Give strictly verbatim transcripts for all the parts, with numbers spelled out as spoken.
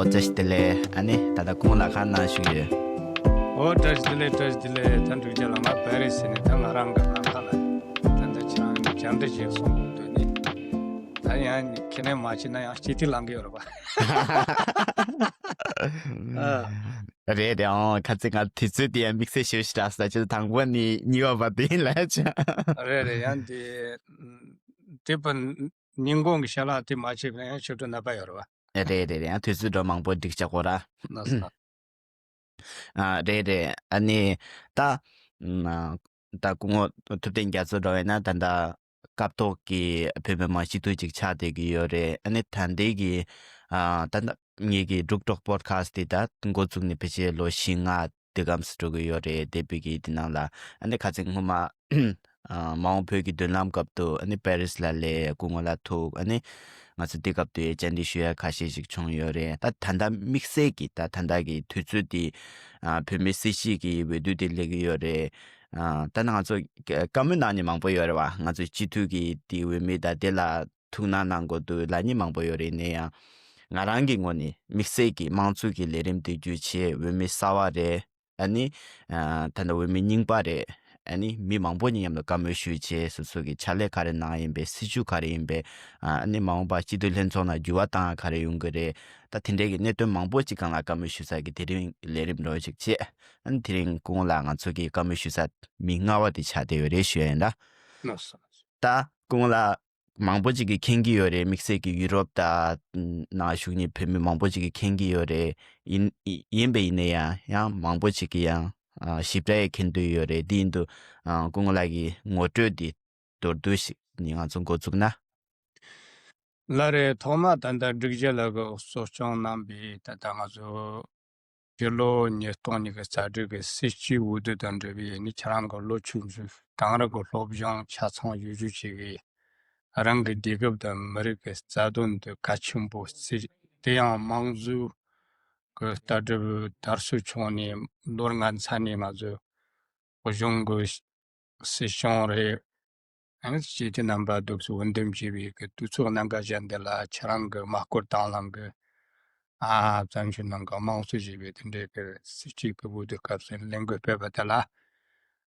བཀྲ་ཤིས་བདེ་ལེགས། ཨ་ནི་ད་ལྟ་སྐུ་ངོ་ལ་ཁ་ནང་བཞུགས་ཡོད། ཨོ་བཀྲ་ཤིས་བདེ་ལེགས། བཀྲ་ཤིས་བདེ་ལེགས། ད་འབྲུག་རྒྱལ་ལ་ང་པེ་རི་སི་ནས་ད་ང་རང་གི་ནང་ཁ་ལ་ད་ལྟ་ཁྱེད་རང་བཅར་འདྲི་བྱེད་སོང་དུས་ནི། ད་ཡང་ཁྱེད་ནས་མ་བྱས་ན་ཡང་སྐྱིད་ཐིག་ལང་གི་ཡོད་རེད་པ། ཨ། རེད་རེད། ཨང་ཁ་ཚིག་ང་དུས་ཚོད་དེ་ཡང་དམིགས་བསལ་ཞེ་པོ་ཞིག་རག་སོང་། ད་ཅི་དང་པོ་ནི་གཉིས་པ་བར་དེ་ཡིན་ལ་ཆ། རེད་རེད། ཡང་དེ་དེ་པ་ཉིན་གུང་གི་ཞལ་ལག་དེ་མ་བྱས་པ་ཡང་ཕྱི་དྲོ་ནད་པ་ཡོད་རེད་པ། རེད་རེད་རེད། ཡང་དུས་ཚོད་འགྲོ་མང་པོ་འགྲིག་ཆགས་གོ་ར། ལགས་སོ། ཨ་རེད་རེད། ཨ་ནི་ད་ཨ་ད་སྐུ་ངོ་ཐུབ་བསྟན་རྒྱ་མཚོ་འགྲོ་བས་ན་ད་ད་སྐབས་ཐོག་གི་བོད་མི་མང་སྤྱི་འཐུས་ཅིག་ཆགས་བསྡད་ཀྱི་ཡོད་རེད། ཨ་ནི་ད་ལྟའི་གི་ཨ་ད་ད་ངེད་ཀྱི་འབྲུག་གྲོགས་པོ་ཌི་ཁ་སི་ཊི་དེ་ད་འགོ་བཙུགས་ནས་ཕལ་ཆེར་ལོ་བཞི་ལྔ་དེ་གམ་སུ་འགྲོ་གི་ཡོད་རེད། དེ་བོད་ཀྱི་དེ་ནང་ལ་ཨ་ནི་ཁ་ཚིག་སྔོན་མ་ཨ་མ་འོངས་བོད་ཀྱི་མདུན་ལམ་སྐབས་དུ་ཨ་ནི་པེ་རི་སི་ལ་སླེབས། སྐུ་ངོ་ལ་ཐུག་ཨ་ནི་ང་ཚོ་འདི་སྐབས་དུ་བཅར་འདྲི་ཞུ་ཡ་ཁ་ཤས་ཤིག་བྱུང་ཡོད་རེད། ད་ད་ལྟ་དམིགས་བསལ་གྱི་ད་ད་ལྟ་གི་དུས་ཚོད་འདི་ཨ་བོད་མི་སྲིད་སྤྱི་གི་འོས་བསྡུ་དེ་སླེབས་ཀྱི་ཡོད་རེད། ཨ་ད་ནང་ང་ཚོ་བཀའ་མོལ་གནང་མཁན་མང་པོ་ཡོད་རེད་བ། ང་ཚོ་སྤྱི་འཐུས་ཀྱི་དེ་འོས་མི་དང་དེ་ལ་ཐུགས་སྣང་གནང་དགོས་འདུག་ལབ་མཁན་མང་པོ་ཡོད་རེད། ཡིན་ན་ཡང་ང་རང་གི་ངོས་ནས་དམིགས་བསལ་གྱི་དམངས་གཙོ་གི་ལས་རིམ་དེ་བརྒྱུད་བྱས་འོས་མི་གསར་པ་རེད། ཨ་ནི་ཨ་ད་ལྟ་འོས་མི་རྙིང་པ་རེད། ཨ་ནི་མི་མང་པོ་ཉིད་མཉམ་དུ་བཀའ་མོལ་ཞུས་བྱས་སོ་སོ་གི་ཕྱག་ལས་ག་རེ་གནང་ཡིན་པས། སྲིད་བྱུས་ག་རེ་ཡིན་པས། ཨ་ནི་མ་འོངས་པ་སྤྱི་འཐུས་ལྷན་ཚོགས་ནང་འགྱུར་བ་བཏང་ཡ་ག་རེ་ཡོང་གི་རེད། ད་དེ་འདྲའི་གི་གནད་དོན་མང་པོ་ཅིག་སྒང་ལ་བཀའ་མོལ་ཞུ་ས་གི་དེ་རིང་ལས་རིམ་འདྲ་བོ་ཅིག་བྱས། ཨ་ནི་དེ་རིང་སྐུ་ངོ་ལགས་ང་ཚོ་གི་བཀའ་མོལ་ཞུ་ས་མི་ལྔ་པ་དེ་ཆགས་བསྡད་ཡོད་རེད་ཞུ་ཡ་ཡིན་ད། ལགས་སོ། ད་སྐུ་ངོ་ལགས་མང་པོ་ཅིག་གིས་མཁྱེན་གྱི་ཡོད་རེད། དམིགས་བསལ་གྱི་ཡུ་རོབ་དང་ནང་བཞུགས་མཁན་བོད་མི་མང་པོ་ཅིག་གིས་མཁྱེན་གྱི་ཡོད་རེད། ཡིན་ཡིན་པས་ཡིན་ན་ཡང་ཡང་མང་པོ་ཅིག་གིས་ཡང་ཨ་ཞིབ་ཕྲ་ཡང་མཁྱེན་འདོད་ཡོད་རེད། དེ་ཡིན་དུས་ཨ་སྐུ་ངོ་ལགས་ཀྱི་ངོ་སྤྲོད་འདི་མདོར་བསྡུས་ཤིག་ནི་ང་ཚོ་འགོ་བཙུགས་ན། ལགས་རེད། ཐོག་མ་ད་ལྟ་འབྲུག་རྒྱལ་ལགས་ཀྱིས་གཙོ་སྐྱོང་གནང་པའི་ད་ལྟ་ང་ཚོ་ཕྱི་ལོ་ཉིས་སྟོང་ཉི་ཤུ་རྩ་དྲུག་གི་སྲིད་སྤྱིའི་འོས་བསྡུ་དང་འབྲེལ་བའི་ནི་ཁྱེད་རང་གི་ལོ་ཆུང་ཆུང་གྲང་རེག་གི་སློབ་སྦྱོང་ཆ་ཚང་ཡོད་རྒྱུ་ཅིག་གིས་རང་གི་དུས་སྐབས་དང་མི་རིགས་ཀྱི་རྩ་དོན་དུ་གལ་ཆེན་པོ་བརྩི། དེ་ཡང་དམངས་གཙོའི་གི་ལྟ་གྲུབ་དར་སྲོལ་བྱུང་ནས་ལོ་ལྔ་ཚར་ནས་ང་ཚོས་གཞུང་གི་སྲིད་སྐྱོང་རེད། ཨ་ནི་སྤྱི་འཐུས་རྣམ་པ་འདུག་སེ་འོས་འདེམས་བྱས་པའི་གི་དུས་ཚོད་གནད་འགག་ཅན་འདི་ལ་ཁྱེད་རང་གི་མ་བསྐོར་དང་བླངས་གི་ཨ་བཙན་བྱོལ་ནང་གི་དམངས་གཙོ་ཞེས་པའི་དེ་འདྲའི་གི་སྲིད་སྤྱིའི་གི་འོས་བསྡུ་སྐབས་སུ་ལས་འགུལ་སྤེལ་བ་དེ་ལ་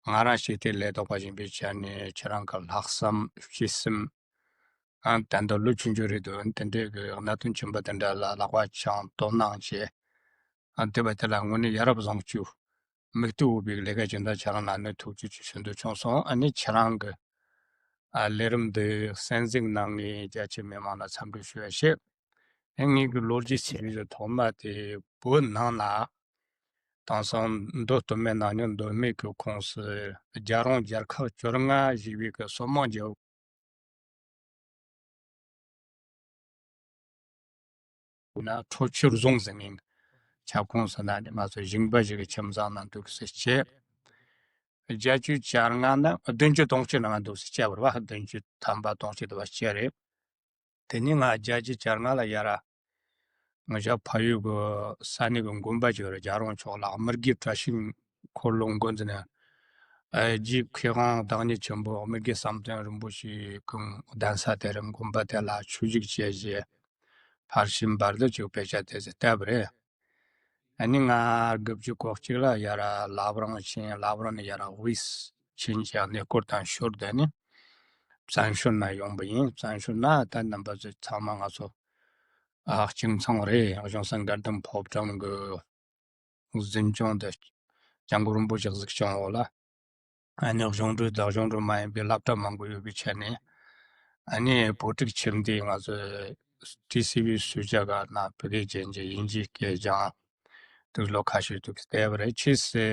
ང་རང་སྤྱི་འཐུས་ལས་ཐོག་པ་ཡིན་པའི་ཆ་ནས་ཁྱེད་རང་གི་ལྷག་བསམ་གཅེས་སེམས། ཨ་ད་ལྟ་ལོ་ཆུང་ཆུང་རེད་འདུག་དེ་འདྲའི་གི་གནད་དོན་ཆེན་པོ་དེ་འདྲ་ལ་ལག་པ་འཆང་དོ་སྣང་བྱས། ཨ་འདི་བ་དེ་ལ་དངོས་གནས་ཡ་རབས་བཟང་སྤྱོད་མིག་ལྟོས་འོས་པའི་ལས་ཀ་ཅིག་འདྲ་ཁྱེད་རང་ལ་ནི་ཐུགས་རྗེ་ཆེ་ཞུ་འདོད་བྱུང་སོང་། ཨ་ནི་ཁྱེད་རང་གི་ཨ་ལས་རིམ་འདི་གསན་གཟིགས་གནང་མཁན་རྒྱ་ཆེ་མི་མང་ལ་འཚམས་འདྲི་ཞུ་ཡ་བྱེད། ཨ་ངེད་ཀྱི་ལོ་རྒྱུས་ཚིག་གི་ཐོག་མ་དེ་བོད་ནང་ལ་དེང་སང་མདོ་སྟོད་སྨད་ནང་ཉུང་མདོ་སྨད་ཀྱི་ཁོངས་སུ་རྒྱལ་རོང་རྒྱལ་ཁབ་བཅོ་ལྔ་ཞེས་པའི་གི་སོ་མང་རྒྱལ་ན་ཁྲོ་ཆུ་རྫོང་ཟེར་མཁན་ཁྱབ་ཁོངས་སུ་ན་ནི་ང་ཚོ་ཞིང་པ་ཞིག་གི་ཁྱིམ་ཚང་ནང་འདུག་སེ་བྱས། བརྒྱད་ཅུ་གྱ་ལྔ་ན་བདུན་ཅུ་དོན་གཅིག་ནང་འདུག་སེ་བྱས་པ་རེད་བ། བདུན་ཅུ་ཐམ་པ་དོན་གཅིག་དུ་བ་བྱས་རེད། དེ་ནས་ང་བརྒྱད་ཅུ་གྱ་ལྔ་ལ་ཡར་ང་ཞའི་ཕ་ཡུལ་གྱི་ས་གནས་ཀྱི་དགོན་པ་ཅིག་ཡོད་རེད། རྒྱལ་རོང་ཕྱོགས་ལ་དམུ་དགེ་བཀྲ་ཤིས་འཁོར་ལོ་འགོ་འཛིན་ནས། ཨ་རྗེ་མཁས་དབང་བདག་ཉིད་ཆེན་པོ་དམུ་དགེ་བསམ་གཏན་རིན་པོ་ཆེ་གི་གདན་ས་དེ་རིང་དགོན་པ་དེ་ལ་ཆོས་ཞུགས་བྱས་རྗེས་ཕར་ཕྱིན་བར་དུ་ཅིག་དཔེ་ཆ་དེ་ཚོ་བལྟས་པ་རེད། ཨ་ནི་ང་དགུ་བཅུ་གོ་གཅིག་ལ་ཡར་བླ་བྲང་ཕྱིན། བླ་བྲང་ནས་ཡར་དབུས་ཕྱིན་བྱས་གནས་སྐོར་དང་ཞོར་དུ་ནི་བཙན་བྱོལ་ན་ཡོང་པ་ཡིན། བཙན་བྱོལ་ན་ད་རྣམ་པ་ཚོ་ཚང་མ་ང་ཚོ་ཨ་གཅིག་མཚུངས་རེད། གཞུང་ས་མགར་ལྡུམ་ཕོ་བྲང་གི་འཛིན་སྐྱོང་དེ་སྐྱབས་མགོན་རིན་པོ་ཆེ་གཟིགས་སྐྱོང་འོག་ལ་ཨ་ནི་གཞུང་འབྲེལ་དང་གཞུང་འབྲེལ་མ་ཡིན་པའི་སློབ་གྲྭ་མང་པོ་ཡོད་པའི་ཆ་ནས། ཨ་ནི་བོད་ཕྲུག་ཁྱིམ་སྡེ་ང་ཚོ་ཊི་སི་ཝི་སུ་ཇཱ་ག་ན་བོད་སྐད་སྦྱང་རྒྱུ་དབྱིན་ཇིའི་སྐད་སྦྱང་དུས་ལོ་ཁ་ཤས་དུས་བལྟས་པ་རེད། ཕྱིས་སུ་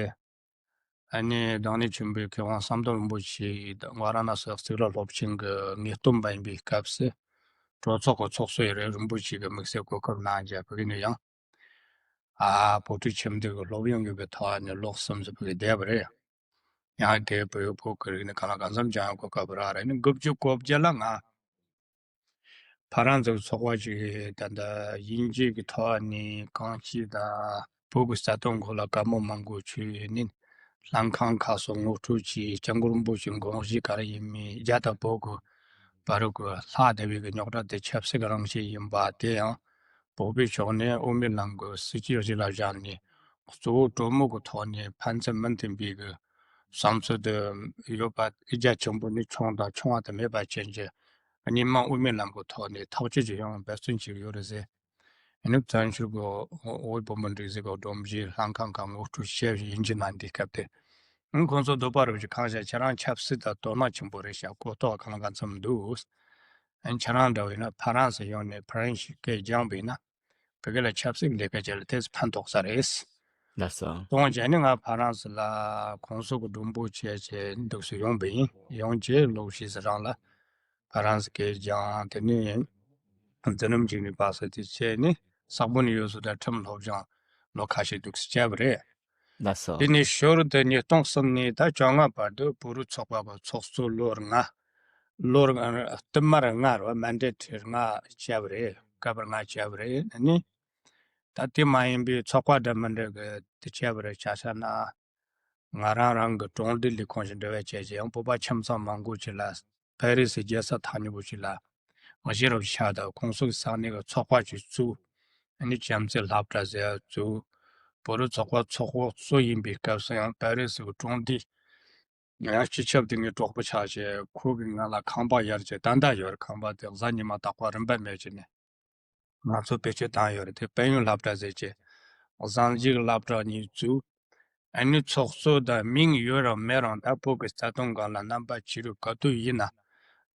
ཨ་ནི་བདག་ཉིད་ཆེན་པོའི་མཁས་དབང་བསམ་གཏན་རིན་པོ་ཆེ་ཝཱ་ར་ཎ་སི་གཙུག་ལག་སློབ་ཆེན་གྱི་ངེས་སྟོན་པ་ཡིན་པའི་སྐབས་སུ་གྲོས་ཚོགས་ཀྱི་ཚོགས་གཙོ་ཡི་རེད། རིན་པོ་ཆེ་གི་དམིགས་བསལ་གོ་སྐབས་གནང་རྒྱ་བོད་ནས་ཡང་ཨ་བོད་ཕྲུག་ཁྱིམ་སྡེ་གི་སློབ་ཡོན་ཡོད་པའི་ཐོག་ནས་ལོ་གསུམ་ཙམ་བོད་བསྡད་པ་རེད། ཡང་དེ་བོད་བོད་ཀྱི་རིག་གནས་གང་ལ་གང་འཚམ་སྦྱང་ཡག་གོ་སྐབས་རག་རེད། ནི་དགུ་བཅུ་གོ་བརྒྱད་ལ་ང་ཕ་རན་སི་ཚོགས་པ་ཅིག་ད་ལྟ་དབྱིན་ཇི་གི་ཐོག་ནས་གངས་སྐྱིད་དང་བོད་ཀྱི་རྩ་དོན་སྐོར་ལ་བཀའ་མོལ་མང་པོ་བྱས་ནས་ལྷན་ཁང་ཁག་སོགས་ངོ་སྤྲོད་ཀྱིས་སྐྱབས་མགོན་རིན་པོ་ཆེའི་དགོངས་གཞི་ག་རེ་ཡིན་མིན། རྒྱ་དང་བོད་ཀྱི་བར་གྱི་ལྷག་བསྡད་པའི་རྙོག་དྲ་དེ་ཆབ་སྲིད་ཀྱི་རང་བཞིན་ཡིན་པ་དེ་ཡང་། བོད་པའི་ཕྱོགས་ནས་དབུ་མའི་ལམ་གྱི་སྲིད་ཇུས་གཞི་ལ་བཞག་ནས་གཙོ་བོ་གྲོས་མོལ་གྱི་ཐོག་ནས་ཕན་ཚུན་མི་མཐུན་པའི་གི་བསམ་ཚུལ་དུ་ཡོད་པ་རྒྱ་ཆེན་པོ་ནས་ཆུང་དང་ཆུང་བ་དུ་མེད་པ་ཅན་གྱི་གཉིས་མ་དབུ་མའི་ལམ་གྱི་ཐོག་ནས་ཐག་གཅོད་ཀྱི་ཡང་འབད་བརྩོན་བྱེད་ཀྱི་ཡོད་རེད་ཟེར། ཨ་ནི་བཙན་བྱོལ་གྱི་བོད་བོད་མི་སྒྲིག་འཛུགས་ཀྱི་སྒྲོམ་གཞིའི་ལྷན་ཁང་ཁག་ངོ་སྤྲོད་བྱས་ཡིན་གྱི་ན་འདི་སྐབས་དེ། ཨང་ཁོང་ཚོ་འདོད་པ་རུ་གྱི་གང་བྱ་ཁྱེད་རང་ཆབ་སྲིད་དང་དོ་སྣང་ཆེན་པོ་རེད་ཤག་གོ་རྟོགས་གང་གང་ཙམ་འདུག་ཨང་ཁྱེད་རང་འདྲ་བས་ན་ཕ་རན་སི་ཡོང་ནས་ཕ་རན་སི་སྐད་སྦྱངས་པས་ན་བོད་སྐད་ལ་ཆབ་སྲིད་ལས་ཀ་བྱས་ལ་དེ་ཕན་ཐོགས་ས་རེད། ལགས་སོ། གཏོང་བྱས་ནས་ང་ཕ་རན་སི་ལ་ཁོང་ཚོ་གི་མགྲོན་པོ་བྱས་བྱས་འདུག་སེ་ཡོང་པ་ཡིན། ཡོང་རྗེས་ལོག་ཤེས་སི་རང་ལ་ཕ་རན་སི་སྐད་སྦྱངས། དེ་ནས་འཛིན་རིམ་གཅིག་ནས་པ་སེ་དེ་བྱས་ནས་ས་བོན་ཡོད་སུ་དང་ཁྲིམས་སློབ་སྦྱོང་ལོ་ཁ་ཤས་འདུག་སེ་བྱས་པ་རེད། ལགས་སོ། དེ་ནས་ཞོར་དུ་ཉིས་སྟོང་གསུམ་ནས་ད་བཅོ་ལྔ་བར་དུ་བོད་རིགས་ཚོགས་པ་གི་ཚོགས་གཙོ་ལོ་ལྔ། ལོ་ལྔ་བསྟུད་མར་ལྔ་རེད་བ། མན་ཌེ་ཊི་ལྔ་བྱས་པ་རེད། སྐབས་ལྔ་བྱས་པ་རེད། ཨ་ནི་ད་དེ་མ་ཡིན་པའི་ཚོགས་པ་འདྲ་མི་འདྲ་གི་དེ་བྱས་པ་རེད། ཆ་བཞག་ན་ང་རང་རང་གི་གྲོང་སྡེ་ལས་ཁུངས་ཤིག་འབྲེལ་བ་བྱས་ཀྱི་ཡང་བོད་པ་ཁྱིམ་ཚང་མང་པོ་ཅིག་ལ་ཕ་རི་སི་རྒྱལ་ས་ཐག་ཉེ་པོ་ཞིག་ལ་ང་ཤེས་རབ་ཆགས་དང་ཁོང་ཚོ་གི་ས་གནས་ཀྱི་ཚོགས་པ་ཅིག་བཙུགས། ཨ་ནི་བྱམས་བརྩེ་སློབ་གྲྭ་ཟེར་ཡ་བཙུགས། བོད་རིགས་ཚོགས་པ་ཚོགས་གཙོ་ཡིན་པའི་སྐབས་སུ་ཡང་ཕ་རི་སི་གི་གྲོང་སྡེ་ཡང་སྤྱི་ཁྱབ་དེ་ངའི་གྲོགས་པོ་ཆགས་བྱས་ཁོ་གིས་ང་ལ་ཁང་པ་གཡར་བྱས་ད་ལྟ་ཡོད་རེད། ཁང་པ་དེ་གཟའ་ཉི་མ་རྟག་པར་རིན་པ་མེད་བྱས་ནས་ང་ཚོ་བེད་སྤྱོད་བཏང་ཡོད་རེད། དེ་དཔལ་ཡོན་སློབ་གྲྭ་ཟེར་བྱས་གཟའ་མཇུག་སློབ་གྲྭ་གཉིས་བཙུགས། ཨ་ནི་ཚོགས་གཙོ་དང་མིང་ཡོད་རུང་མེད་རུང་ད་བོད་ཀྱི་རྩ་དོན་སྒང་ལ་རྣམ་པ་ཕྱི་རུ་ག་དུས་ཡིན་ན་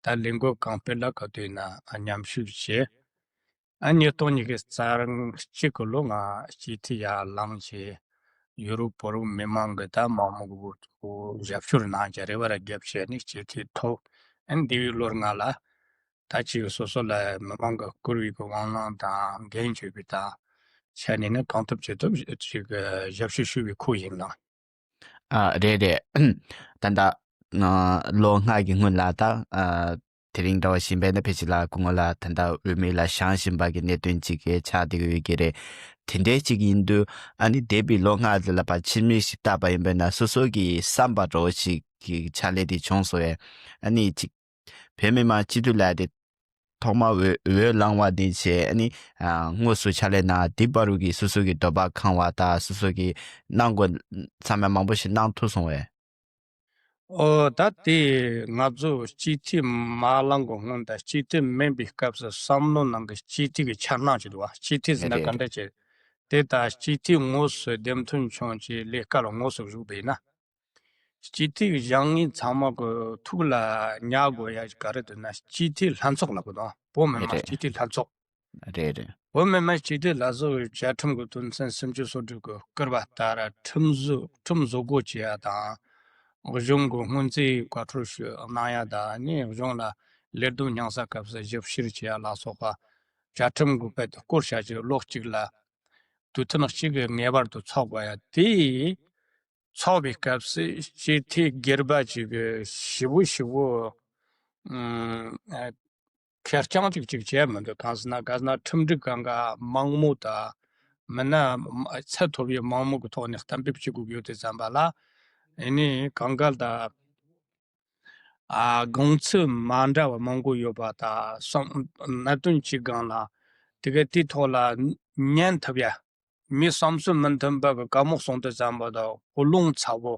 ད་ལས་འགུལ་གང་སྤེལ་ལ་ག་དུས་ཡིན་ན་མཉམ་ཞུགས་བྱས། ཨ་ཉིས་སྟོང་ཉི་ཤུ་རྩ་གཅིག་གི་ལོ་ང་སྤྱི་འཐུས་ཡར་ལངས་བྱས་ཡུ་རོབ་བོད་རིགས་མི་མང་གི་ད་མང་མོས་ཀྱི་ཞབས་ཞུ་གནང་བྱས་རེ་བ་ར་རྒྱབ་བྱས་ནས་སྤྱི་འཐུས་ཐོབ། ཨ་འདི་བའི་ལོར་ང་ལ་ད་ཅིག་སོ་སོ་ལ་མི་མང་གི་བསྐུར་བའི་གི་དབང་ལུང་དང་འགན་བྱས་པའི་དང་ཆ་ནས་ནི་གང་ཐུབ་ཅི་ཐུབ་ཅིག་ཞབས་ཞུ་ཞུ་བའི་ཁུལ་ཡིན་ལགས། ཨ་རེད་རེད། ད་ལྟ་ཨ་ལོ་ལྔ་གི་སྔོན་ལ་ད་ཨ་དེ་རིང་འདྲ་བ་ཞིག་ཡིན་པས་ན་ཕལ་ཆེར་ལ་སྐུ་ངོ་ལ་ད་ལྟ་འོས་མི་ལ་བཞེངས་བཞིན་པ་གི་གནད་དོན་ཅིག་གི་ཆགས་བསྡད་ཀྱི་ཡོད་ཀྱི་རེད། དེ་འདྲའི་ཅིག་ཡིན་དུས་ཨ་ནི་འདས་པའི་ལོ་ལྔ་ལ་ལ་ཕར་ཕྱི་མིག་ཞིག་བལྟས་པ་ཡིན་པས་ན་སོ་སོ་གི་བསམ་པ་འདྲ་བོ་ཞིག་གི་ཕྱག་ལས་དེ་བྱུང་སོང་བས། ཨ་ནི་ཅིག་བོད་མི་མང་སྤྱི་འཐུས་ལ་དེ་ཐོག་མ་འོས་འོས་བླང་བ་དེ་བྱས། ཨ་ནི་ཨ་དངོས་སུ་ཕྱག་ལས་གནང་དེ་བར་གྱི་སོ་སོ་གི་འདོད་པ་ཁེངས་པ་དང་སོ་སོ་གི་གནང་དགོས་ཚང་མ་མང་པོ་ཞིག་གནང་ཐུབ་སོང་བས། ཨོ་ད་དེ་ང་ཚོ་སྤྱི་འཐུས་མ་ལངས་གོང་སྔོན་དང་སྤྱི་འཐུས་མིན་པའི་སྐབས་སུ་བསམ་བློ་ནང་གི་སྤྱི་འཐུས་ཀྱི་འཆར་སྣང་ཅིག་འདུག་བ། སྤྱི་འཐུས་ཟེར་ན་རེད་ག་རེད། འདྲ་ཅིག་དེ་དང་སྤྱི་འཐུས་དངོས་སུ་འདེམས་ཐོན་བྱུང་ཅིག་ལས་ཀ་ལ་དངོས་སུ་ཞུགས་པ་ཡིན་ན། སྤྱི་འཐུས་བཞེངས་མཁན་ཚང་མ་གི་ཐུགས་ལ་ཉར་དགོས་ཡ་ག་རེ་འདུག་ན་སྤྱི་འཐུས་ལྷན་ཚོགས་ལབ་གི་འདུག་བོད་མི་མང་རེད། སྤྱི་འཐུས་ལྷན་ཚོགས། རེད་རེད། བོད་མི་མང་སྤྱི་འཐུས་ལྷན་ཚོགས་ཀྱི་བཅའ་ཁྲིམས་ཀྱི་དོན་ཚན་སུམ་ཅུ་སོ་དྲུག་གི་བསྐུར་བ་ལྟར་ཁྲིམས་བཟོ་ཁྲིམས་བཟོ་འགོད་བྱེད་ཡ་དང་། གཞུང་གི་སྔོན་རྩིས་བཀའ་འཁྲོལ་ཞུ་གནང་ཡ་དང་ནི་གཞུང་ལ་ལས་དོན་སྙིང་ས་སྐབས་སུ་ཞིབ་བཤེར་བྱེད་ཡ་ལ་སོགས་པ་བཅའ་ཁྲིམས་ཀྱི་དཔེ་དེ་བསྐུར་བྱ་ཆེད་ལོ་གཅིག་ལ་དུས་ཐུན་གཅིག་གི་ངེས་པར་དུ་ཚོགས་དགོས་ཡ་དེ། ཚོགས་པའི་སྐབས་སུ་སྤྱི་འཐུས་སྒེར་པ་ཅིག་གིས་ཞེ་པོ་ཞེ་པོ་ཨ་ཁེར་རྐྱང་ཅིག་ཅིག་བྱས་མི་འདུག་གང་ཟེར་ན་ག་ཟེར་ན་ཁྲིམས་སྒྲིག་སྒང་ག་མང་མོས་དང་མིན་ན་ཚད་མཐོ་བའི་མང་མོས་ཀྱི་ཐོག་ནས་གཏན་འབེབས་བྱེད་དགོས་ཀྱི་ཡོད་དུས་ཙམ་པ་ལ་ཨེ་ནི་གང་ག་ལ་ཨ་དགོངས་ཚུལ་མ་འདྲ་བ་མང་པོ་ཡོད་པ་དང་གནད་དོན་གཅིག་སྒང་ལ་དེ་ག་དེའི་ཐོག་ལ་ཉན་ཐུབ་ཡ། མི་བསམ་ཚུལ་མི་མཐུན་པ་གི་བཀའ་མོལ་གསུང་དུས་ཙམ་པ་དང་ཀུན་སློང་ཚ་བོ།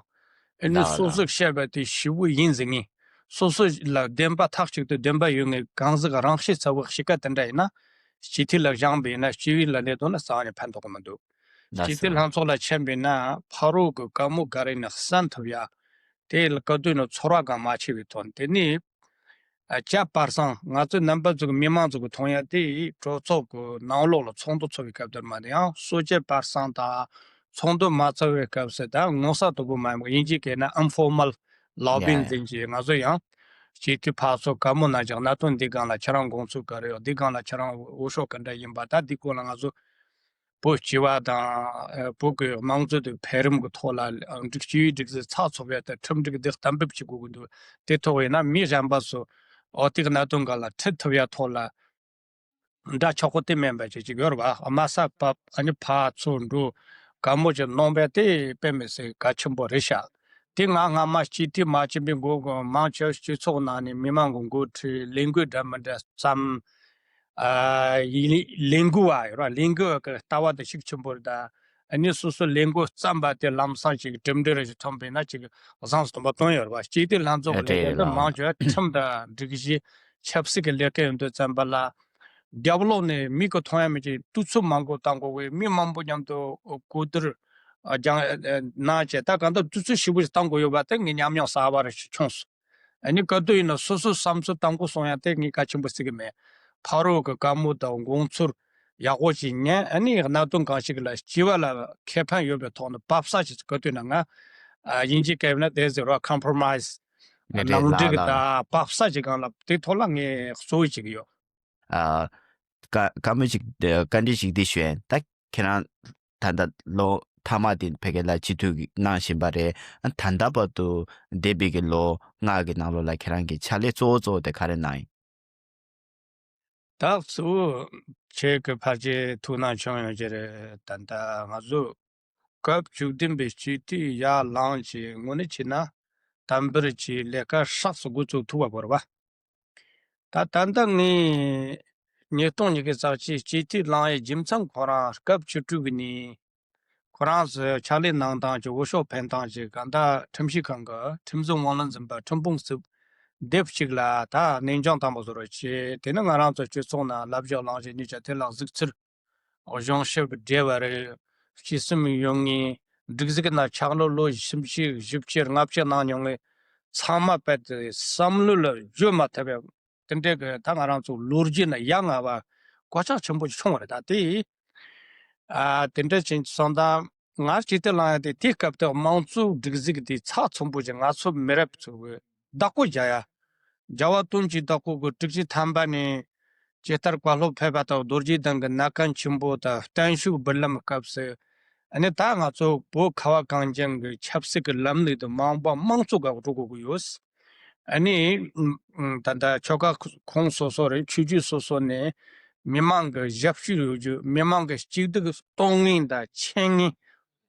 ཨེ་ནི་ལགས་སོ་ལགས། སོ་སོ་བཤད་པ་དེ་ཞེ་པོ་ཡིན་ཟེར་ངེས། སོ་སོ་ལ་བདེན་པ་མཐའ་གཅིག་ཏུ་བདེན་པ་ཡོད་ངེས་གང་ཟག་རང་ཤེས་ཚ་བོ་གཤིས་ཀ་དེ་འདྲ་ཡིན་ན། སྤྱི་འཐུས་ལ་བཞེངས་པ་ཡིན་ན་སྤྱི་པའི་ལ་གནས་དོན་ལ་རྩ་བ་ནས་ཕན་ཐོགས་ཀྱི་མི་འདུག་ལགས་སོ། སྤྱི་འཐུས་ལྷན་ཚོགས་ལ་ཕྱིན་པ་ཡིན་ན་ཕ་རོལ་གྱི་བཀའ་མོལ་ག་རེ་ཡིན་ན་གསན་ཐུབ་ཡ། དེ་ལ་བཀའ་བསྡུར་ནང་ཚོར་བ་གང་མ་ཆེ་བའི་ཐོག་དེ་ནས། བཅའ་པར་སང་ང་ཚོའི་རྣམ་པ་ཚོ་གི་མི་མང་ཚོ་གི་མཐོང་ཡ་དེ་གྲོས་ཚོགས་ཀྱི་ནང་ལོགས་ལ་ཚོགས་འདུ་ཚོགས་པའི་སྐབས་དེར་མ་དེ་ཡང་གསོལ་ཇ་པར་སང་དང་ཚོགས་འདུ་མ་ཚོགས་པའི་སྐབས་སུ་ད་ངོ་ཚ་དོད་པོ་མ་ཡིན་པ་དབྱིན་ཇིའི་སྐད་ན་ཨིན་ཕོར་མལ་ལོ་བིང་ཡ་ཟེར་གྱི་ང་ཚོ་ཡང་སྤྱི་འཐུས་ཕར་ཚུར་བཀའ་མོལ་གནང་ཅིག་གནད་དོན་འདི་སྒང་ལ་ཁྱེད་རང་དགོངས་ཚུལ་ག་རེ་ཡོད། འདི་སྒང་ལ་ཁྱེད་རང་འོས་ཤོག་ག་འདྲ་ཡིན་པ་ད་འདི་སྐོར་ལ་ང་ཚོ་བོད་སྤྱི་པ་དང་བོད་ཀྱི་དམངས་གཙོ་དེ་འཕེལ་རིམ་གྱི་ཐོག་ལ་སྒྲིག་སྤྱི་པའི་སྒྲིག་འཛུགས་ཚགས་ཚུད་པའི་ཐད་ཁྲིམས་སྒྲིག་འདི་གཏན་འབེབས་བྱེད་དགོས་ཀྱི་འདུག་དེ་ཐོག་ཡིན་ན་མི་གཞན་པ་ཚོ་འོ་དེ་གི་གནད་དོན་སྒང་ལ་ཁྲིད་ཐུབ་ཡ་ཐོག་ལ་འདྲ་ཆགས་པོ་དེ་མིན་པ་ཅིག་ཅིག་ཡོད་རེད་བ། དམའ་ས་བབས་ཨ་ནི་ཕར་ཚུར་འགྲོ་དཀའ་མོ་ཅིག་གནང་བས་དེ་དཔེ་མི་སྲིད་གལ་ཆེན་པོ་རེད་ཤག་དེ་ང་སྔ་མ་སྤྱི་འཐུས་མ་བྱས་པའི་འགོ་མང་ཆེ་སྤྱི་ཚོགས་ནང་ནས་མི་མང་གི་འགོ་ཁྲིད་ལས་འགུལ་འདྲ་མི་འདྲ་བརྩམས། ཨ་ཡི་ལས་འགུལ་བ་ཡོད་ར། ལས་འགུལ་བ་གི་ལྟ་བ་དེ་ཤུགས་ཆེན་པོ་རེད་ད། ཨ་ནི་སོ་སོ་ལས་འགུལ་བརྩམས་པ་དེ་ལམ་སང་ཅིག་གྲུབ་འབྲས་རེ་ཞིག་ཐོན་པས་ན་ཅིག་བཟང་སོང་བ་དོན་ཡོད་རེད་བ། སྤྱི་བདེ་ལྷན་ཚོགས་ཀྱི་ལས་ཀ་འདི་མང་ཆེ་བ་ཁྲིམས་དང་སྒྲིག་གཞི་ཆབ་སྲིད་ཀྱི་ལས་ཀ་ཡོད་འདུག་བརྩམས་པ་ལ། རྒྱབ་ལོགས་ནས་མིག་གིས་མཐོང་ཡ་མེད་ཅིག་གཏུག་ཚོད་མང་པོ་བཏང་དགོས་པས། མི་མང་པོ་མཉམ་དུ་གོ་བསྡུར་ཨ་སྦྱང་ཨ་གནང་བྱས། ད་གང་ལྟར་གཏུག་ཚོད་ཞེ་པོ་ཞིག་བཏང་དགོས་ཡོད་པ་དེ་ངས་ཉམས་མྱོང་གསར་པ་རེ་ཞིག་བྱུང་སོང་། ཨ་ནི་ག་དུས་ཡིན་ན་སོ་སོའི་བསམ་ཚུལ་བཏང་དགོས་སོང་ཡ་དེ་ངས་གལ་ཆེན་པོ་བརྩི་གི་མེད། ཕ་རོལ་གྱི་བཀའ་མོལ་དང་དགོངས་ཚུལ་ཡག་པོ་ཞིག་ཉན། ཨ་ནི་གནད་དོན་གང་ཞིག་ལ་སྤྱི་བ་ལ་ཁེ་ཕན་ཡོད་པའི་ཐོག་ནས་བབས་ས་ཞིག་ག་དུས་ན་ང་ཨ་དབྱིན་ཇིའི་སྐད་ཡིན་ན་དེ་ཟེར་བ་ཁོམ་པོ་རོ་མའི་སི་ངས་དེ་ནང་འགྲིག་ལ་ལ་དང་བབས་ས་ཞིག་གང་ལ་དེ་ཐོག་ལ་ངས་གཙོ་བོ་བྱེད་ཀྱི་ཡོད། ཨ། བཀའ་བཀའ་མོལ་ཞིག་བཀའ་འདྲི་ཞིག་འདི་ཞུ་ཡིན། ད་ཁྱེད་རང་ད་ལྟ་ལོ་མཐའ་མ་དེ་ཕ་གི་ལ་སྤྱི་འཐུས་གནང་བཞིན་པ་རེད། ད་ལྟ་བར་དུ་འདས་པའི་གི་ལོ་ལྔ་གི་ནང་ལོགས་ལ་ཁྱེད་རང་གི་ཕྱག་ལས་གཙོ་བོ་གཙོ་བོ་དེ་ག་རེ་གནང་ཡིན། ད་གཙོ་བོ་ཁྱེད་ཀྱི་ཕལ་ཆེར་ཐུགས་སྣང་བྱུང་ཡོང་གི་རེད། ད་ལྟ་ང་ཚོ་སྐབས་བཅུ་བདུན་པའི་སྤྱི་འཐུས་ཡར་ལངས་བྱས་དངོས་གནས་བྱས་ན་དམ་འབུལ་གྱི་ལས་ཀ་ཧྲགས་སུ་འགོ་བཙུགས་ཐུབ་པ་བོར་བ། ད་ད་ལྟ་ངས་ཉིས་སྟོང་ཉི་ཤུ་རྩ་གཅིག་སྤྱི་འཐུས་ལངས་ཡའི་རྒྱུ་མཚན་ཁོ་རང་སྐབས་བཅུ་དྲུག་གི་ནས་ཁོ་རང་ཚོའི་ཕྱག་ལས་གནང་སྟངས་ཀྱི་འོས་ཤོག་འཕེན་སྟངས་ཀྱི་གང་ལྟར་ཁྲིམས་ཞིབ་ཁང་གི་ཁྲིམས་བཟོ་དབང་ལུང་འཛིན་པ་ཁྲིམས་དཔོན་ཟུར་སྡེབ་གཅིག་ལ་ད་ནན་སྦྱོང་དང་པོ་བཟོ་རོགས་བྱས། དེ་ནི་ང་རང་ཚོ་སྤྱི་ཚོགས་ནང་ལབ་ཕྱོགས་ལངས་བྱས་ཉིད་ཀྱི་དེ་ལ་གཟིགས་ཚུལ། གཞུང་ཞབས་བགྲེས་པ་རེད། སྤྱི་སེམས་ཡོད་ངེས། སྒྲིག་འཛུགས་ནང་ཕྱག་ལོ་ལོ་བཞི་བཅུ་བཞི་བཅུ་ལྔ་བཅུ་གནང་མྱོང་ངེས། ཚང་མ་དཔེ་དེ་བསམ་བློ་ལ་བརྗོད་མ་ཐུབ་པའི་དེ་འདྲའི་གི་ད་ང་རང་ཚོ་ལོ་རྒྱུས་ནང་ཡ་ང་བ་གོད་ཆག་ཆེན་པོ་ཞིག་བྱུང་བ་རེད། ད་དེ་ཨ་དེ་འདྲ་ཅན་སོང་ཙང་ང་སྤྱི་འཐུས་ལངས་ཡ་དེ་དེའི་སྐབས་དུ་དམངས་གཙོའི་སྒྲིག་འཛུགས་དེ་ཚགས་ཚུད་པོ་ཞིག་ང་ཚོ་མི་རབས་ཚོ་གི་བདག་པོ་རྒྱག་ཡ། རྒྱལ་བ་དོན་གྱི་བདག་པོ་གི་དྲུག་ཅུ་ཐམ་པ་ནས་ཇི་ལྟར་བཀའ་སློབ་ཕེབས་པ་དང་རྡོ་རྗེ་གདན་གྱི་གནས་ཁང་ཆེན་པོ་དང་བརྟན་བཞུགས་སྦུལ་ལམ་སྐབས་སུ། ཨ་ནི་ད་ང་ཚོ་བོད་ཁ་བ་གངས་ཅན་གྱི་ཆབ་སྲིད་ཀྱི་ལམ་ལུགས་དེ་མང་པོ་དམངས་གཙོ་སྒང་འགྲོ་དགོས་ཀྱི་ཡོད། ཨ་ནི་ད་ལྟ་ཆོལ་ཁ་ཁོངས་སོ་སོ་རེད། ཆོས་བརྒྱུད་སོ་སོ་ནས་མི་མང་གི་ཞབས་ཞུ་ཡོད་རྒྱུ། མི་མང་གི་སྐྱིད་སྡུག་གཏོང་མཁན་དང་འཆམ་མཁན།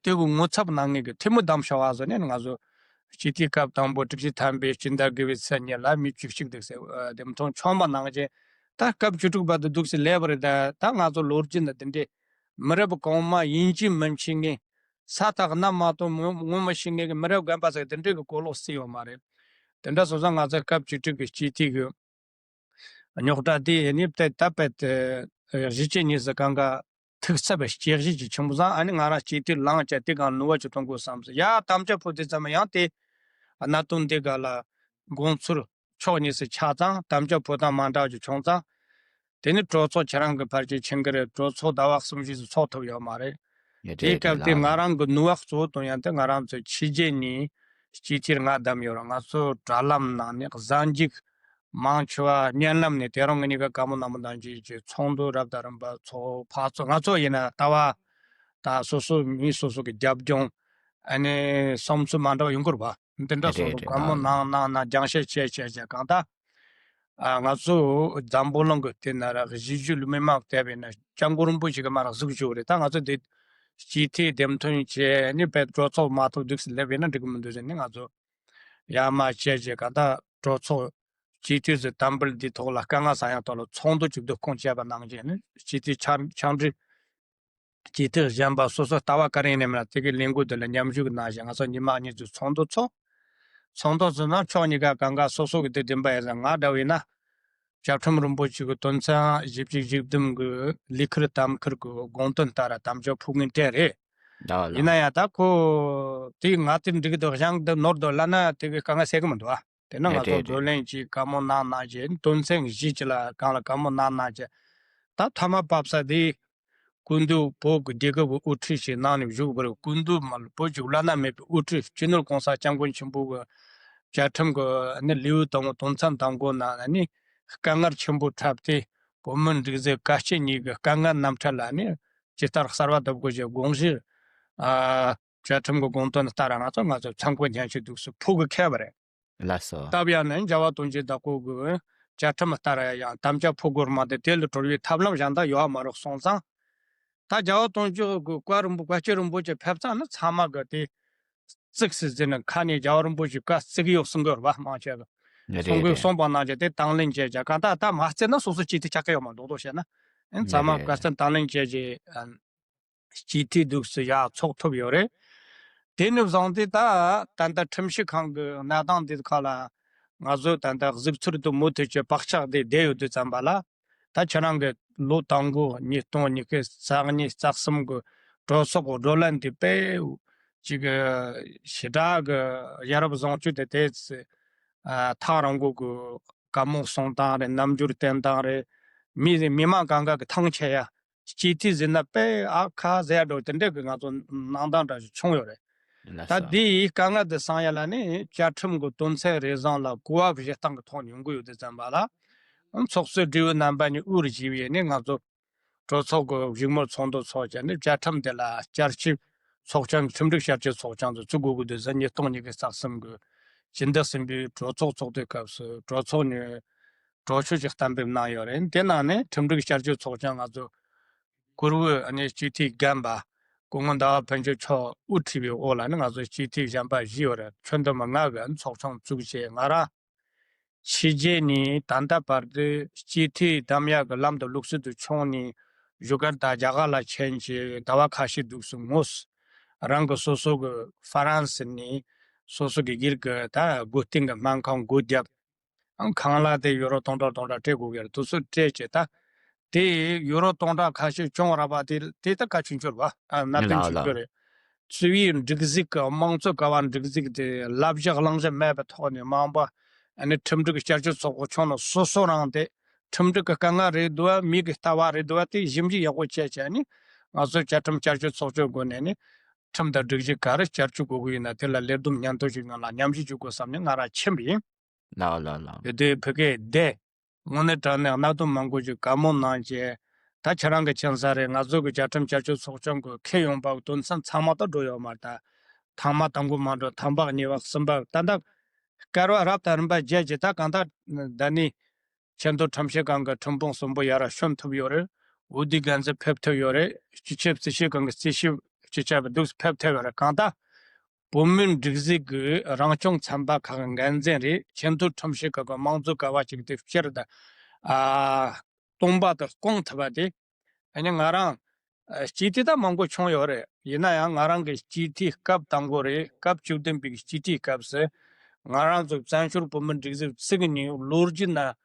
དེ་གི་ངོ་ཚབ་གནང་མཁན་གྱི་འཐུས་མི་བདམས་བྱ་བ་བཟོ་ནས་ང་ཚོ་སྤྱི་འཐུས་སྐབས་དང་པོ་དྲུག་ཅུ་ཐམ་པའི་སྤྱི་ཟླ་དགུ་པའི་ཚེས་གཉིས་ལ་མི་བཅུ་གཅིག་འདུག་ཟེར་འདེམས་ཐོན་ཆོག་མ་གནང་རྗེས། ད་སྐབས་བཅུ་དྲུག་བར་དུ་འདུག་སེ་སླེབས་པ་རེད། ད་ད་ང་ཚོ་ལོ་རྒྱུས་ནི་འདི་འདྲའི་མི་རབས་གོང་མ་ཡིན་གཅིག་མིན་གཅིག་ངས་ས་ཐག་སྣ་མ་གཏོགས་ངོ་ངོ་མི་ཤེས་མཁན་གྱི་མི་རབས་རྒན་པ་ཟེར་འདི་འདྲའི་གི་གོ་ལོག་སྲིད་ཡོད་མ་རེད། དེ་འདྲ་སོང་ཙང་ང་ཚོ་སྐབས་བཅུ་དྲུག་གི་སྤྱི་འཐུས་ཀྱི་རྙོག་དྲ་དེ་ནི་ད་ད་དཔེ་གཞིས་བྱེས་གཉིས་སུ་གང་ག་ཐུག་ཚབ་པའི་སྐྱེ་གཞི་ཅིག་ཆེན་པོ་བཟང་། ཨ་ནི་ང་རང་སྤྱི་འཐུས་ལངས་བྱས་དེ་གང་ནུས་པ་ཅིག་གཏོང་དགོས་བསམ་སོང་། ཡ་དམ་བཅའ་ཕུལ་དུས་ཙམ་ཡང་དེ་གནད་དོན་འདི་ག་ལ་དགོངས་ཚུལ་ཕྱོགས་གཉིས་སུ་ཆགས་ཙང་དམ་བཅའ་ཕུལ་སྟངས་མ་འདྲ་བ་ཅིག་བྱུང་ཙང་། དེ་ནི་གྲོས་ཚོགས་ཁྱེད་རང་གི་ཕལ་ཆེར་མཁྱེན་གྱི་རེད། གྲོས་ཚོགས་ཟླ་བ་གསུམ་བཞི་ཙམ་ཚོགས་ཐུབ་ཡོད་མ་རེད། ཡ་དེའི་རེད་རེད་སྐབས་དེ་ལ་ང་རང་གི་ནུས་པ་གཙོ་བོ་བཏོན་ཡ་དེ་ང་རང་ཚོ་ཕྱི་རྒྱལ་ནས་སྤྱི་འཐུས་ལྔ་བདམས་ཡོད་རེད། ང་ཚོ་དྲ་ལམ་ནང་ནས་གཟའ་མཇུག་མང་ཆེ་བ་བརྙན་ལམ་ནས་དེ་རིང་ངེད་གཉིས་ཀ་བཀའ་མོལ་གནང་མི་གནང་རྒྱུ་གི་ཚོགས་འདུ་རབ་དང་རིམ་པ་ཚོགས། ཕར་ཚོགས། ང་ཚོ་ཡིན་ན་ལྟ་བ་དང་སོ་སོ་མི་སོ་སོ་གི་རྒྱབ་ལྗོངས་ཨ་ནི་བསམ་ཚུལ་མ་འདྲ་བ་ཡོང་གི་རེད་པ། འདི་འདྲ་རེད་སོགས་རེད་བཀའ་མོལ་ལགས། གནང་གནང་གནང་སྦྱང་བཤད་བྱས་བྱས་བྱས་གང་ལྟར། ཨ་ང་ཚོ་འཛམ་བུ་གླིང་གི་སྟེང་ན་ར་གཞིས་བཞུགས་མི་མང་བལྟས་པས་ན་སྐྱབས་མགོན་རིན་པོ་ཆེ་གི་མ་ར་གཟིགས་བཞུགས་རེད། ད་ང་ཚོ་འདི་སྤྱི་འཐུས་འདེམས་ཐོན་བྱས་ནི་བས་གྲོས་ཚོགས་མ་ཐོབ་འདུག་སེ་སླེབས་པས་ན་འགྲིག་གི་མི་འདུག་ཟེར་ནས་ང་ཚོ་ཡར་མར་བྱས་བྱས་གང་ལྟར་གྲོས་ཚོགས་སྤྱི་འཐུས་ཚོས་དམ་འབུལ་འདི་ཐོག་ལ་དཀའ་ངལ་ཟ་ཡང་ཐོག་ལ་ཚོགས་འདུ་ཅིག་བསྡུ་སྐོང་བྱས་པ་གནང་རྗེས་ནི་སྤྱི་འཐུས་ཕྱག་ཕྱག་འབྲེལ་སྤྱི་འཐུས་གཞན་པ་སོ་སོ་ལྟ་བ་ག་རེ་ཡིན་ནའི་མིན་ན་དེ་གའི་ལས་འགུལ་དེ་ལ་མཉམ་ཞུགས་གནང་ཞིང་། ང་ཚོ་ཉི་མ་གཉིས་ཙམ་ཚོགས་འདུ་ཚོགས། ཚོགས་འདུ་ཚོགས་ན་ཕྱོགས་གཉིས་ཀ་གང་ག་སོ་སོ་གི་དེ་བདེན་པ་ཡིན་ཙང་། ང་འདྲ་བ་ཡིན་ན་བཅའ་ཁྲིམས་རིན་པོ་ཆེ་གི་དོན་ཚན་བཞི་བཅུ་ཞེ་བདུན་གི་ལས་ཁུར་དམ་ཁུར་གི་དགོངས་དོན་ལྟར་དམ་བཅའ་ཕུལ་མཁན་གྲས་རེད། ཡིན་ན་ཡང་ད་ཁོ་དེ་ང་དེ་འགྲིག་འདུག་གཞན་དེ་ནོར་འདུག་ལབ་ན་དེ་གི་དཀའ་ངལ་སེལ་གི་མི་འདུག་ཨ། དེ་ན་ང་ཚོ་བགྲོ་གླེང་གྱིས་བཀའ་མོལ་གནང་གནང་བྱས་དོན་ཚན་བཞི་ཅིག་ལ་གང་ལ་བཀའ་མོལ་གནང་གནང་བྱས། ད་མཐའ་མ་བབས་ས་དེ་སྐུ་མདུན་བོད་ཀྱི་རྒྱལ་ཁབ་ཀྱི་དབུ་ཁྲིད་ཞིག་གནང་ནས་བཞུགས་པ་རེད། སྐུ་མདུན་མ་ལ་བོད་ཀྱི་བླ་ན་མེད་པའི་དབུ་ཁྲིད་སྤྱི་ནོར་༸གོང་ས་༸སྐྱབས་མགོན་ཆེན་པོ་གི་བཅའ་ཁྲིམས་ཀྱི་ནི་ལེའུ་དང་པོ་དོན་ཚན་དང་པོ་ནང་ནི་དཀའ་ངལ་ཆེན་པོ་འཁྲབ་སྟེ་བོད་མི་འགྲིག་འཛིང་དཀའ་སྤྱད་གཉིས་ཀྱི་དཀའ་ངལ་རྣམ་འཕྲལ་ལ་ནི་ཇི་ལྟར་གསར་བ་བཏབ་དགོས་ཞེས་དགོངས་གཞི། ཨ། བཅའ་ཁྲིམས་ཀྱི་དགོངས་དོན་ལྟར་ང་ཚོ་ང་ཚོ་མཚམས་བཀོད་སྙན་ཞུ་འདུག་སེ་ཕུལ་གི་འཁེལ་བ་རེད། ལགས་སོ། སྟབས་ཡག་ནི་རྒྱལ་བ་དོན་གྱི་བདག་པོ་གི་བཅའ་ཁྲིམས་ལྟར་ཡང་དམ་བཅའ་ཕུལ་དགོས་མ་དེ་དེ་ལ་གྲོལ་བའི་ཐབས་ལམ་གཞན་དག་ཡོད་མ་རེད་སོང་ཙང་། ད་རྒྱལ་བ་དོན་གྱི་གི་བཀའ་རིན་པོ་བཀའ་སྤྱི་རིན་པོ་ཆེ་ཕེབས་ཙང་ནི་ཚང་མ་གི་དེ་བཙུགས་སེ་ཟེར་ནས་ཁ་ནས་རྒྱལ་བ་རིན་པོ་ཆེ་བཀའ་བརྩི་གི་ཡོད་གསུང་གི་རེད་པ། མང་ཆེ་གི་ རེད། གསུང་གི་རེད། གསུངས་པ་ནང་བཞིན་དེ་དང་ལེན་བྱས་བྱས་གང་ལྟར་ད་མ་རྩེ་ན་སོ་སོ་སྤྱི་འཐུས་ཆགས་ཀྱི་ཡོད་མ་རེད། རྡོག་རྡོག་བཤད་ན། ཨ་ནི་ཚང་མ་རེད། བཀའ་བསྟན་དང་ལེན་བྱས་བྱས་ཨ་སྤྱི་འཐུས་འདུག་སེ་ཡར་ཚོགས་ཐུབ་ཡོད་རེད། དེ་ནས་བཟུང་སྟེ་ད་ད་ལྟ་ཁྲིམས་ཞིབ་ཁང་གི་གནས་སྟངས་འདི་ཁག་ལ་ང་ཚོ་ད་ལྟ་གཟིགས་ཚུལ་དུ་མུ་མཐུད་ཀྱི་བག་ཆགས་དེ་བསྡད་ཡོད་དུས་ཙམ་པ་ལ། ད་ཁྱེད་རང་གི་ལོ་དང་པོ་ཉིས་སྟོང་ཉི་ཤུ་རྩ་གཉིས་རྩ་གསུམ་གི་གྲོས་ཚོགས་ཀྱི་བགྲོ་གླེང་དེ་དཔེ་ཅིག་ཞེ་དྲག་གི་ཡ་རབས་བཟང་སྤྱོད་དེ་དེ་ཚེ་ཐག་རིང་པོ་གི་བཀའ་མོལ་གསུང་སྟངས་རེད། རྣམ་འགྱུར་བསྟན་སྟངས་རེད། མི་མི་མང་གང་ག་གི་ཐང་ཆད་ཡ། སྤྱི་འཐུས་ཟེར་ན་དཔེ་ཨ་ཁ་ཟེར་ཡ་འགྲོ་དེ་འདྲ་གི་ང་ཚོ་སྣང་སྟངས་འདྲ་ཞིག་བྱུང་ཡོད་རེད། ལགས་ད་སོ། དེ་ཡི་དཀའ་ངལ་དེ་སང་ཡ་ལ་ནི་བཅའ་ཁྲིམས་ཀྱི་དོན་ཚན་རེ་ཟུང་ལ་གོ་བ་བཞེས་སྟངས་ཀྱི་ཐོག་ནས་ཡོང་གི་ཡོད་དུས་ཙམ་པ་ལ། ཚོགས་གཙོས་དྲི་བའི་རྣམ་པ་གཉིས་དབུར་བཞེས་པའི་ནི་ང་ཚོ་གྲོས་ཚོགས་ཀྱི་བཞུགས་མོལ་ཚོགས་འདུ་ཚོགས་བྱས་ནས་བཅའ་ཁྲིམས་དེ་ལ་བསྐྱར་ཞིབ་ཚོགས་ཆུང་། ཁྲིམས་སྒྲིག་བསྐྱར་བཅོས་ཚོགས་ཆུང་དུ་བཙུགས་དགོས་ཀྱི་འདུག་ཟེར། ཉིས་སྟོང་ཉི་ཤུ་རྩ་གསུམ་གྱི་སྤྱི་ཟླ་གསུམ་པའི་གྲོས་ཚོགས་ཚོགས་དུས་སྐབས་སུ་གྲོས་ཚོགས་ནས་གྲོས་ཆོད་ཅིག་གཏན་འབེབས་གནང་ཡོད་རེད། དེ་ནང་ནས་ཁྲིམས་སྒྲིག་བསྐྱར་བཅོས་ཚོགས་ཆུང་ང་ཚོ་བཀུར་འོས་ཨ་ནི་སྤྱི་འཐུས་རྒན་པ་སྐུ་ངོ་ཟླ་བ་ཕུན་ཚོགས་མཆོག་དབུ་ཁྲིད་པའི་འོག་ལ་ནི་ང་ཚོ་སྤྱི་འཐུས་གཞོན་པ་བཞི་ཡོད་རེད། ཁྱོན་བསྡོམས་ལྔ་གི་ཚོགས་ཆུང་བཙུགས་བྱས། ང་རང་ཕྱི་རྒྱལ་ནས་ད་ལྟ་བར་དུ་སྤྱི་འཐུས་འདེམས་ཡག་གི་ལམ་དུ་ལོགས་སུ་དུ་བྱུང་ནས་བཞུགས་སྒར་དང་རྒྱ་གར་ལ་ཕྱིན་བྱས་ཟླ་བ་ཁ་ཤས་འདུག་སེ་ངོས་རང་གི་སོ་སོ་གི་ཧྥ་རན་སི་ནས་སོ་སོ་གི་སྒེར་གི་ད་སྒོ་རྟེན་གི་སྨན་ཁང་སྒོ་བརྒྱབ། ཨང་ཁང་གླ་དེ་ཡུ་རོ་སྟོང་ཕྲག་སྟོང་ཕྲག་སྤྲད་དགོས་ཀྱི་རེད། དེ་ཚོ་སྤྲད་བྱས་ད། དེ་ཡུ་རོ་སྟོང་ཕྲག་ཁ་ཤས་བྱུང་བ་ར་བ་དེ་དེ་ད་གལ་ཆེན་ཤོས་རེད་བ། ཨ་གནད་དོན་ཆེན་ཤོས་རེད། འཚོ་བའི་སྒྲིག་གཞི་གི་དམངས་གཙོ་ཀ་བ་སྒྲིག་གཞི་དེ་བསླབ་བྱ་གླེང་གཞི་མེད་པའི་ཐོག་ནས་མང་པོ་ཨ་ནི་ཁྲིམས་སྒྲིག་བསྐྱར་བཅོས་ཚོགས་པ་ཆུང་ནས་སོ་སོ་རང་དེ་ཁྲིམས་སྒྲིག་གི་དཀའ་ངལ་རེད་འདུག་བ། མི་གི་ལྟ་བ་རེད་འདུག་བ། དེ་ཞིབ་འཇུག་ཡག་པོ་བྱས་བྱས་ནས་ང་ཚོ་བཅའ་ཁྲིམས་བསྐྱར་བཅོས་ཚོགས་ཆུང་སྒོ་ནས་ནི་ཁྲིམས་དང་སྒྲིག་གཞི་ག་རེ་བསྐྱར་བཅོས་དགོས་ཀྱི་ཡིན་ན་དེ་ལ་ལས་བསྡོམས་མཉམ་དུ་ཞིག་ངང་ལ་མཉམ་ཞིབ་བྱེད་དགོས་བསམ་ནས་ང་རང་ཕྱིན་པ་ཡིན། ལགས་ལགས་ལགས། དེ་དུས་ཕ་གིར་བསྡད། དངོས་གནས་དྲང་གནས་གནད་དོན་མང་པོ་ཞིག་བཀའ་མོལ་གནང་བྱས། ད་ཁྱེད་རང་གི་མཁྱེན་གསལ་རེད། ང་ཚོ་གི་བཅའ་ཁྲིམས་བསྐྱར་བཅོས་ཚོགས་ཆུང་གི་ཁེ་ཡོང་འབབ་དོན་ཚན་ཚང་མ་ད་འགྲོ་ཡོད་མ་རེད། ད་ཐེངས་མ་དང་པོ་མ་འགྲོ། ཐེངས་པ་གཉིས་པ་གསུམ་པ་ད་ལྟ་བསྐལ་བ་རབ་དང་རིམ་པ་བརྒྱད་ཀྱི་ད་གང་ལྟར་ད་ནི་ཆེས་མཐོའི་ཁྲིམས་ཞིབ་ཁང་གི་ཁྲིམས་དཔོན་གསུམ་པོ་ཡར་བྱོན་ཐུབ་ཡོད་རེད། འོས་བསྡུའི་འགན་འཛིན་ཕེབས་ཐུབ་ཡོད་རེད། སྤྱི་ཁྱབ་རྩིས་ཞིབ་ཁང་གི་རྩིས་ཞིབ་སྤྱི་ཁྱབ་འདུག་ཕེབས་ཐུབ་ཡོད་རེད། གང་ལྟར། བོད་མིའི་སྒྲིག་འཛུགས་ཀྱི་རང་སྐྱོང་ཚན་པ་ཁག་གི་འགན་འཛིན་རེད། ཆེས་མཐོའི་ཁྲིམས་ཞིབ་ཁང་གི་དམངས་གཙོ་ཀ་བ་ཅིག་དེ་སྤྱིར་དུ་ཨ་སྟོང་པ་དུ་སྐོང་ཐུབ་པ་དེ། ཨ་ནི་ང་རང་ཨ་སྤྱི་འཐུས་ད་མང་པོ་བྱུང་ཡོད་རེད། ཡིན་ན་ཡང་ང་རང་གི་སྤྱི་འཐུས་སྐབས་དང་པོ་རེད། སྐབས་བཅུ་བདུན་པའི་སྤྱི་འཐུས་སྐབས་སུ་ང་རང་ཚོ་བཙན་བྱོལ་བོད་མིའི་སྒྲིག་འཛུགས་བཙུགས་ནས་ལོ་རྒྱུས་ནང་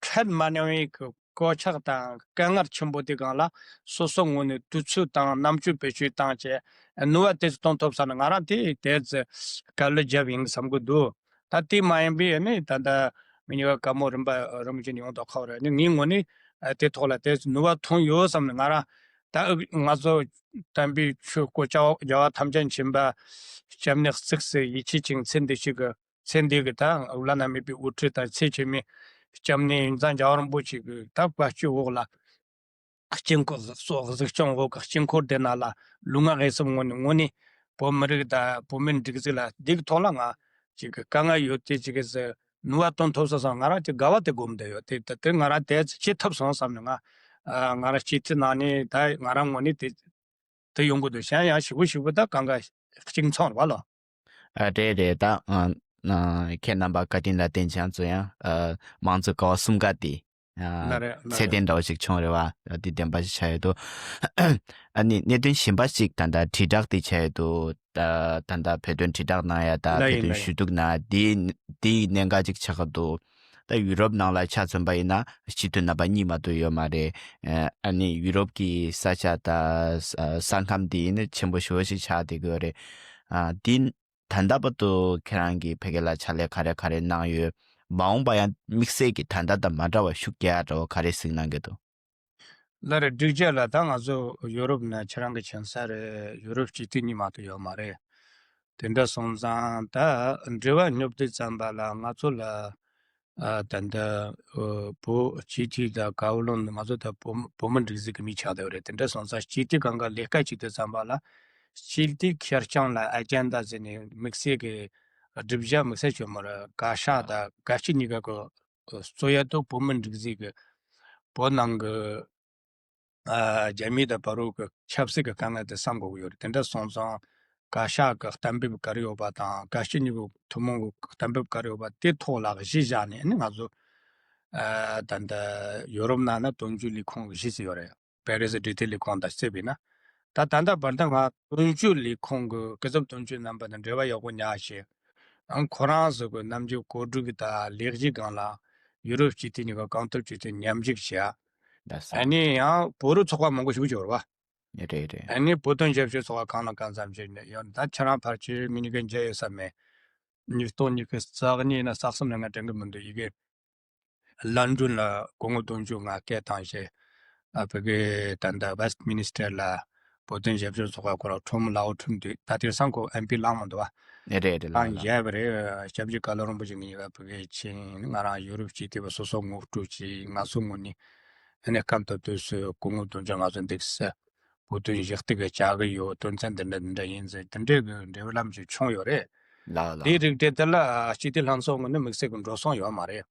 འཕྲད་མ་མྱོང་བའི་གི་གོད་ཆག་དང་དཀའ་ངལ་ཆེན་པོ་དེ་སྒང་ལ་སོ་སོ་ངོས་ནས་དུས་ཚོད་དང་རྣམ་དཔྱོད་བེད་སྤྱོད་བཏང་བྱས་ནུས་པ་དེ་ཚོ་གཏོང་ཐུབ་ས་ན་ང་རང་དེ་དེ་ཚོ་དཀའ་ལས་བརྒྱབ་ཡིན་བསམ་གི་འདུག་ད་དེ་མ་ཡིན་པའི་ནི་ད་ལྟ་མི་གཉིས་ཀ་བཀའ་མོལ་རིམ་པ་རིམ་བཞིན་ཡོང་དོ་ཁག་རེད། ནི་ངའི་ངོས་ནས་ཨ་དེ་ཐོག་ལ་དེ་ཚོ་ནུས་པ་ཐོན་ཡོད་བསམ་ནས་ང་རང་ད་ང་ཚོ་དམ་པའི་ཆོས་སྐོར་བྱ་བ་རྒྱལ་བ་ཐམས་ཅད་མཁྱེན་པ་སྐྱབས་གནས་གཙིགས་སུ་ཡིད་ཆེས་ཅིང་ཚེ་འདི་ཕྱི་གི་ཚེ་འདི་གི་ད་བླ་ན་མེད་པའི་དབུ་ཁྲིད་དང་ཚེ་ཕྱི་མའི་སྐྱབས་གནས་ཡོན་བཟང་རྒྱལ་བ་རིན་པོ་ཆེ་གི་ད་བཀའ་སྤྱོད་འོག་ལ་དཀྱིལ་འཁོར་གཟུགས་སོགས་གཟིགས་སྐྱོང་འོག་གི་དཀྱིལ་འཁོར་དེ་ནང་ལ་ལུས་ངག་ཡིད་གསུམ་ངོས་ནས་ངོས་ནས་བོད་མི་རིགས་དང་བོད་མིའི་སྒྲིག་འཛུགས་ལ་འདི་གི་ཐོག་ལ་ང་ཅིག་གི་དཀའ་ངལ་ཡོད་དེ་ཅིག་གི་ཟེར་ནུས་པ་བཏོན་ཐུབ་སོང་ཙང་ང་རང་ཅིག་དགའ་བ་དེ་སྒོམ་བསྡད་ཡོད་དེ། ད་དེ་ང་རང་དེ་བྱེད་ཐུབ་སོང་བསམ་ནས་ང་ང་རང་སྤྱི་འཐུས་ནང་ནས་ད་ང་རང་ངོས་ནས་དེ། དེ་ཡོང་གི་འདུག་གཞན་ཡང་ཞིབ་པོ་ཞིབ་པོ་ད་གང་ག་གཅིག་མཚུངས་རེད་བ་ལོ། ཨ་རེད་རེད། ད་ཨ་ཨ་ཁྱེད་རྣམ་པ་བཀའ་དྲིན་ལ་བརྟེན་ཅང་ཚོ་ཡང་ཨ་དམངས་གཙོ་ཀ་བ་གསུམ་ཀ་དེ་ཨ་ལ་རེད་ལ་ཚད་རེད། ལྡན་འདྲ་བོ་ཞིག་བྱུང་རེད་བ། ཨ་དེ་བདེན་པ་ཞིག་ཆགས་ཡོད་དོ། ཨ་ནི་གནད་དོན་གཞན་པ་ཞིག་ད་ལྟ་དྲིལ་བསྒྲགས་དེ་བྱས་ཡོད་དོ། ད་ད་ལྟ་བོད་དོན་དྲིལ་བསྒྲགས་གནང་ཡ་ད་ལ་བོད་ཡིན་དོན་ལ་ཞུ་ཡིན། གཏུག་གནང་དེ་དེའི་གནད་འགག་ཅིག་ཆགས་ཀྱི་འདུག་ད་ཡུ་རོབ་ནང་ལ་ཆ་མཚོན་པ་ཡིན་ན་སྤྱི་འཐུས་རྣམ་པ་གཉིས་མ་གཏོགས་ཡོད་མ་རེད། ཨ་ནི་ཡུ་རོབ་ཀྱི་ས་ཆ་དང་ས་ས་ཁམས་དེ་ཡིན་ན་ཆེན་པོ་ཞེ་པོ་ཞིག་ཆགས་བསྡད་ཀྱི་ཡོད་རེད། ཨ་དེ་ད་ལྟ་བར་དུ་ཁྱེད་རང་གིས་ཕ་གི་ལ་ཕྱག་ལས་ག་རེ་ག་རེ་གནང་ཡོད། མ་འོངས་པ་ཡང་དམིགས་བསལ་གྱི་ད་ལྟ་དང་མ་འདྲ་བ་ཤུགས་རྒྱག་ཡ་འདྲ་བོ་ག་རེ་གཟིགས་གནང་གི་འདུག་ལ་རེ་སྒྲིག་འཇགས་ལ་ད་ང་ཚོ་ཡུ་རོབ་ནང་ཁྱེད་རང་གི་མཁྱེན་གསལ་རེད། ཡུ་རོབ་སྤྱི་འཐུས་གཉིས་མ་གཏོགས་ཡོད་མ་རེད། དེ་འདྲ་སོང་ཙང་ད་འབྲེལ་བ་སྙོབ་དུས་ཙམ་པ་ལ་ང་ཚོ་ལ་ཨ་ད་ལྟ་ཨ་བོད་སྤྱི་འཐུས་དང་བཀའ་བློན་ང་ཚོ་ད་བོད་བོད་མི་སྒྲིག་འཛུགས་ཀྱི་མི་ཆགས་བསྡད་པ་རེད། དེ་འདྲ་སོང་ཙང་སྤྱི་འཐུས་སྒང་ག་ལས་ཀ་བྱེད་དུས་ཙམ་པ་ལ་སྤྱི་འཐུས་ཁེར་རྐྱང་ལ་ཨ་ཇེན་ཌ་ཟེར་ནས་དམིགས་བསལ་གྱི་སྒྲུབ་བྱ་དམིགས་བསལ་བྱུང་མ་རེད། བཀའ་ཤག་དང་བཀའ་སྤྱི་གཉིས་ཀ་གི་གཙོ་ཡ་དུ་བོད་མི་སྒྲིག་འཛུགས་ཀྱི་བོད་ནང་གི་ཨ་རྒྱ་མི་དང་བར་དུ་གི་ཆབ་སྲིད་ཀྱི་དཀའ་ངལ་དེ་བསམ་དགོས་ཀྱི་ཡོད་རེད། དེ་འདྲ་སོང་ཙང་ བཀའ་ཤག་གི་གཏན་འབེབས་ག་རེ་ཡོད་པ་དང་། བཀའ་སྤྱི་གཉིས་པོ་ཐུན་མོང་གི་གཏན་འབེབས་ག་རེ་ཡོད་པ་དེ་ཐོག་ལ་གཞི་བཞག་ནས་ནི་ང་ཚོ་ཨ་ད་ལྟ་ཡོ་རོབ་ནང་ན་དོན་གཅོད་ལས་ཁུངས་ཀྱི་གཞི་བཟོས་ཡོད་རེད། པེ་རི་སི་འབྲེལ་མཐུད་ལས་ཁུངས་དང་བརྩིས་པས་ན། ད་ད་ལྟ་བར་དུ་ང་དོན་གཅོད་ལས་ཁུངས་ཀྱི་སྐུ་ཚབ་དོན་གཅོད་རྣམ་པ་དང་འབྲེལ་བ་ཡག་པོ་ཉར་བྱས། ཨང་ཁོ་རང་ཚོ་གི་ནམ་རྒྱུན་གོ་སྒྲིག་དང་ལས་གཞི་སྒང་ལ་ཡུ་རོབ་སྤྱི་འཐུས་གཉིས་ཀ་གང་ཐུབ་ཅི་ཐུབ་མཉམ་ཞུགས་བྱས། ལགས་སོ། ཨ་ནི་ཡང་བོད་རིགས་ཚོགས་པ་མང་པོ་ཞིག་འབྱོར་བ། ཡ་རེད་རེད། ཨ་ནི་བོད་དོན་ཞབས་ཞུ་ཚོགས་པ་གང་ལ་གང་འཚམ་ཞིག་ནས་ཡོད། ད་ཁྱེད་རང་ཕལ་ཆེར་ངེད་གཉིས་ཀ་མཇལ་ཡོད་ས་མེད། ཉིས་སྟོང་ཉི་ཤུ་རྩ་གཉིས་ན་རྩ་གསུམ་ན་ང་དྲན་གི་མི་འདུག་ཡི་གེ། ལན་ཀྲུན་ལ་སྐུ་ངོ་དོན་གཅོད་ང་སྐད་བཏང་བྱས། ཨ་ཕ་གི་ད་ལྟ་ཝེ་སི་ཊི་མི་ནི་སི་ཊར་ལ་བོད་དོན་ཞབས་ཞུ་ཚོགས་པ་ཁོ་རང་ཁྲོམ་ལའོ་ཁྲོམ་དུས་ད་དེང་སང་ཁོ་ཨེམ་པི་ལངས་མ་འདུག་བ། ཨེ་རེད་རེད། ལ་ལ་ལ། མཇལ་བ་རེད། སྐྱབས་རྗེ་བཀའ་བློན་རིན་པོ་ཆེ་ངེད་ཨ་ཕ་གི་ཕྱིན། ང་རང་ཡུ་རོབ་སྤྱི་འཐུས་པ་སོ་སོ་ངོ་སྤྲོད་བྱས། ང་ཚོ་ངོས་ནས་ཨ་ནི་སྐབས་དང་དུས་སུ་སྐུ་ངོ་དོན་གཅོད་ང་ཚོ་འདུག་སེ་བོད་དོན་ཞུ་གཏུག་གི་བྱ་གི་ཡོད། དོན་ཚན་འདི་འདྲ་འདི་འདྲ་ཡིན་ཟེར་དེ་འདྲའི་གི་འབྲེལ་ལམ་ཞིག་བྱུང་ཡོད་རེད། ལ་ལ། དེའི་རིགས་དེ་དེ་ལ་སྤྱི་འཐུས་ལྷན་ཚོགས་ངོས་ནས་དམིགས་བསལ་གྱི་འགྲོ་སོང་ཡོད་མ་རེད།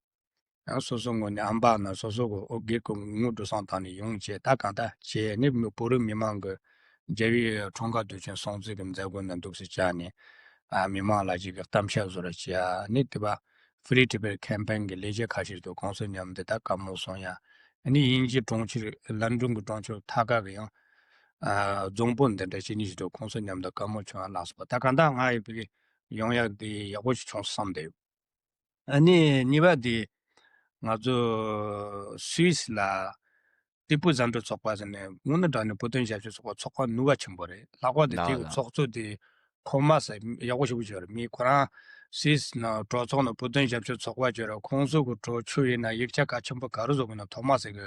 ཡང་སོ་སོ་ངོས་ནས་ཨམ་པ་ན་སོ་སོ་གི་ཨོ་སྒེར་གྱི་ངོས་འགྲོ་སོང་བཏང་ནས་ཡོང་བྱས། ད་གང་ལྟར་བྱས་ནས་མི་བོད་རིགས་མི་མང་གི་རྒྱལ་བའི་འཁྲུངས་སྐར་དུས་ཆེན་སྲུང་བརྩི་གི་མཛད་སྒོ་ནང་འདུག་སེ་བཅར་ནས། ཨ་མི་མང་ལ་ཅིག་གི་གཏམ་བཤད་བཟོ་འདྲ་བྱས། ཨ་ནི་དེ་པ་Free Tibet Campaign གི་ལས་བྱེད་ཁ་ཤས་དང་ཁོང་ཚོ་མཉམ་དུ་ད་བཀའ་མོལ་གསུང་ཡ། ཨ་ནི་དབྱིན་ཇིའི་གྲོང་ཁྱེར་ལན་ཀྲུན་གྱི་གྲོང་ཁྱེར་མཐའ་ཁག་གི་ཡང་ཨ་རྫོང་དཔོན་འདི་འདྲ་བྱས་ནས་ཞིག་ཏུ་ཁོང་ཚོ་མཉམ་དུ་བཀའ་མོལ་བྱུང་ཡ་ལ་སོགས་པ། ད་གང་ལྟར་ང་ཡི་བི་གི་ཡོང་ཡག་དེ་ཡག་པོ་ཞིག་བྱུང་བསམ་བསྡད་ཡོད། ཨ་ནི་གཉིས་པ་དེ་ང་ཚོ་སུད་སི་ལ་ཏི་ཕུ་མཛའ་འབྲེལ་ཚོགས་པ་ཟེར་ནས་དངོས་གནས་དྲང་གནས་བོད་དོན་ཞབས་ཞུ་ཚོགས་པ་ཚོགས་པ་ནུས་པ་ཆེན་པོ་རེད། ལྷག་པར་དུ་དེ་གི་ལགས་ལགས། ཚོགས་གཙོ་དེ་ཁོ་མ་ཟེར་ཡག་པོ་ཞེ་པོ་ཅིག་ཡོད་རེད། མི་ཁོ་རང་སུད་སི་ནང་གྲོས་ཚོགས་ནང་བོད་དོན་ཞབས་ཞུ་ཚོགས་པ་ཅིག་ཡོད་རེད། ཁོང་ཚོ་གི་གྲོས་ཆོད་ཡིན་ན་ཡིག་ཆ་གལ་ཆེན་པོ་ག་རེ་བཟོ་དགོས་ན་ཐོག་མ་ཟེར་གི་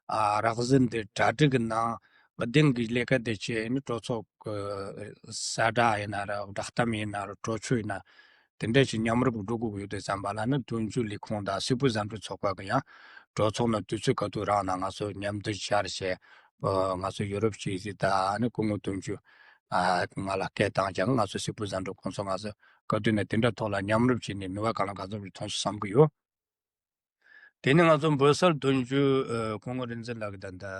ཨ་རགས་ཟིན་དེ་གྲ་སྒྲིག་གི་ནང་གི་ལས་ཀ་དེ་བྱས་ནས་གྲོས་ཚོགས་ཀྱི་གསལ་བསྒྲགས་ཡིན་ན་རེད། བསྒྲགས་གཏམ་ཡིན་ན་རེད། གྲོས་ཆོད་ཡིན་ན་དེ་འདྲ་ཞིག་མཉམ་རུབ་འགྲོ་དགོས་ཀྱི་ཡོད་དུས་ཙམ་པ་ལ་ནི་དོན་གཅོད་ལས་ཁུངས་དང་སིལ་བུ་མཛའ་འབྲེལ་ཚོགས་པ་གི་ཡང་གྲོས་ཚོགས་ནང་དུས་ཚོད་ག་དུས་རག་ན་ང་ཚོ་མཉམ་དུ་བཅར་བྱས། ཨ་ང་ཚོ་ཡུ་རོབ་སྤྱི་འཐུས་དང་ནི་སྐུ་ངོ་དོན་གཅོད་ཨ་ང་ལ་སྐད་བཏང་ཀྱང་ང་ཚོ་སིལ་བུ་མཛའ་འབྲེལ་ཁོང་ཚོ་ང་ཚོ་ག་དུས་ནས་དེ་འདྲ་ཐོག་ལ་མཉམ་རུབ་བྱས་ནས་ནུས་པ་གང་ལ་གང་འཚམ་ཞིག་ཐོན་ཤིག་བསམ་གྱི་ཡོད། དེ་ནས་ང་ཚོ་འབོད་སར་དོན་གཅོད་ཨ་སྐུ་ངོ་རིག་འཛིན་ལགས་ཀྱིས་ད་ལྟ་ཨ་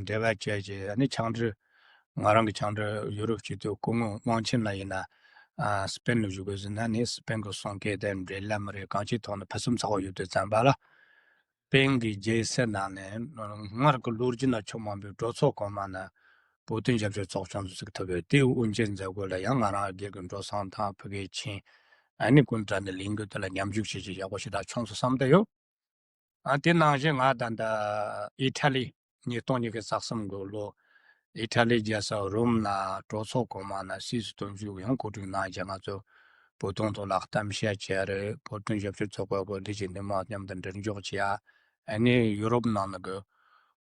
འབྲེལ་བ་བྱས་རྗེས་ཨ་ནི་ཆང་འབྲི། ང་རང་གི་ཆང་འབྲི་ཡུ་རོབ་སྤྱི་འཐུས་སྐུ་ངོ་དབང་ཆེན་ལགས་ཡིན་ན་ཨ་སི་པེན་ལ་བཞུགས་དགོས་ཟེར་ན་ནི་སི་པེན་གྱི་གསུང་སྐད་དང་འབྲེལ་ལམ་རེད། གང་ཅིའི་ཐོག་ནས་ཕུན་སུམ་ཚོགས་པ་ཡོད་དུས་ཙམ་པ་ལ་སི་པེན་གྱི་རྒྱལ་ས་ནང་ནས་སྔར་གྱི་ལོ་རྒྱུས་ནང་ཆེས་མང་པོའི་གྲོས་ཚོགས་གོང་མ་ནས་བོད་དོན་ཞབས་ཞུ་ཚོགས་ཆུང་ཚོ་ཚུགས་ཐུབ་ཡོད། དེའི་དབུ་འབྱེད་མཛད་སྒོ་ལ་ཡང་ང་རང་སྒེར་གྱི་འགྲོ་སོང་དང་ཕ་གིར་ཕྱིན། ཨ་ནི་ཀུན་དྲ་ནས་ལས་འགུལ་དེ་ལ་མཉམ་ཞུགས་བྱེད་ཀྱི་ཡག་པོ་ཞེ་དྲག་བྱུང་སོང་བསམ་བསྡད་ཡོད། ཨ་དེ་ནང་བཞིན་ང་ད་ལྟ་ཨི་ཊ་ལི་ཉིས་སྟོང་ཉི་ཤུ་རྩ་གསུམ་གི་ལོ་ཨི་ཊ་ལི་རྒྱལ་ས་རོམ་ལ་གྲོས་ཚོགས་གོང་མ་ནས་སུད་སི་དོན་གཅོད་ཀྱིས་ཡང་གོ་སྒྲིག་གནང་བྱས་ང་ཚོ་བོད་དོན་ཐོག་ལ་གཏམ་བཤད་བྱས་རེད། བོད་དོན་ཞབས་ཞུ་ཚོགས་པ་གི་འདི་བཞིན་འདི་མ་མཉམ་དུ་མགྲིན་འཇོག་བྱས། ཨ་ནི་ཡུ་རོབ་ནང་ནས་གི་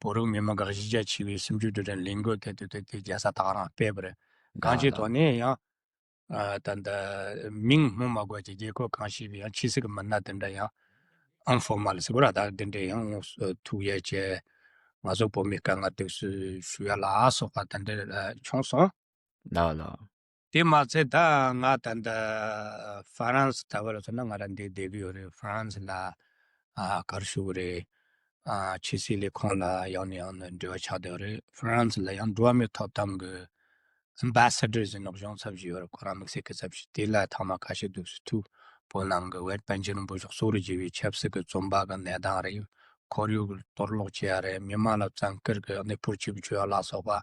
བོད་རིགས་མི་མང་གི་གཞི་རྒྱ་ཆེ་བའི་སེམས་ཤུགས་དྲིལ་བསྒྲགས་ལས་འགུལ་དེ་དུས་དེ་དེ་རྒྱལ་ས་ད་ག་རང་སྤེལ་བ་རེད། གང་ཅིའི་ཐོག་ནས་ཡང་ཨ་ད་ལྟ་མིང་སྨོས་མ་དགོས་ཀྱི་རྒྱལ་ཁབ་གང་ཞིག་གི་ཡང་ཕྱི་སྲིད་ཀྱི་མི་སྣ་དེ་འདྲ་ཡང་ཨིན་ཕོར་མལ་ཟེར་བ་ར་ད་དེ་འདྲ་ཡང་ཐུག་ཡས་བྱས། ང་ཚོ་བོད་མིའི་དཀའ་ངལ་སྡུག་སུ་ཞུ་ཡ་ལ་སོགས་པ་དེ་འདྲ་བྱུང་སོང་། ལགས་ལགས། དེ་མ་ཚད་ད་ང་ད་ལྟ་ཧྥ་རན་སི་ད་བར་ལ་མཚོན་ན་ང་རང་འདིར་བསྡད་ཀྱི་ཡོད་རེད། ཧྥ་རན་སི་ལ་ཨ་ག་རེ་ཞུ་གི་རེད། ཨ་ཕྱི་སྲིད་ལས་ཁུངས་ལ་ཡང་ནས་ཡང་ནས་འབྲེལ་བ་ཆགས་བསྡད་ཡོད་རེད། ཧྥ་རན་སི་ལ་ཡང་འགྲོ་བ་མིའི་ཐོབ་ཐང་གི་ཨེམ་བྷ་སེ་ཌར་ཟེར་ནོ་གཞུང་ཚབ་ཞིག་ཡོད་རེད། ཁོ་རང་དམིགས་བསལ་སྐུ་ཚབ་ཞིག་དེ་ལ་ཐེངས་མ་ཁ་ཤས་འདུག་སེ་ཐུག་བོད་ནང་གི་ཝེད་པཎ་ཆེན་རིན་པོ་ཆེ་གཙོ་བོར་བྱས་པའི་ཆབ་སྲིད་ཀྱི་བཙོན་པ་གི་གནས་སྟངས་རེད། ཁོར་ཡུག་གི་གཏོར་བརླག་བྱེད་ཡ་རེད། མི་མང་ལ་བཙན་བཀུར་གྱི་གནས་སྤོར་བྱེད་དགོས་ཡ་ལ་སོགས་པ།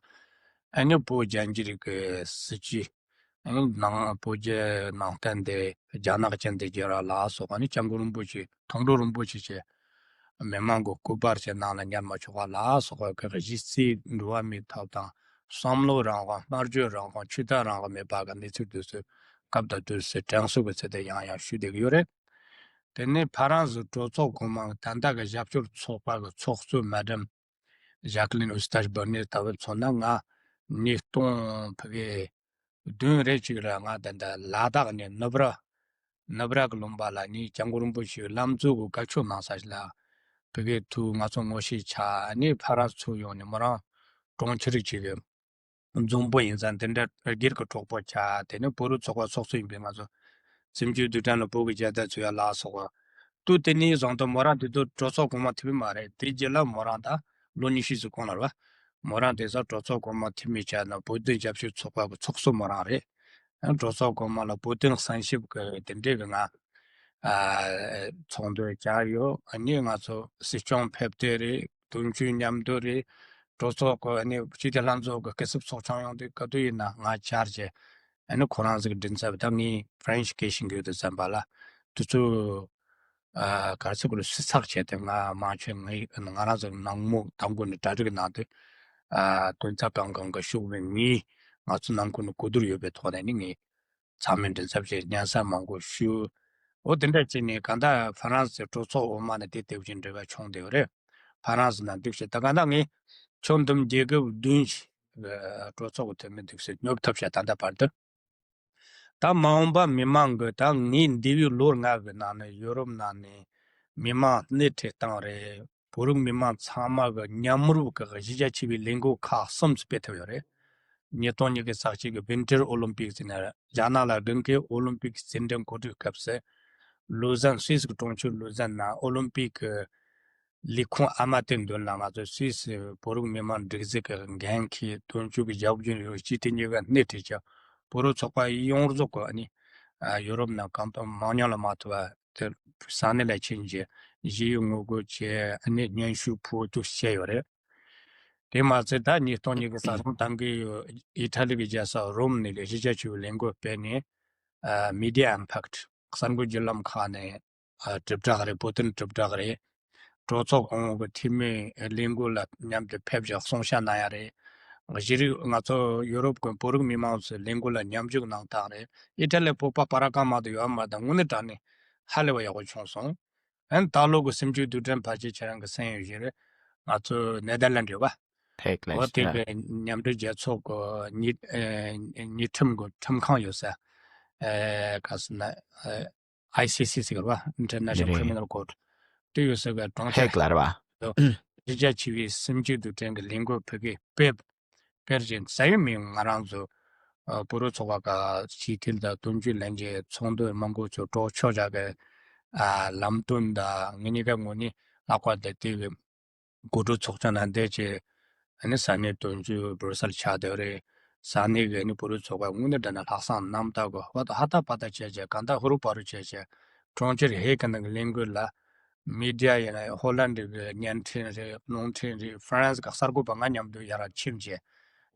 ཨ་ནི་བོད་རྒྱ་འགྱུར་གྱི་སྲིད་ཇུས། ཨ་ནི་ནང་བོད་རྒྱ་ནང་བསྟན་དེ་རྒྱ་ནག་ཅན་དུ་བསྒྱུར་བ་ལ་སོགས་པ། ཨ་ནི་སྐྱབས་མགོན་རིན་པོ་ཆེ་མཐོང་གྲོལ་རིན་པོ་ཆེ་བཅས་མི་མང་གི་སྐུ་པར་བཅས་ནང་ལ་ཉར་མ་ཆོག་པ་ལ་སོགས་པ་གི་གཞི་རྩའི་འགྲོ་བ་མིའི་ཐོབ་ཐང་། བསམ་བློའི་རང་དབང་། སྨྲ་བརྗོད་རང་དབང་། ཆོས་དད་རང་དབང་མེད་པ་གི་གནས་ཚུལ་དེ་ཚོ་སྐབས་དང་དུས་སུ་དྲན་གསོ་གི་ཚུལ་དུ་ཡང་ཡང་ཞུས་བསྡད་ཀྱི་ཡོད་རེད། དེ་ནས་ཕ་རན་སི་གྲོས་ཚོགས་གོང་མ་ད་ལྟ་གི་རྒྱབ་སྐྱོར་ཚོགས་པ་གི་ཚོགས་གཙོ་མེ་ཌམ་ཇཱ་ཀ་ལིན་ཨུ་སྟར་སྦར་ནེ་ལྟ་བུ་མཚོན་ན། ང་ཉིས་སྟོང་ཕ་གི་བདུན་རེ་གཅིག་ལ་ང་ད་ལྟ་ལ་དྭགས་ནས་ནུབ་ར་ནུབ་ར་གི་ལུང་པ་ལ་ནི་སྐྱབས་མགོན་རིན་པོ་ཆེའི་བླ་མཛོད་གི་བཀའ་ཆོས་གནང་ས་ཞིག་ལ་ཕ་གི་ཐུག་ང་ཚོ་ངོ་ཤེས་ཆགས། ཨ་ནི་ཕ་རན་སི་ཚུར་ཡོང་ནས་མོ་རང་གྲོང་ཁྱེར་གཅིག་གི་རྫོང་དཔོན་ཡིན་ཙང་དེ་འདྲ་སྒེར་གྱི་གྲོགས་པོ་ཆགས། དེ་ནས་བོད་རིགས་ཚོགས་པ་ཚོགས་གཙོ་ཡིན་པས་ང་ཚོ་འཛིན་སྐྱོང་དུས་དྲན་ལ་བོད་ཀྱི་རྒྱལ་དར་འཚོལ་ཡ་ལ་སོགས་པ། དུས་དེ་ནས་བཟུང་སྟེ་མོ་རང་དེ་དུས་གྲོས་ཚོགས་གོང་མ་ཐུབ་པ་མ་རེད། དེ་རྗེས་ལ་མོ་རང་ད་ལོ་ཉི་ཤུ་ཙམ་གོང་ལ་རེད་ མོ་རང་དེང་སང་གྲོས་ཚོགས་གོང་མ་འཐུས་མི་བྱས་ན་བོད་དོན་རྒྱབ་སྐྱོར་ཚོགས་པ་གི་ཚོགས་གཙོ་མོ་རང་རེད། ཡང་གྲོས་ཚོགས་གོང་མ་ལ་བོད་དོན་གསན་ཞིབ་གི་དེ་འདྲའི་གི་ང་ཨ་ཚོགས་འདུ་བཅར་ཡོད། ཨ་ནི་ང་ཚོ་སྲིད་སྐྱོང་ཕེབས་དུས་རེད། དོན་གཅོད་མཉམ་དུ་རེད། གྲོས་ཚོགས་གི་ཨ་ནི་སྤྱི་བདེ་ལྷན་ཚོགས་གི་སྐུ་ཚབ་ཚོགས་ཆུང་ཡོང་དུས་ག་དུས་ཡིན་ན་ང་བཅར་བྱས། ཨ་ནི་ཁོ་རང་ཚོ་གི་མགྲིན་ཚབ་ད་ངས་ཧྥ་རན་སི་སྐད་ཤེས་ཀྱི་ཡོད་དུས་ཙམ་པ་ལ་དུས་ཚོད་ཨ་ག་རེ་ཟེར་དགོས་རེད། བསྲི་ཚགས་བྱས་ཏེ་ང་མང་ཆེ་ངས་ང་རང་ཚོ་ནང་མོལ་དང་པོ་ནས་གྲ་སྒྲིག་གནང་དུས་ཨ་དོན་ཚན་གང་གང་གི་ཤོག་བུ་ངས་ང་ཚོ་ནང་ཁུལ་ནས་གོ་བསྡུར་ཡོད་པའི་ཐོག་ནས་ནི་ངས་ཚང་མས་མགྲིན་ཚབ་བྱས་སྙན་སེང་མང་པོ་ཞུས། འོ་དེ་འདྲ་བྱས་ནས་གང་ལྟར་ཧྥ་རན་སི་གྲོས་ཚོགས་འོག་མ་ནས་དེ་དེ་བཞིན་འབྲེལ་བ་བྱུང་བསྡད་ཡོད་རེད། ཧྥ་རན་སི་ནང་འདུག་བྱས་ད་གང་ལྟར་ངས་ཁྱོན་བསྡོམས་རྒྱལ་ཁབ་བདུན་ཞིག་གྲོས་ཚོགས་ཀྱི་འཐུས་མི་འདུག་སེ་སྙོབ་ཐབས་བྱས་ད་ལྟ་བར་དུ། ད་མ་འོངས་པ་མི་མང་གི་ད་ངས་འདས་པའི་ལོ་ལྔ་གི་ནང་ནས་ཡོ་རོབ་ནང་ནས་མི་མང་སྣེ་ཁྲིད་སྟངས་རེད། བོད་རིགས་མི་མང་ཚང་མ་གི་མཉམ་རུབ་གི་གཞི་རྒྱ་ཆེ་བའི་ལས་འགུལ་ཁག་གསུམ་སྤེལ་ཐུབ་ཡོད་རེད། ཉིས་སྟོང་ཉི་ཤུ་རྩ་གཅིག་གི་ཝིན་ཊར་ཨོ་ལིམ་པིག་ཟེར་ན་རྒྱ་ནག་ལ་དགུན་ཁའི་ཨོ་ལིམ་པིག་རྩེད་འགྲན་གོ་སྒྲིག་སྐབས་སུ་ལུ་ཟན། སུད་སི་གི་གྲོང་ཁྱེར་ལུ་ཟན་ནང་ཨོ་ལིམ་པིག་གི་ལས་ཁུངས་ཨ་མ་དེ་མདུན་ལ་ང་ཚོ་སུད་སི་བོད་རིགས་མི་མང་སྒྲིག་འཛུགས་ཀྱི་འགན་འཁྱེར་དོན་གཅོད་ཀྱི་རྒྱབ་སྐྱོར་ཡོད་སྤྱི་འཐུས་གཉིས་ཀ་སྣེ་ཁྲིད་ཀྱི་བོད་རིགས་ཚོགས་པ་ཡོངས་རྫོགས་ཀྱི་ཨ་ནི་ཡོ་རོབ་ནང་གང་ལྟར་མང་ཉུང་ལ་མ་ལྟོས་པ་དེ་ས་གནས་ལ་ཕྱིན་རྗེས་ཞི་བའི་ངོ་རྒོལ་བྱས། ཨ་ནི་སྙན་ཞུ་ཕུལ་དུ་བྱས་ཡོད་རེད། དེ་མ་ཚད་ད་ཉིས་སྟོང་ཉི་ཤུ་རྩ་གསུམ་ཟླ་འགོའི་ཨི་ཊ་ལི་གི་རྒྱལ་ས་རོམ་ནས་ལས་གཞི་རྒྱ་ཆེ་བའི་ལས་འགུལ་སྤེལ་ནས་མི་ཌི་ཡ་ཨིམ་ཕེག་ཊི་གསར་འགོད་བརྒྱུད་ལམ་ཁག་ནས་ཨ་དྲིལ་བསྒྲགས་རེད། བོད་དོན་དྲིལ་བསྒྲགས་རེད། གྲོས་ཚོགས་གོང་འོག་གི་འཐུས་མི་ལས་འགུལ་ལ་མཉམ་དུ་ཕེབས་ཀྱི་གསུང་བཤད་གནང་ཡ་རེད། གཞི་རིགས་ང་ཚོ་ཡོ་རོབ་ཀྱི་བོད་རིགས་མི་མང་ཚོའི་ལས་འགུལ་ལ་མཉམ་ཞུགས་གནང་སྟངས་རེད། ཨི་ཊ་ལི་བོད་པ་པ་ར་ཀ་མ་དུ་ཡོད་མ་དང་དངོས་གནས་དྲང་གནས་ཧ་ལས་པ་ཡག་པོ་བྱུང་སོང་། ཨན་ད་ལོ་གི་སེམས་ཤུགས་རྡུལ་ཕྲན་ཕལ་ཆེར་ཁྱེད་རང་གི་སེམས་ཡོད་བཞིན་རེད། ང་ཚོ་ནེ་དར་ལན་ཌི་ཡོད་པ། ཐེག་ལན་འོ་དེ་ཤ་གི་མཉམ་འབྲེལ་རྒྱལ་ཚོགས་ཀྱི་ཉེས་ཨེ་ཉེས་ཁྲིམས་ཀྱི་ཁྲིམས་ཁང་ཡོད་ས། ཨེ་ག་ཟེར་ན་ཨེ་ཨའི་སི་སི་ཟེར་གི་རེད་པ། International རེད། Criminal Court དེ་ཡོད་ས་གི་གྲོང་ཁྱེར་ཧེག་ལ་རེད་པ། གཞི་རྒྱ་ཆེ་བའི་སེམས་ཤུགས་རྡུལ་ཕྲན་གྱི་ལས་འགུལ་ཕ་གིར་སྤེལ། སྤེལ་ཅིང་ཟ་ཡི་མིན། ང་རང་ཚོ་ཨ་བོད་རིགས་ཚོགས་པ་ག་སྤྱི་འཐུས་དང་དོན་གཅོད་ལྷན་རྒྱས་ཚོགས་འདུ་མང་པོ་ཚོགས་གྲོགས་ཆོག་ཆག་གི་ཨ་ལམ་སྟོན་དང་ངེད་གཉིས་ཀ་ངོས་ནས་ལྷག་པར་དུ་དེ་གི་གོ་སྒྲིག་ཚོགས་ཆུང་ནང་བསྡད་ཅིང་ཨ་ནི་ས་གནས་དོན་གཅོད་བྷུ་རུ་སལ་ཆགས་བསྡད་རེད། ས་གནས་ཀྱི་ཨ་ནི་བོད་རིགས་ཚོགས་པ་དངོས་གནས་དྲང་གནས་ལྷག་བསམ་རྣམ་དག་གི་བ་དང་ཧ་ཏ་པ་ཏ་བྱས་བྱས་གང་ལྟར་ཧུ་རུ་བ་རུ་བྱས་བྱས་གྲོང་ཁྱེར་ཧེ་གི་ནང་གི་ལས་འགུལ་ལ་མི་ཌི་ཡ་ཡིན་ན་ཧོ་ལན་ཌི་གི་བརྙན་འཕྲིན་རེད། རླུང་འཕྲིན་རེད། ཧྥ་རན་སི་གི་གསར་འགོད་པ་ང་མཉམ་དུ་ཡར་ཕྱིན་བྱས།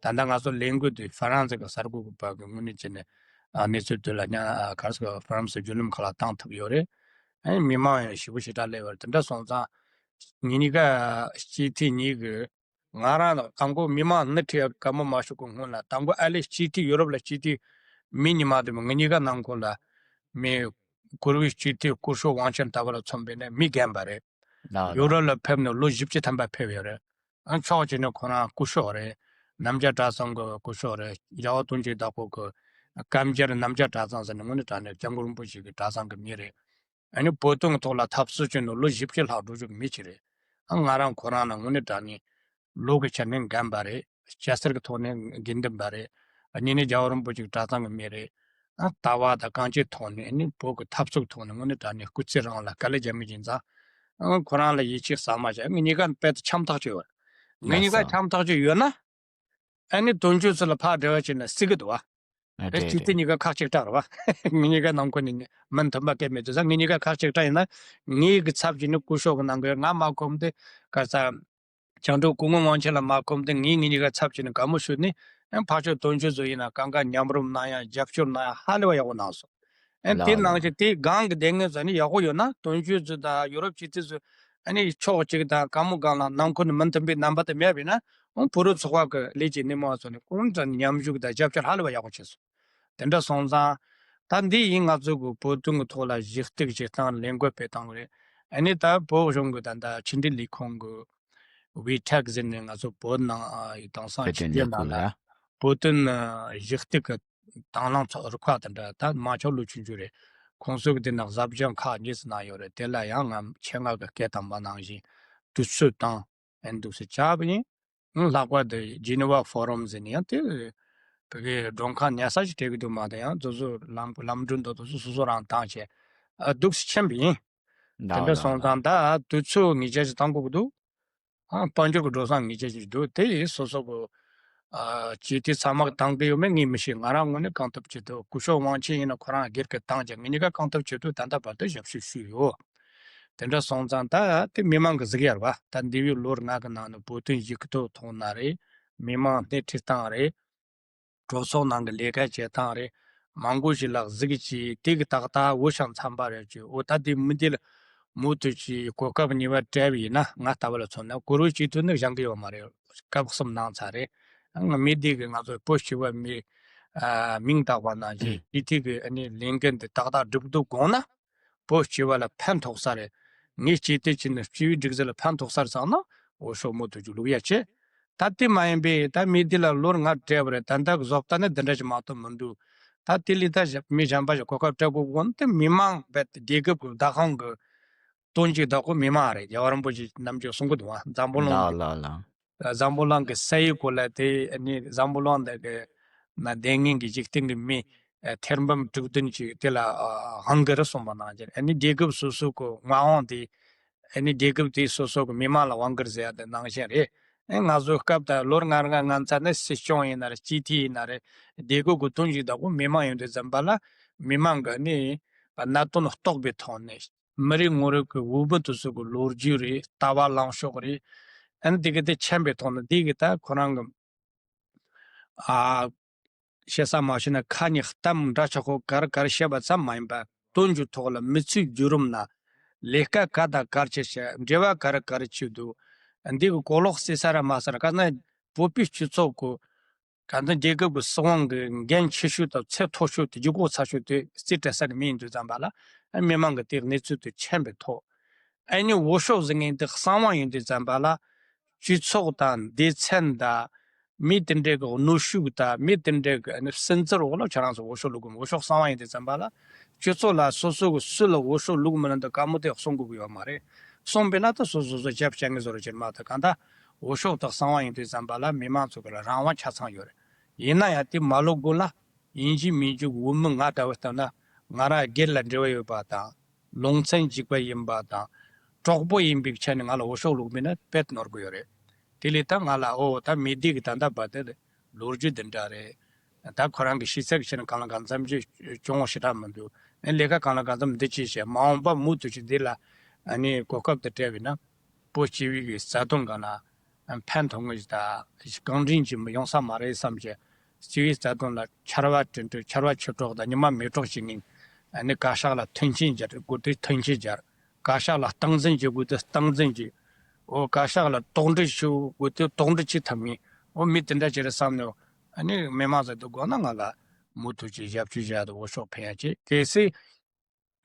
ད་ལྟ་ང་ཚོ་ལས་འགུལ་འདི་ཧྥ་རན་སི་གི་གསར་འགོད་པ་གི་ངོས་ནས་བྱས་ནས་ཨ་གནས་ཚུལ་དེ་ལ་ཉ་ཨ་ག་རེ་ཟེར་ཧྥ་རན་སི་བརྒྱུད་ལམ་ཁག་ལ་བཏང་ཐུབ་ཡོད་རེད། ཨ་ནི་མི་མང་ཡང་ཞེ་པོ་ཞེ་དྲག་སླེབས་ཡོད་རེད། དེ་འདྲ་སོང་ཙང་ངེད་གཉིས་ཀ་སྤྱི་འཐུས་གཉིས་ཀྱིས་ང་རང་ལ་དང་པོ་མི་མང་སྣེ་ཁྲིད་ཡག་བཀའ་མོལ་མ་ཞུ་གི་སྔོན་ལ་དང་པོ་ཨ་ལེ་སྤྱི་འཐུས་ཡོ་རོབ་ལ་སྤྱི་འཐུས་མི་ཉི་མ་དེ་མོ་ངེད་གཉིས་ཀ་ནང་ཁུལ་ལ་མི་གུ་རུའི་སྤྱི་འཐུས་སྐུ་ཞབས་ཝང་ཆེན་ལྟ་བུ་ལ་མཚོན་པས་ནས་མི་རྒན་པ་རེད། ཡོ་རོབ་ལ་ཕེབས་ནས་ལོ་བཞི་བཅུ་ཐམ་པ་ཕེབས་ཡོད་རེད། ཨང་ཕྱོགས་གཅིག་ནས་ཁོ་རང་སྐུ་ཞབས་རེད། རྣམ་རྒྱལ་གྲྭ་ཚང་གི་སྐུ་ཞབས་རེད། རྒྱལ་བ་དོན་གཅོད་བདག་པོ་གི་སྐམ་རྒྱལ་རྣམ་རྒྱལ་གྲྭ་ཚང་ཟེར་ནས་དངོས་གནས་དྲང་གནས་སྐྱབས་མགོན་རིན་པོ་ཆེ་གི་གྲྭ་ཚང་གི་མི་རེད། ཨ་ནི་བོད་དོན་གྱི་ཐོག་ལ་འཐབ་རྩོད་བྱས་ནས་ལོ་བཞི་བཅུ་ལྷག་འགྲོ་བཅུག་གི་མི་ཅིག་རེད། ཨ་ང་རང་ཁོ་རང་ལ་དངོས་གནས་དྲང་གནས་ལོ་གི་ཆ་ནས་རྒན་པ་རེད། སྐྱ་སེར་གྱི་ཐོག་ནས་དགེ་འདུན་པ་རེད། ཨ་གཉིས་ནས་རྒྱལ་བ་རིན་པོ་ཆེ་གི་གྲྭ་ཚང་གི་མི་རེད། ཨ་ལྟ་བ་དང་གང་ཅིའི་ཐོག་ནས་ཨ་ནི་བོད་ཀྱི་འཐབ་རྩོད་ཐོག་ནས་དངོས་གནས་དྲང་གནས་སྐུ་ཚེ་རིང་ལ་དཀའ་ལས་རྒྱབ་མི་ཡིན་ཙང་། ཨ་ཁོ་རང་ལ་ཡིད་ཆེས་ཟབ་མོ་བྱས། ངེད་གཉིས་ཀ་དཔེ་དེ་འཆམ་ཐག་ཆོད་ཡོད། ངེད་གཉིས་ཀ་འཆམ་ཐག་ཆོད་ཡོད་ན། ཨ་ནི་དོན་གཅོད་ཚོ་ལ་ཕར་འབྲེལ་བ་བྱས་ན་སྲིད་གི་འདུག་བ། རེད་རེད་སྤྱི་འཐུས་རེད། གཉིས་ཀ་ཁག་ཅིག་དྲག་རེད་བ། ངེད་གཉིས་ཀ་ནང་ཁོ་ནས་མི་མཐུན་པ་སྐད་མེད་དུས་ས་ངེད་གཉིས་ཀ་ཁག་ཅིག་དྲག་ཡིན་ན། ངེད་ཀྱི་ཚབ་བྱས་ནས་སྐུ་ཞབས་ཀྱི་ནང་གི་ང་མ་ཁོམ་དེ་ག་ས། བྱང་ཕྲུག་སྐུ་ངོ་དབང་ཆེན་ལ་མ་ཁོམ་དེ་ངེད་གཉིས་ཀ་ཚབ་བྱས་ནས་བཀའ་མོལ་ཞུས་ནས་ཨ་ཕར་ཕྱོགས་དོན་གཅོད་ཚོ་ཡིན་ན་གང་ག་མཉམ་རུབ་གནང་ཡ་རྒྱབ་སྐྱོར་གནང་ཡ་ཧ་ལས་པ་ཡག་པོ་གནང་སོང་། ཨ་ལགས་དེ་ལགས། ནང་བཞིན་དེ་སྒང་གི་སྡེ་ངན་ཚོ་ནི་ཡག་པོ་ཡོད་ན་དོན་གཅོད་ཚོ་དང་ཡོ་རོབ་སྤྱི་འཐུས་ཚོ་ཨ་ནི་ཕྱོགས་གཅིག་དང་བཀའ་མོལ་སྒང་ལ་ནང་ཁུལ་ནས་མི་མཐུན་པའི་རྣམ་པ་དེ་མེད་པ་ཡིན་ན་ཨང་བོད་རིགས་ཚོགས་པ་གི་ལས་ཀྱི་སྣེ་མོ་བ་ཚོ་ནི་ཀུན་ཀྲང་མཉམ་ཞུགས་དང་རྒྱབ་སྐྱོར་ཧ་ལས་པ་ཡག་པོ་བྱས་སོང་། དེ་འདྲ་སོང་ཙང་། ད་འདི་ཡིན་ང་ཚོ་གི་བོད་དོན་གི་ཐོག་ལ་གཞི་གཏིང་གཞི་གཏིང་ལས་འགུལ་སྤེལ་སྟངས་རེད། ཨ་ནི་ད་བོད་གཞུང་གི་ད་ལྟ་ཕྱི་འབྲེལ་ལས་ཁུངས་གི་ཝི་ཊེག་ཟེར་ནས་ང་ཚོ་བོད་ནང་ཨ་དེང་སང་བོད་ཕྱི་དོན་རྒྱལ་ལས་ནང་ཁུངས་ལ་ལ་བོད་དོན་ཨ་གཞི་གཏིང་གི་དང་བླངས་ཚོགས་རུ་ཁག་དེ་འདྲ་ད་མང་ཆོག་ལོ་ཆུང་ཆུང་རེད། ཁོང་ཚོ་གི་དེ་ནང་གཟབ་སྦྱོང་ཁག་གཉིས་སུ་གནང་ཡོད་རེད། དེ་ལ་ཡང་ང་ཆེད་མངགས་ཀྱི་སྐད་བཏང་བ་ནང་བཞིན་དུས་ཚོད་དང་། ཨེ་འདུག་སེ་བྱ་བ་ཡིན། ལྷག་པར་དུ་ཇི་ནི་ཝ་ཕོ་རམ་ཟེར་ནས་ཡང་དེ་བོད་ཀྱི་མགྲོན་ཁང་ཉར་ས་ཞིག་སྤྲད་ཀྱི་འདུག་མ་གཏོགས་ཡང་སོ་སོ་ལམ་ལམ་གྲོན་དང་དེ་ཚོ་སོ་སོ་རང་བཏང་བྱས་ཨ་འདུག་སེ་ཕྱིན་པ་ཡིན། དེ་འདྲ་སོང་ཙང་ད་དུས་ཚོད་ངེས་ཅན་ཞིག་བཏང་དགོས་ཀྱི་འདུག་ཨ་དཔལ་འབྱོར་གྱི་འགྲོ་སོང་ངེས་ཅན་ཞིག་འདུག་དེ་ཡིས་སོ་སོ་གི་ཨ་ཅི་དེ་ཚང་མ་བཏང་གི་ཡོད་མེད་ངས་མི་ཤེས། ང་རང་ངོས་ནས་གང་ཐུབ་ཅི་ཐུབ་སྐུ་ཞབས་དབང་ཆེན་ཡིན་ན་ཁོ་རང་སྒེར་གྱི་བཏང་ཀྱང་ངེད་གཉིས་ཀ་གང་ཐུབ་ཅི་ཐུབ་ད་ལྟ་བར་དུ་ཞབས་ཞུ་ཞུས་ཡོད། དེ་འདྲ་སོང་ཙང་ད་དེ་མི་མང་གི་གཟིགས་ཡར་བ་ད་འདས་པའི་ལོ་ལྔ་གི་ནང་ནས་བོད་དོན་ཞུ་གཏུག་ཐོག་ན་རེད། མི་མང་སྣེ་ཁྲིད་སྟངས་རེད། གྲོས་ཚོགས་ནང་གི་ལས་ཀ་བྱེད་སྟངས་རེད། མང་པོ་ཞིག་ལ་གཟིགས་ཀྱིས་དེ་གི་ཏག་ཏག་འོས་ཤིང་འཚམ་པ་རེད་ཅེས། འོ་ད་དེ་མི་དེ་ལ་མུ་མཐུད་ཀྱིས་གོ་སྐབས་གཉིས་པ་སྤྲད་པ་ཡིན་ན་ང་ལྟ་བུ་ལ་མཚོན་ན་གུ་རུ་སྤྱི་འཐུས་ནི་བཞེངས་གི་ཡོད་མ་རེད། སྐབས་གསུམ་གནང་ཚར་རེད། ང་མི་དེ་གི་ང་ཚོ་བོད་སྤྱི་བ་མི་ཨ་མིང་བཏགས་པ་ནང་བཞིན་སྤྱི་འཐུས་ཀྱི་ཨ་ནི་ལས་འགན་དེ་ཏག་ཏག་སྒྲུབ་ཐུབ་དགོངས་ན། བོད་སྤྱི་བ་ལ་ཕན་ཐོགས་ས་རེད། ངས་སྤྱི་འཐུས་ཀྱི་ནི་སྤྱི་པའི་སྒྲིག་འཛུགས་ལ་ཕན་ཐོགས་ས་རེད་བསམ་ན་འོས་ཤོག་མུ་མཐུད་ཀྱིས་བླུག་ཡ་བྱེད། ད་དེ་མ་ཡིན་པའི་ད་མི་དེ་ལ་ལོ་ལྔ་སྤྲད་པ་རེད། ད་ལྟ་གི་བཟོ་ལྟ་ནི་འདི་འདྲ་ཞིག་མ་གཏོགས་མི་འདུག་ད་དེ་ལས་ད་གཞན་མི་གཞན་པ་ཞིག་གོ་སྐབས་སྤྲད་དགོས་དགོས་ན་དེ་མི་མང་རྦད་དེ་རྒྱལ་ཁབ་ཀྱི་བདག་དབང་གི་དོན་གྱི་བདག་པོ་མི་མང་རེད། རྒྱལ་བ་རིན་པོ་ཆེས་ནམ་རྒྱུན་གསུང་གི་འདུག་བ། འཛམ་བུ་གླིང་ལགས་གི་ལགས་ལགས། འཛམ་བུ་གླིང་གི་ས་ཡི་གོ་ལ་དེ་ནི་འཛམ་བུ་གླིང་འདི་གི་ན་བསྡད་མཁན་གྱི་འཇིག་རྟེན་གྱི་མི་ཨ་ཐེར་འབུམ་དྲུག་བདུན་ཅིག་དེ་ལ་ཨ་དབང་གི་རེད་གསུངས་པ་ནང་བཞིན་ཨ་ནི་རྒྱལ་ཁབ་སོ་སོ་གི་མངའ་དབང་དེ་ཨ་ནི་རྒྱལ་ཁབ་དེ་སོ་སོ་གི་མི་མང་ལ་དབང་གི་རེད་ཟེར་ཡ་དེ་ནང་བཞིན་རེད། ཨ་ང་ཚོའི་སྐབས་དང་ལོ་ལྔ་ལྔ་ང་ཚ་ནི་སྲིད་སྐྱོང་ཡིན་ན་རེད། སྤྱི་འཐུས་ཡིན་ན་རེད། རྒྱལ་ཁབ་ཀྱི་དོན་ཞིག་བདག་པོ་མི་མང་ཡིན་དུས་ཙམ་པ་ལ་མི་མང་གི་ནི་གནད་དོན་རྟོགས་པའི་ཐོག་ནས། མི་རེ་ངོ་རེ་གི་འོས་མི་དེ་ཚོ་གི་ལོ་རྒྱུས་རེད། ལྟ་བ་ལངས་ཕྱོགས་རེད། ཨ་ནི་དེ་གི་དེ་མཁྱེན་པའི་ཐོག་ནས་དེ་གི་ད་ཁོ་རང་གི་ཨ་བཤད་ས་མ་ཤེས་ན་ཁ་ནས་གཏམ་འདྲ་ཆགས་ཁོ་གར་གར་བཤད་པ་ཙམ་མ་ཡིན་པ་དོན་གྱི་ཐོག་ལ་མི་ཚེའི་བརྒྱུད་རིམ་ན་ལས་ཀ་ག་དང་གར་ཆེ་ཆེ་འབྲེལ་བ་གར་གར་ཆེ་འདུག་འདི་གི་གོ་ལོག་བསྲེས་ས་ར་མ་ས་ར་ག་ན་བོད་པའི་སྤྱི་ཚོགས་གི་གང་ལྟར་རྒྱལ་ཁབ་ཀྱི་སྲིད་དབང་གི་འགན་ཆེ་ཤོས་དང་ཚད་མཐོ་ཤོས་དེ་རྒྱུ་གོ་ཚ་ཤོས་དེ་རྩིས་སྤྲད་ས་གི་མི་ཡིན་དུས་ཙམ་པ་ལ་མི་མང་གི་དེའི་གནས་ཚུལ་དེ་མཁྱེན་པའི་ཐོག་ཨ་ནི་འོས་ཤོག་ཟིན་མཁན་དེ་གསང་བ་ཡིན་དུས་ཙམ་པ་ལ་སྤྱི་ཚོགས་དང་སྡེ་ཚན་དང་མི་དེ་འདྲའི་གི་གནོན་ཤུགས་དང་མི་དེ་འདྲའི་གི་ཨ་ནི་སུན་གཙེར་འོག་ལ་ཁྱེད་རང་ཚོ་འོས་ཤོག་བླུག་དགོས། འོས་ཤོག་གསང་བ་ཡིན་དུས་ཙམ་པ་ལ་སྤྱི་ཚོགས་ལ་སོ་སོ་གི་སུ་ལ་འོས་ཤོག་བླུག་མི་ལ་འདི་དཀའ་མོ་དེ་གསུང་དགོས་ཀྱི་ཡོད་མ་རེད། གསུངས་པས་ན་ད་སོ་སོ་སོ་རྒྱབ་བྱ་ངེས་བཟོ་རུ་གྱུར་མ་ཐག་གང་ལྟར། འོས་ཤོག་དག་གསང་བ་ཡིན་དུས་ཙམ་པ་ལ་མི་མང་ཚོ་གི་ལ་རང་དབང་ཆ་ཚང་ཡོད་རེད། ཡིན་ན་ཡང་དེ་མ་ལོག་དགོས་ལ། ཡིན་གཅིག་མིན་གཅིག་འོས་མི་ང་འདྲ་བོ་ལྟར་ན་ང་རང་སྒེར་ལ་འབྲེལ་བ་ཡོད་པ་དང་། ལུང་ཚན་གཅིག་པ་ཡིན་པ་དང་། གྲོགས་པོ་ཡིན་པའི་ཆ་ནས་ང་ལ་འོས་ཤོག་བླུགས་མིན་ན་དཔེ་ནོར་གི་ཡོད་རེད། དེ་ལས་ད་ང་ལ་ཨོ་ད་མི་སྡེ་གི་ད་ལྟ་བར་དེ་ལོ་རྒྱུས་འདི་འདྲ་རེད། ད་ཁོ་རང་གི་ཤེས་ཚད་ཀྱི་ཕྱིར་ན་གང་ལ་གང་འཚམ་ཅིག་སྐྱོང་བ་ཞེ་དྲག་མི་འདུག་ཨེ་ལས་ཀ་གང་ལ་གང་འཚམ་འདི་ཅིག་བྱས་མ་འོངས་པ་མུ་མཐུད་ཀྱི་འདི་ལ་ཨ་ནི་གོ་སྐབས་དེ་སྤྲད་པས་ན་བོད་སྤྱི་པའི་གི་རྩ་དོན་སྒང་ལ་ཕན་ཐོགས་ངེས་ཀྱི་ད་གང་དྲིན་གྱིས་མི་ཡོང་ས་མ་རེད་བསམ་གྱི་སྤྱི་པའི་རྩ་དོན་ལ་ཆར་པ་དྲན་དུས་ཆར་པ་ཆུ་གྲོགས་དང་ཉི་མ་མེ་གྲོགས་བྱེད་ངེས་ཨ་ནི་བཀའ་ཤག་ལ་མཐུན་རྐྱེན་སྦྱར་དགོས་དུས་མཐུན་རྐྱེན་སྦྱར། བཀའ་ཤག་ལ་སྟངས་འཛིན་བྱེད་དགོས་དུས་སྟངས་འཛིན་བྱེད། འོ་བཀའ་ཤག་ལ་དོགས་འདྲི་ཞུ་དགོས་དུས་དོགས་འདྲི་བྱེད་ཐུབ་ངེས། འོ་མི་དེ་འདྲ་ཅིག་རེད་བསམ་ནས་ཨ་ནི་མི་མང་ཚོ་འདུག་དགོས་ན་ང་ལ་མུ་མཐུད་ཀྱི་ཞབས་ཞུ་བྱ་དུ་འོས་ཤོག་འཕེན་ཡ་བྱེད། གལ་སྲིད་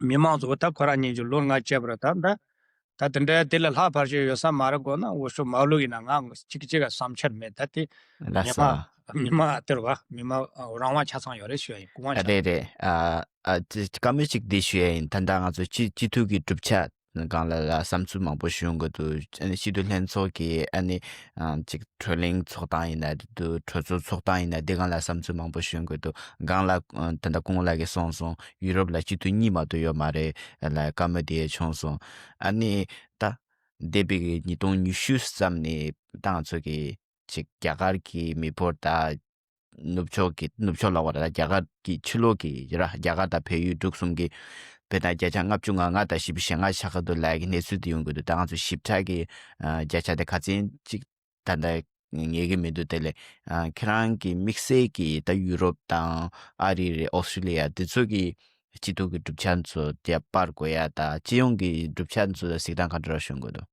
མི་མང་ཚོ་ད་ཁོ་རང་ཉིད་ཀྱི་ལོ་ལྔ་བཅད་པར་ད་ད་ད་དེ་འདྲ་དེ་ལས་ལྷག་ཕར་ཞིག་ཡོད་ས་མ་རེད་དགོས་ན་འོས་ཤོག་མ་བླུག་ཡིན་ན་ང་གཅིག་གཅིག་ག་བསམ་འཆར་མེད། ད་དེ་ལ་མི་ས་མང་མི་མང་ཨ་དེར་བ་མི་མང་རང་དབང་ཆ་ཚང་ཡོད་རེད་ཞུ་ཡ་ཡིན། སྐུ་དབང་ཆ་རེད་རེད། ཨ་ཨ་ཅི་བཀའ་མོལ་གཅིག་འདི་ཞུ་ཡ་ཡིན། ད་ལྟ་ང་ཚོ་སྤྱི་སྤྱི་འཐུས་ཀྱི་གྲུབ་ཆ་སྒང་ལ་ལ་བསམ་ཚུལ་མང་པོ་ཞུ་ཡོང་གི་འདུག་ཨ་ནི་སྤྱི་འཐུས་ལྷན་ཚོགས་ཀྱི་ཨ་ནི་ཨ་ཅིག་གྲོས་གླེང་ཚོགས་སྟངས་ཡིན་ན་འདུག་གྲོས་ཚོགས་ཚོགས་སྟངས་ཡིན་ན་འདི་སྒང་ལ་བསམ་ཚུལ་མང་པོ་ཞུ་ཡོང་གི་འདུག་སྒང་ལ་ཨ་ད་ལྟ་སྐུ་ངོ་ལགས་ཀྱིས་གསུངས་སོང་། ཡུ་རོབ་ལ་སྤྱི་འཐུས་གཉིས་མ་གཏོགས་ཡོད་མ་རེད་ལ་བཀའ་མོལ་དེ་བྱུང་སོང་། ཨ་ནི་ད་འདས་པའི་ཉིས་སྟོང་ཉི་ཤུ་ཙམ་ནས་ད་ང་ཚོ་གི་ཅིག་རྒྱ་གར་གྱི་མི་འབོར་དང་ནུབ་ཕྱོགས་ཀྱི་ནུབ་ཕྱོགས་ལ་བར་ལ་རྒྱ་གར་གྱི་ཕྱི་ལོགས་ཀྱི་ར་རྒྱ་གར་དང་བལ་ཡུལ་འབྲུག་གསུམ་གྱི་བོད་དང་བརྒྱ་ཆ་ལྔ་བཅུ་ང་ལྔ་དང་བཞི་བཅུ་ཞེ་ལྔ་ཆགས་ཀྱི་འདུག་ལབ་ཀྱི་གནས་ཚུལ་དེ་ཡོང་གི་འདུག་ད་ང་ཚོ་ཞིབ་ཕྲ་གི་ཨ་བརྒྱ་ཆ་དེ་ག་ཚོད་ཅིག་ད་ལྟ་ངེས་ཀྱི་མི་འདུག་དེ་ལས་ཨ་ཁྱེད་རང་གི་དམིགས་བསལ་གྱི་ད་ཡུ་རོབ་དང་ཨ་རི་རེད་ཨོ་སི་ཀྲི་ལི་ཡ་དེ་ཚོ་གི་སྤྱི་འཐུས་ཀྱི་གྲུབ་ཆ་ཚོ་དེ་སྤར་དགོས་ཡ་ད་སྤྱི་ཡོངས་ཀྱི་གྲུབ་ཆ་ཚོ་གཟིགས་སྟངས་ག་འདྲ་བྱུང་གི་འདུག་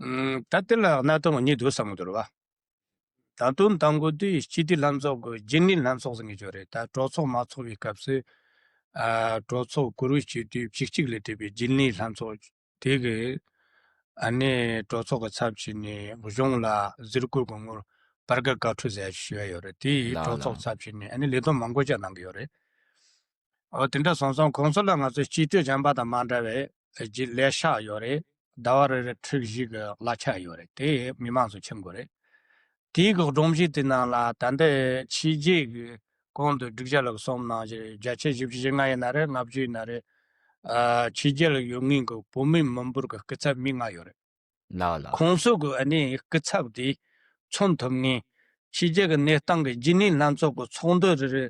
ཨུམ། ད་དེ་ལ་གནད་དོན་གཉིས་འདུག་བསམ་གྱི་འདུག་རེད་བ། ད་དུང་དང་པོ་དེ་སྤྱི་འཐུས་ལྷན་ཚོགས་ཀྱི་རྒྱུན་ལས་ལྷན་ཚོགས་ཟེར་མཁན་ཅིག་ཡོད་རེད། ད་གྲོས་ཚོགས་མ་ཚོགས་པའི་སྐབས་སུ་ཨ་གྲོས་ཚོགས་གུ་རུ་སྤྱི་འཐུས་བཅུ་གཅིག་ལས་གྲུབ་པའི་རྒྱུན་ལས་ལྷན་ཚོགས་དེ་གི་ཨ་ནི་གྲོས་ཚོགས་ཀྱི་ཚབ་བྱས་ནས་གཞུང་ལ་ཟུར་བཀོད་ཀྱི་ངོར་བར་བཀའ་བཀའ་འཁྲོལ་ཟེར་ཞུ་ཡ་ཡོད་རེད། དེ་ལགས་གྲོས་ཚོགས་ལགས། ཚབ་བྱས་ནས་ཨ་ནི་ལས་དོན་མང་པོ་ཅིག་གནང་གི་ཡོད་རེད། འོ་དེ་འདྲ་སོང་ཙང་གོང་ས་ལ་ང་ཚོ་སྤྱི་འཐུས་གཞན་པ་དང་མ་འདྲ་བའི་རྒྱུན་ལས་ཤག་ཡོད་རེད། ཟླ་བ་རེ་རེ་ཁྲི་བཞི་གི་གླ་ཆ་ཡོད་རེད། དེ་མི་མང་ཚོ་མཁྱེན་དགོས་རེད། དེའི་གི་སྒྲོམ་གཞི་དེ་ནང་ལ་ད་ལྟ་ཕྱི་རྒྱལ་གི་གོང་དུ་སྒྲིག་གཞི་ལ་གསུངས་ནང་བཞིན་བརྒྱ་ཆ་བཞི་བཅུ་ཞེ་ལྔ་ཡིན་ན་རེད། ལྔ་བཅུ་ཡིན་ན་རེད། ཨ་ཕྱི་རྒྱལ་ལ་ཡོད་མཁན་གི་བོད་མི་མི་འབོར་གི་སྐུ་ཚབ་མི་ལྔ་ཡོད་རེད། ལགས་ལགས། ཁོང་ཚོ་གི་ཨ་ནི་སྐུ་ཚབ་དེ་མཚོན་ཐུབ་ངེས། ཕྱི་རྒྱལ་གྱི་གནས་སྟངས་ཀྱི་རྒྱུན་ལས་ལྷན་ཚོགས་ཀྱི་ཚོགས་འདུ་རེ་རེ་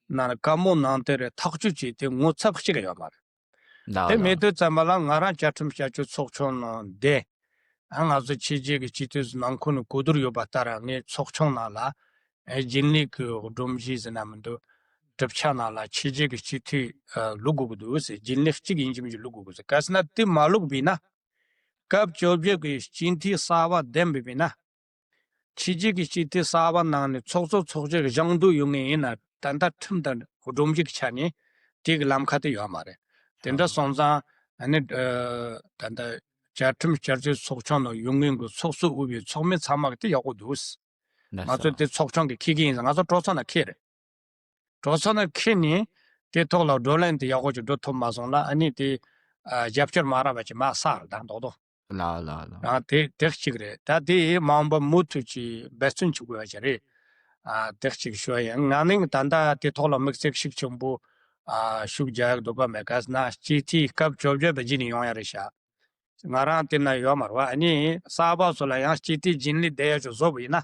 ནང་བཀའ་མོལ་གནང་དེ་རེ་ཐག་གཅོད་བྱས་ཏེ་ངོ་ཚབ་གཅིག་ཡོད་མ་རེད། ལགས་དེ་ལགས། མེད་དུས་ཙམ་པ་ལ་ང་རང་བཅའ་ཁྲིམས་བསྐྱར་བཅོས་ཚོགས་ཆུང་ནང་བསྡད། ཨ་ང་ཚོ་ཕྱི་རྒྱལ་གྱི་སྤྱི་འཐུས་ནང་ཁུལ་ནས་གོ་བསྡུར་ཡོད་པ་ལྟར་ངས་ཚོགས་ཆུང་ནང་ལ་ཨེ་རྒྱུན་ལས་ཀྱི་སྒྲོམ་གཞི་ཟེར་ན་མི་འདུག་གྲུབ་ཆ་ནང་ལ་ཕྱི་རྒྱལ་གྱི་སྤྱི་འཐུས་ཨ་བླུག་དགོས་ཀྱི་འདུག་ཟེར། རྒྱུན་ལས་གཅིག་ཡིན་གཅིག་མིན་གཅིག་བླུག་དགོས་ཀྱི་ཟེར། གལ་སྲིད་ན་དེ་མ་བླུག་པས་ན་སྐབས་བཅོ་བརྒྱད་ཀྱི་སྤྱི་འཐུས་གསར་པ་འདེམས་པས་ན། ཕྱི་རྒྱལ་གྱི་སྤྱི་འཐུས་གསར་པ་ནང་ནས་ཚོགས་གཙོ་ཚོགས་གཞོན་གྱི་བཞེངས་འདོད་ཡོད་མཁན་ཡིན་ན་ད་ལྟ་ཁྲིམས་དང་སྒྲོམ་གཞི་གི་ཆ་ནས་དེ་གི་ལམ་ཁ་དེ་ཡོད་མ་རེད། དེ་འདྲ་སོང་ཙང་ཨ་ནི་ཨ་ད་ལྟ་བཅའ་ཁྲིམས་བསྐྱར་བཅོས་ཚོགས་ཆུང་ནང་ཡོད་མཁན་གྱི་ཚོགས་གཙོ་དབུས་པའི་ཚོགས་མི་ཚང་མ་གི་དེ་ཡག་པོ་འདུག་ལགས་ང་ཚོ་སོ། དེ་ཚོགས་ཆུང་གི་འཁྱེར་གྱི་ཡིན་ཟེར། ང་ཚོ་གྲོས་ཚོགས་ནང་འཁྱེར་རེད། གྲོས་ཚོགས་ནང་འཁྱེར་ནས་དེ་ཐོག་ལ་བགྲོ་གླེང་དེ་ཡག་པོ་ཅིག་འགྲོ་ཐུབ་མ་སོང་ལ་ཨ་ནི་དེ་ཨ་རྒྱབ་སྐྱོར་མ་རག་པ་ཅིག་མ་ས་རེད་ད་མདོག་མདོག་ལགས་ལགས་ལགས། ཨ་དེ་དེ་གཅིག་རེད། ད་དེ་མ་འོངས་པ་མུ་མཐུད་ཀྱི་འབད་བརྩོན་བྱེད་དགོས་པ་ཞིག་རེད། ཨ་དེ་གཅིག་ཞུ་བ་ཡིན། ང་ནི་ད་ལྟ་དེ་ཐོག་ལ་དམིགས་བསལ་ཤུགས་ཆེན་པོ་ཨ་ཤུགས་རྒྱག་ཡག་འདོད་པ་མེད། གལ་སྲིད་ན་སྤྱི་འཐུས་སྐབས་བཅོ་བརྒྱད་པ་བརྒྱུད་ནས་ཡོང་ཡ་རེད་ཤག་ང་རང་དེ་ན་ཡོད་མ་རེད་བ། ཨ་ནི་གསར་པ་ཚོ་ལ་ཡང་སྤྱི་འཐུས་རྒྱུན་ལས་བསྡད་ཡ་ཅིག་བཟོ་བ་ཡིན་ན།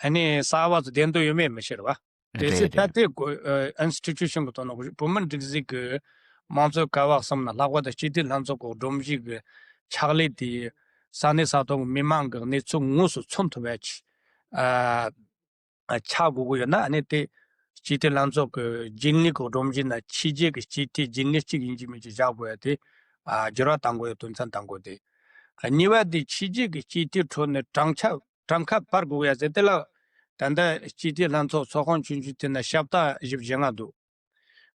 ཨ་ནི་གསར་པ་ཚོ་བསྡད་འདོད་ཡོད་མེད་མི་ཤེས་རེད་བ། དེ་རེད་ཚེ་ད་རེད། དེ་གོ་ཨ་ཨིན་སི་ཊི་ཊུ་ཤན་གི་ཐོག་ནས་བུད་མེད་སྒྲིག་འཛུགས་ཀྱི་དམངས་གཙོའི་ཀ་བ་གསུམ་ལ་ལྷག་པར་དུ་སྤྱི་འཐུས་ལྷན་ཚོགས་ཀྱི་སྒྲོམ་གཞི་གི་ཕྱག་ལས་དེ་ས་གནས་ས་ཐོག་གི་མི་མང་གི་གནས་ཚུལ་དངོས་སུ་མཚོན་ཐུབ་པ་ཅིག་ཨ་ཨ་ཆགས་དགོས་ཀྱི་ཡོད་ན། ཨ་ནི་དེ་སྤྱི་འཐུས་ལྷན་ཚོགས་ཀྱི་རྒྱུན་ལས་ཀྱི་སྒྲོམ་གཞི་ནང་ཕྱི་རྒྱལ་གྱི་སྤྱི་འཐུས་རྒྱུན་ལས་གཅིག་ཡིན་གཅིག་མིན་གཅིག་བཞག་དགོས་ཡ་དེ་ཨ་འགྱུར་བ་གཏང་དགོས་ཡ་དོན་ཚན་གཏང་དགོས་ཏེ། གཉིས་པ་དེ་ཕྱི་རྒྱལ་གྱི་སྤྱི་འཐུས་ཁྲོད་ནས་གྲངས་ཆ་གྲངས་ཀ་སྤར་དགོས་ཡ་ཟེར་དེ་ལ། ད་ལྟ་སྤྱི་འཐུས་ལྷན་ཚོགས་ཚོགས་ཁང་ཆུང་ཆུང་དེ་ན་ཞབས་ཏ་བཞི་བཅུ་ཞེ་ལྔ་འདུག་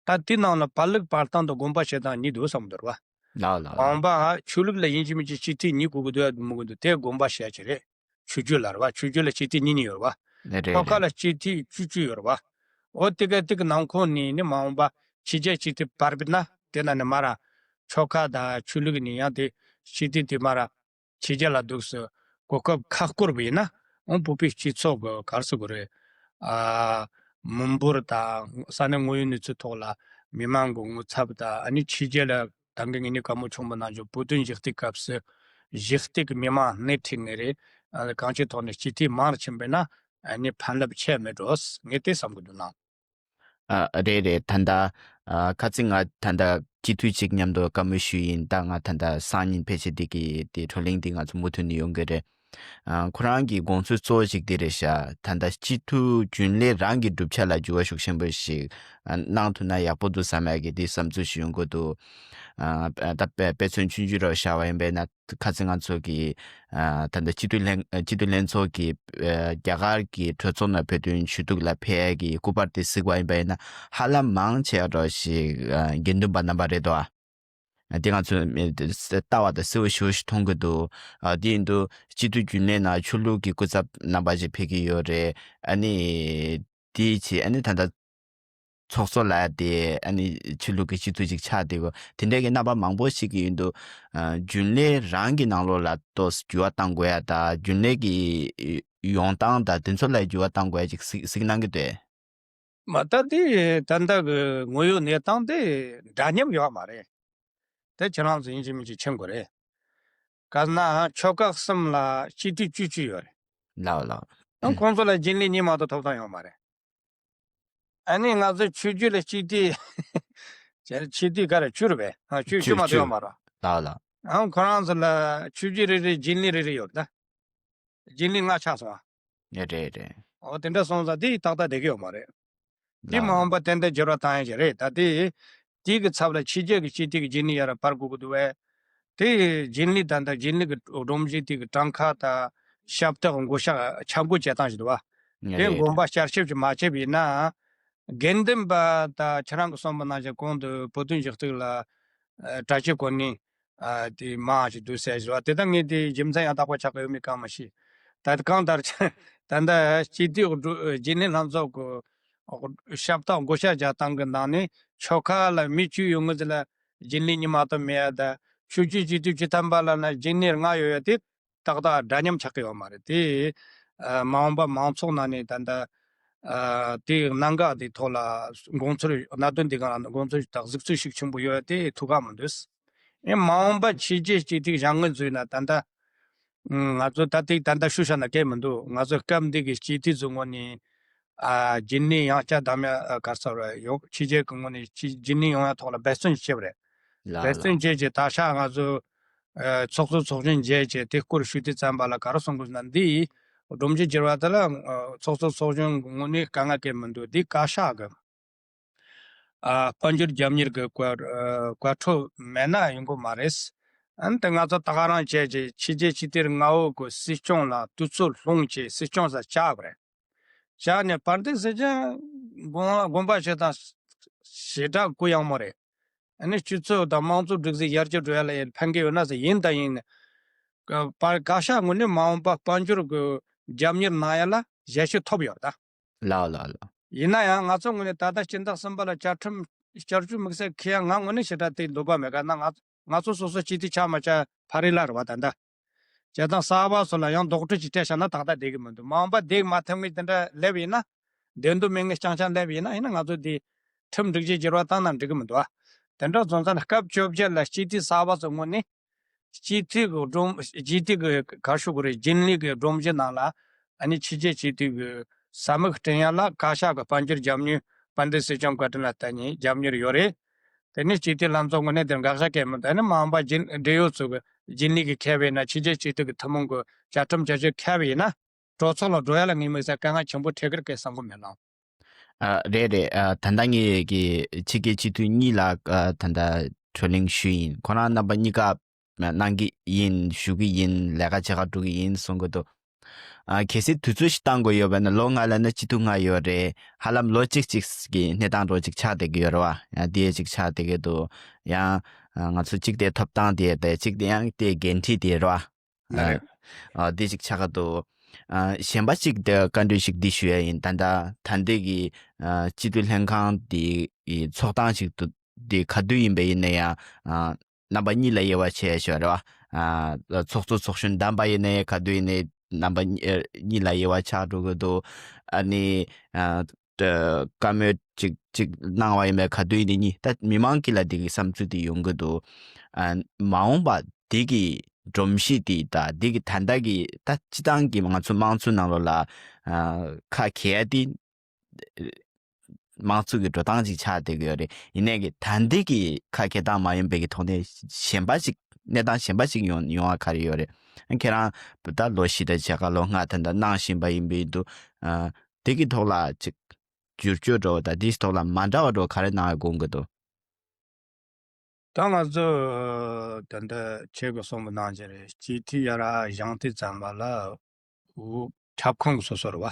ད་དེ་ནང་ལ་བར་ལུགས་བར་སྟོང་དང་དགོངས་པ་བཞེས་སྟངས་གཉིས་འདུག་བསམ་འདུག་བ། ལགས་ལགས། འོང་པ་ཆོས་ལུགས་ལ་ཡིན་གཅིག་མིན་གཅིག་སྤྱི་འཐུས་གཉིས་དགོས་ཀྱི་འདུག་ཡ་མི་དགོས་འདུག་དེ་དགོངས་པ་བཞེས་ཀྱི་རེད། ཆོས་བརྒྱུད་ལ་རེད་བ། ཆོས་བརྒྱུད་ལ་སྤྱི་འཐུས་གཉིས་གཉིས་ཡོད་རེད་བ། ལགས་རེད་ཆོལ་ཁ་རེད། ལ་སྤྱི་འཐུས་བཅུ་བཅུ་ཡོད་རེད་བ། འོ་དེ་ག་དེ་གི་ནང་ཁོངས་ནས་ནི་མ་འོངས་པ་ཕྱི་རྒྱལ་སྤྱི་འཐུས་བར་བར་ན་དེ་ན་ནི་མ་ར་ཆོལ་ཁ་དང་ཆོས་ལུགས་ནི་ཡང་དེ་སྤྱི་འཐུས་དེ་མ་ར་ཕྱི་རྒྱལ་ལ་འདུག་སེ་གོ་སྐབས་ཁག་སྐོར་བ་ཡིན་ན། འོང་བོད་པའི་སྤྱི་ཚོགས་ཀྱི་ག་རེ་ཟེར་དགོས་རེད། ཨ་མི་འབོར་དང་ས་གནས་དངོས་ཡོད་གནས་ཚུལ་ཐོག་ལ་མི་མང་གི་ངོ་ཚབ་དང་ཨ་ནི་ཕྱི་རྒྱལ་ལ་ད་གིན་ངས་ནི་བཀའ་མོལ་ཆེན་པོ་གནང་བྱུང་བོད་དོན་ཞི་བདེའི་སྐབས་སུ་ཞི་བདེ་གི་མི་མང་སྣེ་ཁྲིད་ངེས་རེད། ཨ་གང་ཅིའི་ཐོག་ནས་སྤྱི་འཐུས་མང་རུ་ཕྱིན་པས་ན་ཨ་ནི་ཕན་རླབས་ཆེ་མེད་འགྲོ་ངས་དེ་བསམ་གི་འདུག་ན། ཨ་རེད་རེད། ད་ལྟ་ཨ་ཁ་ཚིག་ང་ད་ལྟ་སྤྱི་འཐུས་གཅིག་མཉམ་དུ་བཀའ་མོལ་ཞུས་ཡིན། ད་ང་ད་ལྟ་སང་ཉིན་ཕལ་ཆེར་འདི་གི་དེ་བགྲོ་གླེང་འདི་ང་ཚོ་མུ་མཐུད་ནས་ཡོང་གི་རེད། ཨ་ཁོ་རང་གི་དགོངས་ཚུལ་གཙོ་བོ་ཞིག་འདི་རེད་ཤག་ད་ལྟ་སྤྱི་འཐུས་རྒྱུན་ལས་རང་གི་གྲུབ་ཆ་ལ་འགྱུར་བ་ཤུགས་ཆེན་པོ་ཞིག་ཨ་གནང་ཐུབ་ན་ཡག་པོ་འདུག་བསམ་ཡག་གི་དེ་བསམ་ཚུལ་ཞིག་ཡོང་གི་འདུག་ཨ་ད་དཔེ་དཔེ་མཚོན་ཆུང་ཆུང་རེ་བཞག་པ་ཡིན་པས་ན། ཁ་སང་ང་ཚོ་གི་ཨ་ད་ལྟ་སྤྱི་འཐུས་ལྷན་སྤྱི་འཐུས་ལྷན་ཚོགས་ཀྱི་ཨ་རྒྱ་གར་གྱི་གྲོས་ཚོགས་ནང་བོད་དོན་ཞུ་གཏུག་ལ་ཕེབས་ཡ་གི་སྐུ་པར་དེ་གཟིགས་པ་ཡིན་པ་ཡིན་ན་ཧ་ལམ་མང་ཆེ་བ་ཞིག་ཨ་དགེ་འདུན་པ་རྣམ་པ་རེད་དོ། ཨ་དེ་ང་ཚོ་མི་ལྟ་བ་དང་གསལ་བོ་ཞེ་པོ་ཞིག་མཐོང་གི་འདུག་ཨ་དེ་ཡིན་དུས་སྤྱི་འཐུས་རྒྱུན་ལས་ནང་ཆོས་ལུགས་ཀྱི་སྐུ་ཚབ་རྣམ་པ་ཞིག་ཕེབས་ཀྱི་ཡོད་རེད། ཨ་ནི། དེའི་ཆེད་ཨ་ནི་ད་ལྟ་ཚོགས་གཙོ་ལ་དེ་ཨ་ནི་ཆོས་ལུགས་ཀྱི་སྤྱི་འཐུས་ཅིག་ཆགས་བསྡད་ཡོད། དེ་འདྲའི་གི་རྣམ་པ་མང་པོ་ཞིག་ཡིན་དུས་ཨ་རྒྱུན་ལས་རང་གི་ནང་ལོགས་ལ་ཏོག་ཙམ་འགྱུར་བ་གཏང་དགོས་ཡ་ད་རྒྱུན་ལས་ཀྱི་ཡོང་སྟངས་ད་དེ་ཚོ་ལ་འགྱུར་བ་གཏང་དགོས་ཡ་ཅིག་གཟིགས་གཟིགས་གནང་གི་འདུག་མ་ད་དེ་ད་ལྟ་གི་དངོས་ཡོད་གནས་སྟངས་དེ་འདྲ་མཉམ་ཡོད་མ་རེད། དེ་ཁྱེད་རང་ཚོ་ཡིན་གཅིག་མིན་གཅིག་མཁྱེན་དགོས་རེད། ག་ཟེར་ན་ཆོལ་ཁ་གསུམ་ལ་སྤྱི་འཐུས་བཅུ་བཅུ་ཡོད་རེད། ལགས་ལགས། ཡང་ཁོང་ཚོ་ལ་རྒྱུན་ལས་གཉིས་མ་གཏོགས་ཐོབ་ཐང་ཡོད་མ་རེད། ཨ་ནི་ང་ཚོ་ཆོས་བརྒྱུད་ལ་སྤྱི་འཐུས་ཆོས་འཐུས་ག་རེ་བཅུ་རེད་པས། ཨ་བཅུ་བཅུ་མ་གཏོགས་ཡོད་མ་རེད། ལགས་ལགས། ཡང་ཁོ་རང་ཚོ་ལ་ཆོས་བརྒྱུད་རེ་རེ་རྒྱུན་ལས་རེ་རེ་ཡོད་རེད་ད། རྒྱུན་ལས་ལྔ་ཆགས་སོང་ཨ། རེད་རེད། འོ་དེ་འདྲ་སོང་ཙང་དེ་ཏག་ཏག་བསྡད་ཀྱི་ཡོད་མ་རེད། དེ་མ་འོངས་པ་ཏན་ཏན་འགྱུར་བ་བཏང་ཡ་ཞིག་རེད་ད་དེ། དེ་གི་ཚབ་ལ་ཕྱི་རྒྱལ་གྱི་སྤྱི་འཐུས་ཀྱི་རྒྱུན་ལས་ཡར་སྤར་དགོས་ཀྱི་འདུག་བས། དེ་རྒྱུན་ལས་ད་ལྟ་རྒྱུན་ལས་ཀྱི་སྒྲོམ་གཞི་དེ་གི་གྲངས་ཁ་དང་ཞབས་སྟེགས་བགོ་བཤའ་ཆ་བགོས་བྱེད་སྟངས་ཞིག་འདུག་བ། དེ་དགོངས་པ་བསྐྱར་ཞིབ་ཅིག་མ་བྱས་པ་ཡིན་ན། དགེ་འདུན་པ་དང་ཁྱེད་རང་གི་གསུངས་པ་ནང་བཞིན་གོང་དུ་བོད་དོན་ཞུ་གཏུག་ལ་ཨ་གྲྭ་ཆས་གོན་ནས་ཨ་དེ་མང་ཞིག་འདུག་ཟེར་བཞིན་པ་དེ་ད་ངས་དེ་རྒྱུ་མཚན་ཡང་དག་པ་ཆགས་ཀྱི་ཡོད་མེད་གང་མ་ཤེས། ད་ལྟ་གང་ལྟར་ད་ལྟ་སྤྱི་འཐུས་རྒྱུན་ལས་ལྷན་ཚོགས་ཀྱི་ཞབས་སྟེགས་བགོ་བཤའ་རྒྱག་སྟངས་ཀྱི་ནང་ནས་ཆོལ་ཁ་ལ་མི་བཅུ་ཡོད་ངེས་ལ་རྒྱུན་ལས་གཉིས་མ་གཏོགས་མེད་ཡ་ད་ཆོས་བརྒྱུད་སྤྱི་འཐུས་བཅུ་ཐམ་པ་ལ་ན་རྒྱུན་ལས་ལྔ་ཡོད་ཡ་དེ། ཏག་ཏག་འདྲ་མཉམ་ཆགས་ཀྱི་ཡོད་མ་རེད་དེ། ཨ་མ་འོངས་པ་མང་ཚོགས་ནང་ནས་ད་ལྟ་ཨ་དེའི་གནད་འགག་དེའི་ཐོག་ལ་དགོངས་ཚུལ་གནད་དོན་དེ་ག་ལ་དགོངས་ཚུལ་དང་གཟིགས་ཚུལ་ཤུགས་ཆེན་པོ་ཡོད་དེ་ཐུགས་ཁག་མི་འདུག་ཨེ་མ་འོངས་པ་ཕྱི་རྒྱལ་སྤྱི་འཐུས་བཞེངས་ངེས་བཟོས་ན་ད་ལྟ་ ང་ཚོ་ད་ལྟའི་ད་ལྟ་ཞུ་བྱ་ན་སྐད་མི་འདུག་ང་ཚོ་སྐབས་འདི་གི་སྤྱི་འཐུས་ཚོའི་ངོས་ནས་ཨ་རྒྱུན་ལས་ཡང་བསྐྱར་བདམས་ཡ་ག་རེ་ཟེར་རེད་ཡོད། ཕྱི་རྒྱལ་གི་ངོས་ནས་ཕྱི་རྒྱུན་ལས་ཡོང་ཡ་ཐོག་ལ་འབད་བརྩོན་བྱས་པ་རེད། ལ་འབད་ལ་བརྩོན་བྱས་ཀྱི་ད་ཆ་ང་ཚོ་ཨ་ཚོགས་གཙོ་ཚོགས་གཞོན་མཇལ་བྱས་དེ་སྐོར་ཞུ་དུས་ཙམ་པ་ལ་ག་རེ་གསུང་དགོས་ན། འདི་སྒྲོམ་གཞི་བསྒྱུར་བ་དེ་ལ་ཨ་ཚོགས་གཙོ་ཚོགས་གཞོན་གི་ངོས་ནས་དཀའ་ངལ་གང་ཡང་མི་འདུག་འདི་བཀའ་ཤག་གི་ཨ་དཔལ་འབྱོར་རྒྱབ་གཉེར་གྱི་བཀའ་ཨ་བཀའ་འཁྲོལ་མེད་ན་ཡོང་གི་མ་རེད། ཨ་ནི་དེ་ང་ཚོ་ད་ག་རང་བྱས་རྗེས་ཕྱི་རྒྱལ་སྤྱི་འཐུས་ལྔ་བོ་གི་སྲིད་སྐྱོང་ལ་དུས་ཚོད་སློང་བྱས་སྲིད་སྐྱོང་སར་བཅར་དགོས་རེད། བཅར་ནས་བར་དེ་ཟེར་ཀྱང་དགོངས་དགོངས་པ་བཞེས་སྟངས་ཞེ་དྲག་གུ་ཡངས་མོ་རེད། ཨ་ནི་སྤྱི་ཚོགས་དང་དམངས་གཙོ་སྒྲིག་འཛུགས་ཡར་རྒྱས་འགྲོ་ཡ་ལ་ཡང་ཕན་གི་ཡོད་ན་ཟེར། ཡིན་དང་ཡིན་ནས་བཀའ་བཀའ་ཤག་ངོས་ནས་མ་འོངས་པ་དཔལ་འབྱོར་གྱི་རྒྱབ་གཉེར་གནང་ཡ་ལ་ཞལ་ཆད་ཐོབ་ཡོད་ད། ལའོ་ལའོ་ལའོ། ཡིན་ན་ཡང་ང་ཚོ་ངོས་ནས་ད་ལྟ་སྤྱི་ཟླ་གསུམ་པ་ལ་བཅའ་ཁྲིམས་བསྐྱར་བཅོས་དམིགས་བསལ་འཁྱེར་ཡ་ང་ངོས་ནས་ཞེ་དྲག་དེ་འདོད་པ་མེད་ག་ན། ང་ང་ཚོ་སོ་སོ་སྤྱི་འཐུས་ཆགས་མ་ཆགས་ཕ་རི་ལ་རེད་བ། ད་ལྟ་བྱས་ཙང་གསར་པ་ཚོ་ལ་ཡང་རྡོག་ཁྲེས་ཅིག་སྤྲད་བཞག་ན་ཏག་ཏག་བསྡད་ཀྱི་མི་འདུག་མ་འོངས་པ་བསྡད་མ་ཐུབ་མཁན་དེ་འདྲ་སླེབས་ཡིན་ན། བསྡད་འདོད་མེད་མཁན་རྐྱང་རྐྱང་སླེབས་ཡིན་ན། ཡིན་ན་ང་ཚོ་དེ་ཁྲིམས་སྒྲིག་གཞི་བསྒྱུར་བ་བཏང་ན་འགྲིག་གི་མི་འདུག་ཨ། དེ་འདྲ་སོང་ཙང་སྐབས་བཅོ་བརྒྱད་ལ་སྤྱི་འཐུས་གསར་པ་ཚོའི་ངོས་ནས་སྤྱི་འཐུས་ཀྱི་སྒྲོམ་སྤྱི་འཐུས་ཀྱི་ག་རེ་ཞུ་དགོས་རེད། རྒྱུན་ལས་ཀྱི་སྒྲོམ་གཞི་ནང་ལ་ཨ་ནི་ཕྱི་རྒྱལ་སྤྱི་འཐུས་ཀྱི་ས་མིག་སྤྲད་ཡ་ལ་བཀའ་ཤག་གི་དཔལ་འབྱོར་རྒྱབ་གཉེར་དཔལ་ལྡན་སྲིད་སྐྱོང་བཀའ་དྲིན་ལ་བརྟེན་ནས་རྒྱབ་གཉེར་ཡོད་རེད། དེ་ནས་སྤྱི་འཐུས་ལྷན་ཚོགས་ངོས་ནས་དེར་དགག་བྱ་བཀལ་མི་འདུག་ཨ་ནི་མ་འོངས་པ་རྒྱུན་འབྲེལ་ཡོད་ཚོ་གི་རྒྱུན་ལས་ཀྱི་ཁེ་བས་ན་ཕྱི་རྒྱལ་སྤྱི་འཐུས་ཀྱི་ཐུན་མོང་གི་བཅའ་ཁྲིམས་བཅའ་བཅོས་ཁེ་བས་ཡིན་ན། གྲོས་ཚོགས་ལ་འགྲོ་ཡ་ལ་ངས་དམིགས་བསལ་དཀའ་ངལ་ཆེན་པོ་འཕྲད་ཀྱི་རེད་བསམ་གི་མེད་ལགས། ཨ་རེད་རེད། ཨ་ད་ལྟ་ངེད་ཀྱི་ཕྱི་རྒྱལ་སྤྱི་འཐུས་གཉིས་ལ་ཨ་ད་ལྟ་བགྲོ་གླེང་ཞུས་ཡིན། ཁོ་རང་རྣམ་པ་གཉིས་ཀ་གནང་གི་ཡིན། ཞུ་གི་ཡིན། ལས་ཀ་བྱེད་ག་འགྲོ་གི་ཡིན་གསུང་གི་འདུག་ཨ་གལ་སྲིད་དུས་ཚོད་ཞིག་བཏང་དགོས་ཡོད་པ་ན་ལོ་ལྔ་ལ་ན་སྤྱི་འཐུས་ལྔ་ཡོད་རེད། ཧ་ལམ་ལོ་གཅིག་གཅིག་གི་གནས་སྟངས་འགྲོ་གཅིག་ཆགས་བསྡད་ཀྱི་ཡོད་རེད་བ། ཡང་དེ་གཅིག་ཆགས་བསྡད་ཀྱི་འདུག་ཡང་ཨ་ང་ཚོ་གཅིག་དེ་ཐོབ་ཐང་དེ་དེ་གཅིག་དེ་ཡང་དེ་འགན་འཁྲི་དེ་རེད་བ། ཨ་རེད། ཨ་འདི་ཞིག་ཆགས་ཀྱི་འདུག་ཨ་གཞན་པ་ཞིག་དེ་བཀའ་འདྲི་ཞིག་འདི་ཞུ་ཡ་ཡིན། ད་ལྟ་ད་ལྟའི་གི་ཨ་སྤྱི་འཐུས་ལྷན་ཁང་འདི་གི་ཚོགས་སྟངས་ཞིག་ཏུ་འདི་ག་དུས་ཡིན་པ་ཡིན་ན་ཡང་ཨ་རྣམ་པ་གཉིས་ལ་དབྱེ་བ་ཕྱེ་ཡ་ཞིག་རེད་བ། ཨ་ཚོགས་གཙོ་ཚོགས་གཞོན་བདམས་པ་ཡིན་ན་ཡང་ག་དུས་ཡིན་ནའི་རྣམ་པ་གཉིས་ཨ་གཉིས་ལ་དབྱེ་བ་ཆགས་འགྲོ་གི་འདུག་ཨ་ནི་ཨ་བཀའ་མོལ་ཅིག་ཅིག་གནང་བ་ཡིན་པས་ག་དུས་ཡིན་ནའི་ད་མི་མང་གི་ལ་འདི་གི་བསམ་ཚུལ་འདི་ཡོང་གི་འདུག་ཨ་མ་འོངས་པ་འདི་གི་སྒྲོམ་གཞི་འདི་དང་འདི་གི་ད་ལྟ་གི་ད་སྤྱི་བཏང་གི་ང་ཚོ་དམངས་གཙོའི་ནང་ལོགས་ལ་ཨ་ཁ་གྱེས་ཡ་འདི་དམངས་གཙོ་གི་འགྲོ་སྟངས་ཅིག་ཆགས་བསྡད་ཀྱི་ཡོད་རེད། ཡིན་ནའི་གི་ད་འདི་གི་ཁ་གྱེས་སྟངས་མ་ཡིན་པའི་གི་ཐོག་ནས་གཞན་པ་ཅིག་གནས་སྟངས་གཞན་པ་ཅིག་ཡོང་ཡོང་བ་ག་རེ་ཡོད་རེད། ཁྱེད་རང་ད་ལོ་བཞི་དང་ཕྱེད་ཀ་ལོ་ལྔ་ད་ལྟ་གནང་བཞིན་པ་ཡིན་པའི་འདུག་ཨ་དེ་གི་ཐོག་ལ་ཅིག་བསྒྱུར་བཅོས་འགྲོ་བ་དང་དེའི་ཐོག་ལ་མ་འདྲ་བ་འགྲོ་ག་རེ་གནང་དགོངས་ཀྱི་འདུག་ད་ང་ཚོ་ད་ལྟ་ཁྱེད་ཀྱིས་གསུངས་པ་ནང་བཞིན་རེད། སྤྱི་འཐུས་ཡར་བཞེངས་དུས་ཙམ་པ་ལ་འོ་ཁྱབ་ཁོངས་ཀྱི་སོ་སོ་རེད་བ།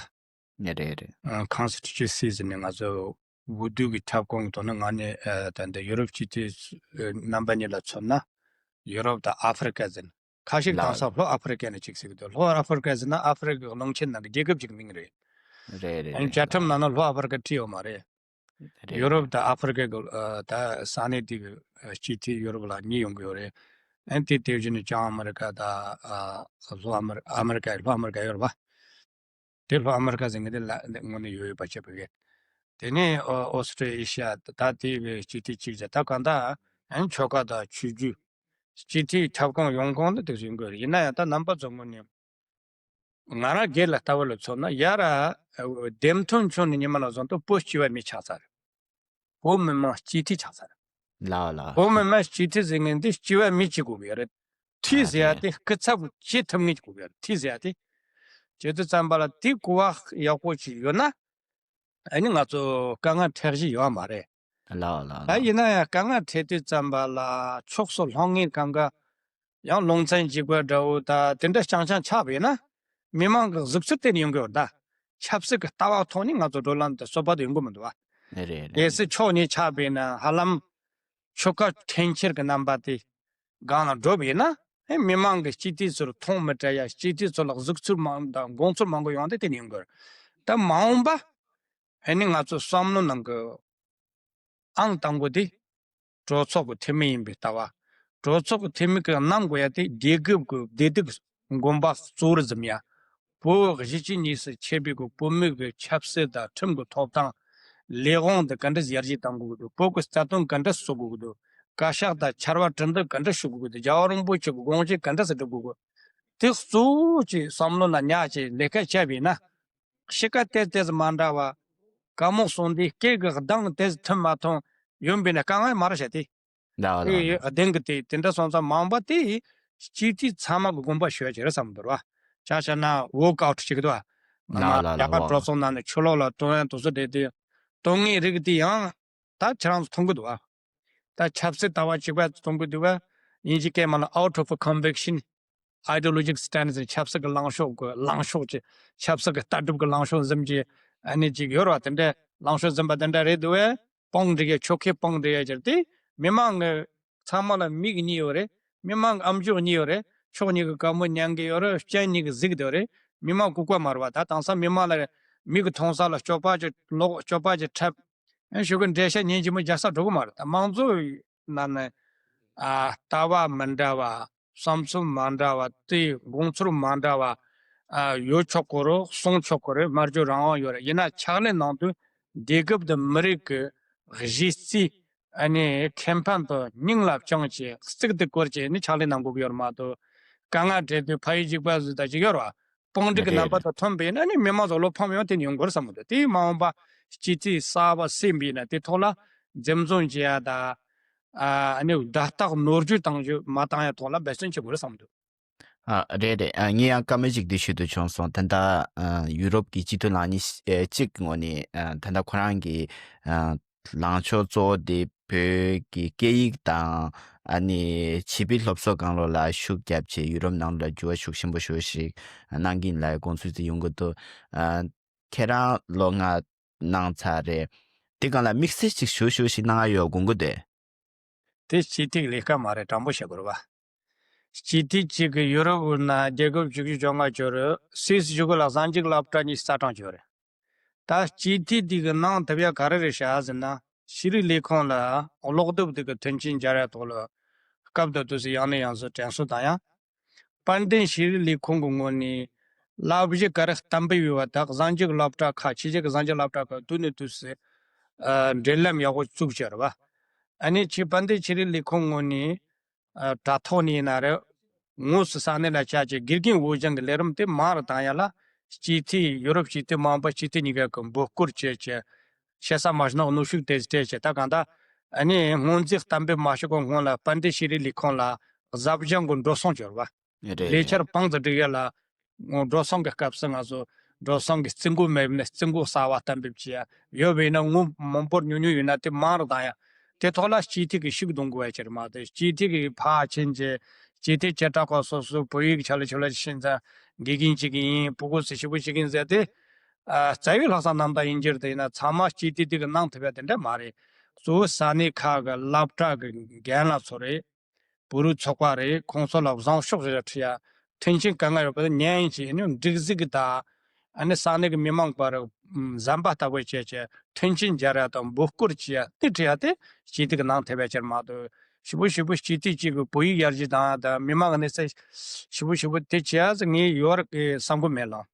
ནི་རེད་རེད། ཨ་constituency ཟེར་ནས་ང་ཚོ་འོས་བསྡུ་གི་ཁྱབ་ཁོངས་ཀྱི་ཐོག་ནས་ང་ནི་ཨ་ད་ལྟ་ཡུ་རོབ་སྤྱི་འཐུས་ཨ་རྣམ་པ་གཉིས་ལ་མཚོན་ན་ཡུ་རོབ་དང་ཨ་ཧྥེ་རི་ཀ་ཟེར་ན། ཁ་ཤས་ལ་དེང་སང་ལྷོ་ཨ་ཧྥེ་རི་ཀ་ནས་གཅིག་ཟེར་གི་འདུག་ལྷོ་ཨ་ཧྥེ་རི་ཀ་ཟེར་ན་ཨ་ཧྥེ་རི་ཀ་གི་རླུང་ཆེན་ནང་གི་རྒྱལ་ཁབ་ཅིག་མིང་རེད། རེད་རེད། ཨ་ནི་རེད་བཅའ་ཁྲིམས་ནང་ན་ལྷོ་ཨ་ཧྥེ་རི་ཀ་བྲིས་ཡོད་མ་རེད། རེད་ཡུ་རོབ་རེད། དང་ཨ་ཧྥེ་རི་ཀ་གི་ཨ་ད་ས་གནས་དེ་གི་ཨ་སྤྱི་འཐུས་ཡུ་རོབ་ལ་གཉིས་ཡོང་གི་ཡོད་རེད། ཨ་ནི་དེ་དེ་བཞིན་བྱང་ཨ་མེ་རི་ཀ་དང་ཨ་ལྷོ་ཨ་མེ་རི་ཨ་མེ་རི་ཀ་ལྷོ་ཨ་མེ་རི་ཀ་ཡོད་རེད་བ། དེ་ལྷོ་ཨ་མེ་རི་ཀ་ཟེར་མཁན་དེ་ལ་དངོས་གནས་ཡོད་ཡོད་པ་བྱས་པ་རེད། དེ་ནས་ཨོ་ཨོ་སི་ཀྲི་ཨེ་ཤི་ཡ་ད་དེ་གི་སྤྱི་འཐུས་གཅིག་བྱས་ད་གང་ལྟར་ཨ་ནི་ཆོལ་ཁ་དང་ཆོས་བརྒྱུད་སྤྱི་འཐུས་ཁྱབ་ཁོངས་ཡོང་ཁོངས་དེ་དེ་ཟིན་དགོས་རེད། ཡིན་ན་ཡང་ད་རྣམ་པ་ཚོ་ངོས་ནས། ང་རང་སྒེར་ལ་ལྟ་བ་ལ་མཚོན་ན་ཡར་ལྡེམ་ཐོན་ཆུང་ནས་ཉི་མ་ལ་བཟུང་སྟེ་བོད་སྤྱི་བ་མི་ཆགས་ཚར། བོད་མི་མང་སྤྱི་འཐུས་ཆགས་ཚར། ལགས་ལགས། བོད་མི་མང་སྤྱི་འཐུས་ཟེར་མཁན་འདི་སྤྱི་བ་མི་གཅིག་དགོས་ཀྱི་ཡོད་རེད། འཐུས་ཨ་ཟེར་ཡ་རེད། དེ་སྐུ་ཚབ་བྱེད་ཐུབ་མཁན་གཅིག་དགོས་ཀྱི་ཡོད་རེད། འཐུས་ཟེར་ཡ་དེ། བྱེད་དུས་ཙམ་པ་ལ་དེ་གོ་བ་ཡག་པོ་ཅིག་ཡོད་ན། ཨ་ནི་ང་ཚོ་དཀའ་ངལ་འཕྲད་གཞི་ཡོད་མ་རེད། ལགས་ལགས་ད་ལགས། ཡིན་ན་ཡང་དཀའ་ངལ་འཕྲད་དུས་ཙམ་པ་ལ་ཕྱོགས་སུ་ལྷུང་ངེས་གང་ག་ཡང་ལུང་ཚན་གཅིག་པ་འདྲ་བོ་ད་དེ་འདྲ་རྐྱང་རྐྱང་ཆགས་པ་ཡིན་ན། མི་མང་གི་གཟིགས་ཚུལ་དེ་ནས་ཡོང་གི་ཡོད་ད། ཆབ་སྲིད་ཀྱི་ལྟ་བ་ཐོག་ནས་ང་ཚོ་བགྲོ་གླེང་དེ་རྩོད་པ་དེ་ཡོང་གི་མི་འདུག་བ། རེད་རེད། གལ་སྲིད་ཕྱོགས་གཉིས་ཆགས་པ་ཡིན་ན་ཧ་ལམ་ཆོལ་ཁ་འཐེན་འཁྱེར་གྱི་རྣམ་པ་དེ་སྒང་ལ་འགྲོ་བ་ཡིན་ན། ཨེ་མི་མང་གི་སྤྱི་འཐུས་ཚོར་མཐོང་མི་སྤྲད་ཡ། སྤྱི་འཐུས་ཚོ་ལ་གཟིགས་ཚུལ་མང་དང་དགོངས་ཚུལ་མང་པོ་ཡོང་དེ་དེ་ནས་ཡོང་གི་ཡོད། ད་མ་འོངས་པ་ཨ་ནི་ང་ཚོ་བསམ་བློ་ནང་གི་ཨང་དང་པོ་དེ་གྲོས་ཚོགས་ཀྱི་འཐུས་མི་ཡིན་པའི་ལྟ་བ། གྲོས་ཚོགས་ཀྱི་འཐུས་མི་གི་གནང་དགོས་ཡ་དེ་རྒྱལ་ཁབ་ཀྱི་བདེ་སྡུག་དགོངས་པ་གཙོ་བོར་འཛིན་ཡ། བོད་གཞིས་བྱེས་གཉིས་སུ་ཕྱེ་བའི་གི་བོད་མི་གི་ཆབ་སྲིད་དང་ཁྲིམས་ཀྱི་ཐོབ་ཐང་། ལས་དབང་དེ་ག་འདྲ་ཡར་རྒྱས་གཏང་དགོས་ཀྱི་འདུག་བོད་ཀྱི་རྩ་དོན་ག་འདྲ་བཟོ་དགོས་ཀྱི་འདུག་བཀའ་ཤག་དང་ཕྱར་བ་གྲུ་འདེགས་ག་འདྲ་ཞུ་དགོས་ཀྱི་འདུག་རྒྱལ་བ་རིན་པོ་ཆེ་གི་དགོངས་གཞི་ག་འདྲ་སེ་སྒྲུབ་དགོས་ཀྱི། དེ་གཙོ་བོ་ཅིག་བསམ་བློ་ན་ཉག་ཅིག་ལས་ཀ་བྱས་པས་ན། གཤིས་ཀ་ཏོག་ཙམ་མ་འདྲ་བ། བཀའ་མོལ་གསུང་དུས་སྐད་ཀྱི་གདངས་ཏོག་ཙམ་མཐུན་མ་མཐུན་ཡོང་པས་ན་དཀའ་ངལ་མ་རེད་བྱས་ཏེ། ལགས་ལགས་ལགས། གདེང་གི་དེ་དེ་འདྲ་སོང་ཙང་མང་པོ་དེ་སྤྱི་འཐུས་ཚང་མ་གི་དགོངས་པ་ཞུ་ཡ་ཅིག་རེད་བསམ་འདུག་བ། ཆ་བཞག་ན་ཝོག་ཨའུཊ་ཅིག་འདུག་བ། ལགས་ལགས་ལགས། རྒྱ་གར་ཝོག་གྲོས་ཚོགས་ནང་ནས་ཕྱི་ལོགས་ལ་གཏོང་ཡ་དེ་ཚོ་བསྡད་དེ། གཏོང་མཁན་རིགས་དེ་ཡང་ད་ཁྱེད་རང་ཚོ་མཐོང་གི་འདུག་བ། ད་ཆབ་སྲིད་ལྟ་བ་གཅིག་པ་མཐོང་གི་འདུག་བ། དབྱིན་ཇི་སྐད་མ་ལ་out of conviction ideological stance ཟེར། ཆབ་སྲིད་ཀྱི་ལངས་ཕྱོགས་ཀྱི་ལངས་ཕྱོགས་ཀྱི། ཆབ་སྲིད་ཀྱི་ལྟ་གྲུབ་ཀྱི་ལངས་ཕྱོགས་འཛིན་གྱི་ཨ་ནི་ཅིག་ཡོད་རེད་བ། དེ་འདྲ་ལངས་ཕྱོགས་འཛིན་པ་དེ་འདྲ་རེད་འདུག་བས། དཔང་སྒྲིག་ཡ་ཆོལ་ཁའི་དཔང་སྒྲིག་ཡ་ཅིག་རེད་དེ། མི་མང་གི་ཚང་མ་ལ་མིག་གཉིས་ཡོད་རེད། མི་མང་གི་ཨམ་ཅོག་གཉིས་ཡོད་རེད། ཕྱོགས་གཉིས་ཀྱི་བཀའ་མོལ་ཉན་གི་ཡོད་རེད། སྤྱན་གཉིས་ཀྱིས་གཟིགས་གི་ཡོད་རེད། མི་མང་ལྐུགས་པ་མ་རེད་བ། ད་དེང་སང་མི་མང་ལ་མིག་གིས་མཐོང་ས་ལ་སྤྱོད་པ་ཅིག་ལོག་སྤྱོད་པ་ཅིག་འཁྲབ། ཨ་ཞུ་གི་འགྲེལ་བཤད་ཉན་གྱི་མི་རྒྱག་ས་འགྲོ་གི་མ་རེད། ད་མང་གཙོ་ནང་ནས་ཨ་ལྟ་བ་མི་འདྲ་བ། བསམ་ཚུལ་མ་འདྲ་བ། དེའི་དགོངས་ཚུལ་མ་འདྲ་བ་ཨ་ཡོད་ཆོག་གི་རེད། གསུང་ཆོག་གི་རེད། སྨྲ་བརྗོད་རང་དབང་ཡོད་རེད། ཡིན་ན་ཕྱག་ལས་གནང་དུས་རྒྱལ་ཁབ་དང་མི་རིགས་ཀྱི་གཞི་རྩའི་ཨ་ནི་ཁེ་ཕན་དང་སྙིང་ལ་བཅངས་བྱས་གཙིགས་སུ་བཀུར་བྱས་ནས་ཕྱག་ལས་གནང་དགོས་ཀྱི་ཡོད་རེད་མ་གཏོགས། དཀའ་ངལ་འཕྲད་དུས་ཕ་ཡུལ་གཅིག་པ་ཟིག་དང་གཅིག་ཡོད་རེད་བ། དཔང་སྒྲིག་གི་རེད་རྣམ་པ་རེད། དང་མཐུན་པས་ན་ནི་མི་མང་ཚོ་བློ་ཕམ་ཡང་དེ་ནི་ཡོང་དགོས་རེད་བསམ་གི་འདུག་དེའི་མ་འོངས་པ་སྤྱི་འཐུས་གསར་པ་སེམས་པས་ན་དེ་ཐོག་ལ་འཛེམ་ཟོན་བྱེད་ཡ་དང་། ཨ་ནི་བརྡ་རྟགས་ནོར་འཁྲུལ་བཏང་རྒྱུ་མ་བཏང་ཡ་ཐོག་ལ་འབད་བརྩོན་བྱེད་དགོས་རེད་བསམ་གི་འདུག་ཨ་རེད་རེད། ཨ་ངས་ཡང་བཀའ་མོལ་ཅིག་འདི་ཞུ་འདོད་བྱུང་སོང་། ད་ལྟ་ཨ་ཡུ་རོབ་ཀྱི་སྤྱི་འཐུས་ལངས་ཉིན་ཨ་གཅིག་གི་ངོས་ནས་ཨ་ད་ལྟ་ཁོ་རང་གི་ཨ་ལངས་ཕྱོགས་གཙོ་བོ་དེ་བོད་ཀྱི་སྐད་ཡིག་དང་ཨ་ནི་བྱིས་པའི་སློབ་གསོ་སྒང་ལོགས་ལ་ཤུགས་བརྒྱབ་བྱས་ཡུ་རོབ་ནང་ལ་འགྱུར་བ་ཤུགས་ཆེན་པོ་ཞིག་གནང་གི་ཡིན་ལབ་དགོངས་ཚུལ་དེ་ཡོང་གི་འདུག་ཨ་ཁྱེད་རང་ལོ་ལྔ་གནང་ཚར་རེད། དེ་སྒང་ལ་དམིགས་བསལ་ཅིག་ཞུ་ཞུ་ཞིག་གནང་ཡ་ཡོད་དགོངས་ཀྱི་འདུག་དེ་སྤྱི་འཐུས་ལས་ཀ་མ་རེད། དྲང་པོ་བཤད་དགོས་རེད་བ། སྤྱི་འཐུས་གཅིག་གིས་ཡུ་རོབ་ནང་རྒྱལ་ཁབ་བཅུ་བཞི་བཅོ་ལྔ་བཅུ་རེད། སུད་སི་བཞུགས་གི་ལ་གཟའ་མཇུག་སློབ་གྲྭ་གཉིས་རྩ་གྲོངས་བྱས་རེད། ད་སྤྱི་འཐུས་དེ་གི་གནང་ཐུབ་ཡ་ག་རེ་རེད་ཤག་ཟེར་ན། ཤེས་རིག་ལས་ཁུངས་ལ་ཀློག་དེབ་དེ་གི་མཐུན་རྐྱེན་སྦྱར་ཡ་ཐོག་ལ་སྐབས་དང་དུས་སུ་ཡང་ནས་ཡང་སུ་དྲན་གསོ་དང་ཡ། དཔལ་ལྡན་ཤེས་རིག་ལས་ཁུངས་ཀྱི་ངོས་ནས་བསླབ་གཞི་ག་རེ་གཏན་འབེབས་ཡོད་པ་དག་གཟའ་མཇུག་སློབ་གྲྭ་ཁག་ཕྱི་རྒྱལ་གྱི་གཟའ་མཇུག་སློབ་གྲྭ་ཁག་དུས་ནས་དུས་སུ་ཨ་འབྲེལ་ལམ་ཡག་པོ་བཙུགས་བྱས་རེད་བ། ཨ་ནི་ཆེས་དཔལ་ལྡན་ཤེས་རིག་ལས་ཁུངས་ངོས་ནས་ཨ་དྲ་ཐོག་ནས་ཡིན་ན་རེད། དངོས་སུ་ས་གནས་ལ་བཅར་བྱས་དགེ་རྒན་འོས་སྦྱང་གི་ལས་རིམ་དེ་མང་རུ་བཏང་ཡ་ལ་སྤྱི་འཐུས་ཡུ་རོབ་སྤྱི་འཐུས་མང་པོ་སྤྱི་འཐུས་གཉིས་ཀ་གི་འབོད་སྐུལ་བྱས་བྱས། བྱེད་ས་མ་གཞི་ནང་གནོན་ཤུགས་དེ་སྤྲད་བྱས། ད་གང་ལྟར་ཨ་ནི་སྔོན་རྩིས་གཏན་འབེབས་མ་བྱེད་གོང་སྔོན་ལ་དཔལ་ལྡན་ཤེས་རིག་ལས་ཁུངས་ལ་གཟབ་སྦྱང་གི་འགྲོ་སོང་བྱོས་རེད་བ། རེད་ལས་རེད། འཆར་དཔང་དུ་སྒྲིག་ཡ་ལ། འགྲོ་སོང་གི་སྐབས་སུ་ང་ཚོ་འགྲོ་སོང་གི་རྩིས་འགོ་མེད་ནས་རྩིས་འགོ་གསར་བ་གཏན་འབེབས་བྱེད་ཡ་ཡོད་པ་ཡིན་ན་དངུལ་མང་པོར་ཉུང་ཉུང་ཡོད་ན་དེ་མང་རུ་བཏང་ཡ། དེ་ཐོག་ལ་སྤྱི་འཐུས་ཀྱི་ཤུགས་གཏོང་དགོས་པ་ཅིག་རེད་མ་གཏོགས་སྤྱི་འཐུས་ཀྱི་ཕར་ཕྱིན་བྱས་སྤྱི་འཐུས་བྱེ་བྲག་པ་སོ་སོའི་བོད་ཡིག་ཆ་ལ་ཆུ་ལ་ཤིང་ཚ་དགེ་རྒན་ཅིག་ཡིན་ཕྲུ་གུ་ཚོ་ཞེ་པོ་ཞིག་ཡིན་ཟེར་ཏེ། ཨ་རྩ་བའི་ལྷག་བསམ་རྣམ་དག་ཡིན་རྒྱུ་རེད། ཡིན་ན་ཚང་མ་སྤྱི་འཐུས་དེ་གི་གནང་ཐུབ་ཡ་དེ་འདྲ་མ་རེད། གཙོ་བོ་ས་གནས་ཁག་གི་སློབ་གྲྭ་གི་རྒན་ལགས་ཚོ་རེད། བོད་རིགས་ཚོགས་པ་རེད། ཁོང་ཚོ་ལ་བཟང་ཕྱོགས་རེ་ཁྲིད་ཡ། མཐུན་རྐྱེན་དཀའ་ངལ་ཡོད་པ་དེ་ཉན་ཡིན་ཞེས་ནི་འགྲིག་གཟིགས་ཀྱི་དང་། ཨ་ནི་ས་གནས་ཀྱི་མི་མང་བར་ཟམ་པ་ལྟ་བུ་བྱས་བྱས་མཐུན་རྐྱེན་སྦྱར་ཡ་དང་འབོད་སྐུལ་བྱེད་ཡ་དེ་ཁྲིད་ཡ་དེ་སྤྱི་འཐུས་ཀྱི་གནང་ཐུབ་ཡ་ཅིག་མ་གཏོགས་ཞེ་པོ་ཞེ་པོ་སྤྱི་འཐུས་གཅིག་གི་བོད་ཡིག་ཡར་རྒྱས་བཏང་ཡ་དང་མི་མང་གི་གནས་ཚད་ཞེ་པོ་ཞེ་པོ་དེ་བྱེད་ཡ་ཟེར་ངས་ཡོད་རེད་བསམ་གི་མེད་ལགས།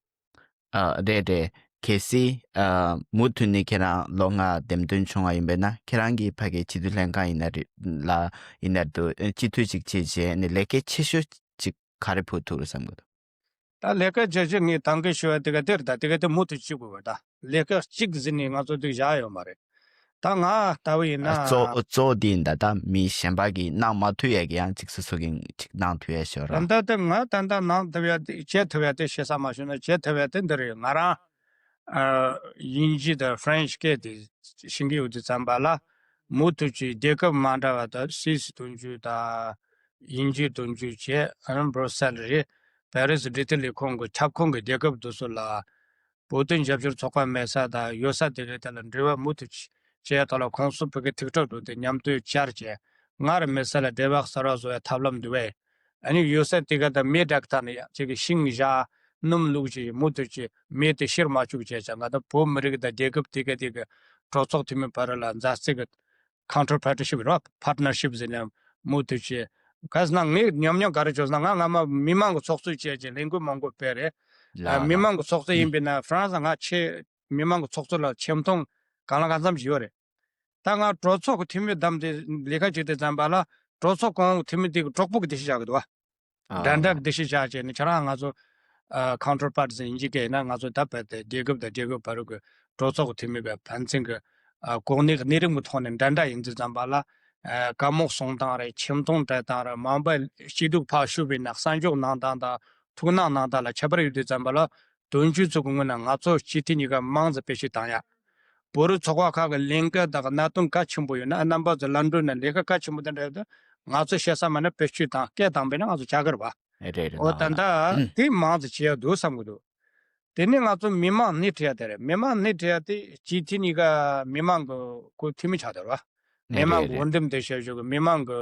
ཨ་རེད་རེད། གལ་སྲིད་ཨ་མུ་མཐུད་ནས་ཁྱེད་རང་ལོ་ལྔ་འདེམས་ཐོན་བྱུང་བ་ཡིན་པས་ན་ཁྱེད་རང་གིས་ཕ་གིའི་སྤྱི་འཐུས་ལྷན་ཁང་ཡིན་ན་རེད་ལ་ཡིན་ན་འདུག་སྤྱི་འཐུས་ཅིག་བྱས་རྗེས་ནས་ལས་ཀ་ཆེ་ཤོས་ཅིག་ག་རེ་ཕུལ་ཐུབ་རེད་བསམ་གི་འདུག་ད་ལས་ཀ་ཆེ་ཤོས་ངས་དང་གི་ཞུ་བ་དེ་ག་དེ་རེད། ད་དེ་ག་དེ་མུ་མཐུད་བྱེད་དགོས་པ། ད་ལས་ཀ་གཅིག་ཟིན་ནས་ང་ཚོ་འདུག་བཞག་ཡོད་མ་རེད། ད་ང་ལྟ་བུ་ཡིན་ན། གཙོ་གཙོ་བོ་དེ་ཡིན་ད། ད་མི་གཞན་པ་གིས་གནང་མ་ཐུབ་ཡས་ཀྱི་ཡང་ཅིག་སོ་སོ་གིས་ཅིག་གནང་ཐུབ་ཡས་ཤོར་ར། ད་ལྟ་ད་ང་ད་ལྟ་གནང་ཐུབ་ཡས་དེ་བྱེད་ཐུབ་ཡས་དེ་ཞེ་ས་མ་ཞུ་ན་བྱེད་ཐུབ་ཡས་དེ་འདི་རེད། ང་རང་ཨ་དབྱིན་ཇི་དང་ཧྥ་རན་ཤི་སྐད་དེ་ཤེས་ཀྱི་ཡོད་དུས་ཙམ་པ་ལ་མུ་མཐུད་ཀྱིས་རྒྱལ་ཁབ་མ་འདྲ་བ་དང་སུད་སི་དོན་གཅོད་དང་དབྱིན་ཇིའི་དོན་གཅོད་བྱས། ཨ་ནི་སྦྲུ་སེལ་རེད། པེ་རི་སི་འབྲེལ་མཐུད་ལས་ཁུངས་ཀྱི་ཁྱབ་ཁོངས་ཀྱི་རྒྱལ་ཁབ་དེ་ཚོ་ལ། བོད་དོན་རྒྱབ་སྐྱོར་ཚོགས་པ་མེད་ས་དང་ཡོད་ས་དེ་གའི་ཐད་ལ་འབྲེལ་བ་མུ་མཐུད་བྱས་ཐོག་ལ་ཁོང་ཚོ་བོད་ཀྱི་ཐུགས་ཁྲོ་འགྲོ་དེ་མཉམ་དུ་བཅར་བྱས་སྔར་མེད་ས་ལ་འབྲེལ་བ་གསར་བ་བཟོ་བའི་ཐབས་ལམ་འདུག་བས། ཨ་ནི་ཡོད་ས་དེ་ག་དང་མི་བསྡད་ཐ་ནི་ཡ་ཅིག་གི་ཤིང་བཞག་སྣུམ་བླུགས་ཀྱིས་མུ་མཐུད་ཀྱིས་མེ་དེ་ཕྱིར་མ་བཅུག་བྱས་ཙང་ང་དང་བོད་མི་རིགས་དང་རྒྱལ་ཁབ་དེ་ག་དེ་གི་གྲོས་ཚོགས་འཐུས་མི་བར་ལ་མཛའ་བརྩེ་གི་ཁོང་ཁྲོ་པར་ཊི་ཤིབ་རེད་བ། པར་ཊི་ནར་ཤིབ་ཟེར་ནས་མུ་མཐུད་བྱས། ག་ཟེར་ན་ངས་ཉམས་མྱོང་ག་རེ་བྱུང་ཟེར་ན་ང་སྔ་མ་མི་མང་གི་ཚོགས་གཙོ་བྱས་བྱས་ལས་འགུལ་མང་པོ་སྤེལ་རེད། ལགས་མི་ལགས། མང་གི་ཚོགས་གཙོ་ཡིན་པས་ན་ཧྥ་རན་སི་ང་ཆེས་མི་མང་གི་ཚོགས་གཙོ་ལ་ཆེ་མཐོང་གང་ལ་གང་འཚམ་ཞིག་ཡོད་རེད། ད་ང་གྲོས་ཚོགས་ཀྱི་འཐུས་མི་བདམས་ཏེ་ལས་ཀ་བྱེད་དུས་ཙམ་པ་ལ་གྲོས་ཚོགས་གོང་འོག་འཐུས་མི་དེ་གི་གྲོགས་པོ་གི་དེ་ཤི་བཞག་གི་འདུག་བ། འདྲ་འདྲ་འདི་ཤི་བྱ་བྱས་ནས་ཁྱེད་རང་ང་ཚོ་ཁའུན་ཊར་པར་ཊི་ཟེར་ཡིན་གྱི་ན། ང་ཚོ་ད་བར་དུ་རྒྱལ་ཁབ་དང་རྒྱལ་ཁབ་བར་གྱི་གྲོས་ཚོགས་ཀྱི་འཐུས་མི་གི་ཕན་ཚུན་གྱི་གོ་གནས་གནས་རིམ་གྱི་ཐོག་ནས་འདྲ་འདྲ་ཡིན་དུས་ཙམ་པ་ལ། བཀའ་མོལ་གསུང་སྟངས་རེད། ཆེ་མཐོང་སྤྲད་སྟངས་རེད། མང་པོ་སྐྱིད་སྡུག་ཕར་ཞུ་བས་ན་བསམ་ཕྱོགས་གནང་སྟངས་དང་ཐུགས་སྣང་གནང་སྟངས་ལ་ཁྱད་པར་ཡོད་དུས་ཙམ་པ་ལ། དོན་གཅོད་ཚོ་གི་ངོས་ནས་ང་ཚོ་སྤྱི་འཐུས་གཉིས་ཀ་མང་ཙམ་བེད་སྤྱོད་བཏང་ཡ། བོད་རིགས་ཚོགས་པ་ཁག་གི་ལས་འགུལ་དང་གནད་དོན་གལ་ཆེན་པོ་ཡོད་ན། རྣམ་པ་ཚོ་ལམ་འགྲོ་ནས་ལས་ཀ་གལ་ཆེན་པོ་དེ་འདྲ་ཡོད་དུས་ང་ཚོ་བཤད་ས་མ་ནས་བེད་སྤྱོད་བཏང་། སྐད་བཏང་པས་ན་ང་ཚོ་བྱ་དགོས་རེད་བ། རེད་རེད། འོ་ད་ལྟ་དེ་མང་ཙམ་བྱེད་ཡ་འདུག་བསམ་གི་འདུག་དེ་ནས་ང་ཚོ་མི་མང་སྣེ་ཁྲིད་ཡ་དེ་རེད། མི་མང་སྣེ་ཁྲིད་ཡ་དེ་སྤྱི་འཐུས་གཉིས་ཀ་མི་མང་གི་ཁོ་འཐུས་མི་ཆགས་བསྡད་རེད་བ། མི་མང་གི་འོས་འདེམས་དེ་བྱེད་ཞོར་གི་མི་མང་གི་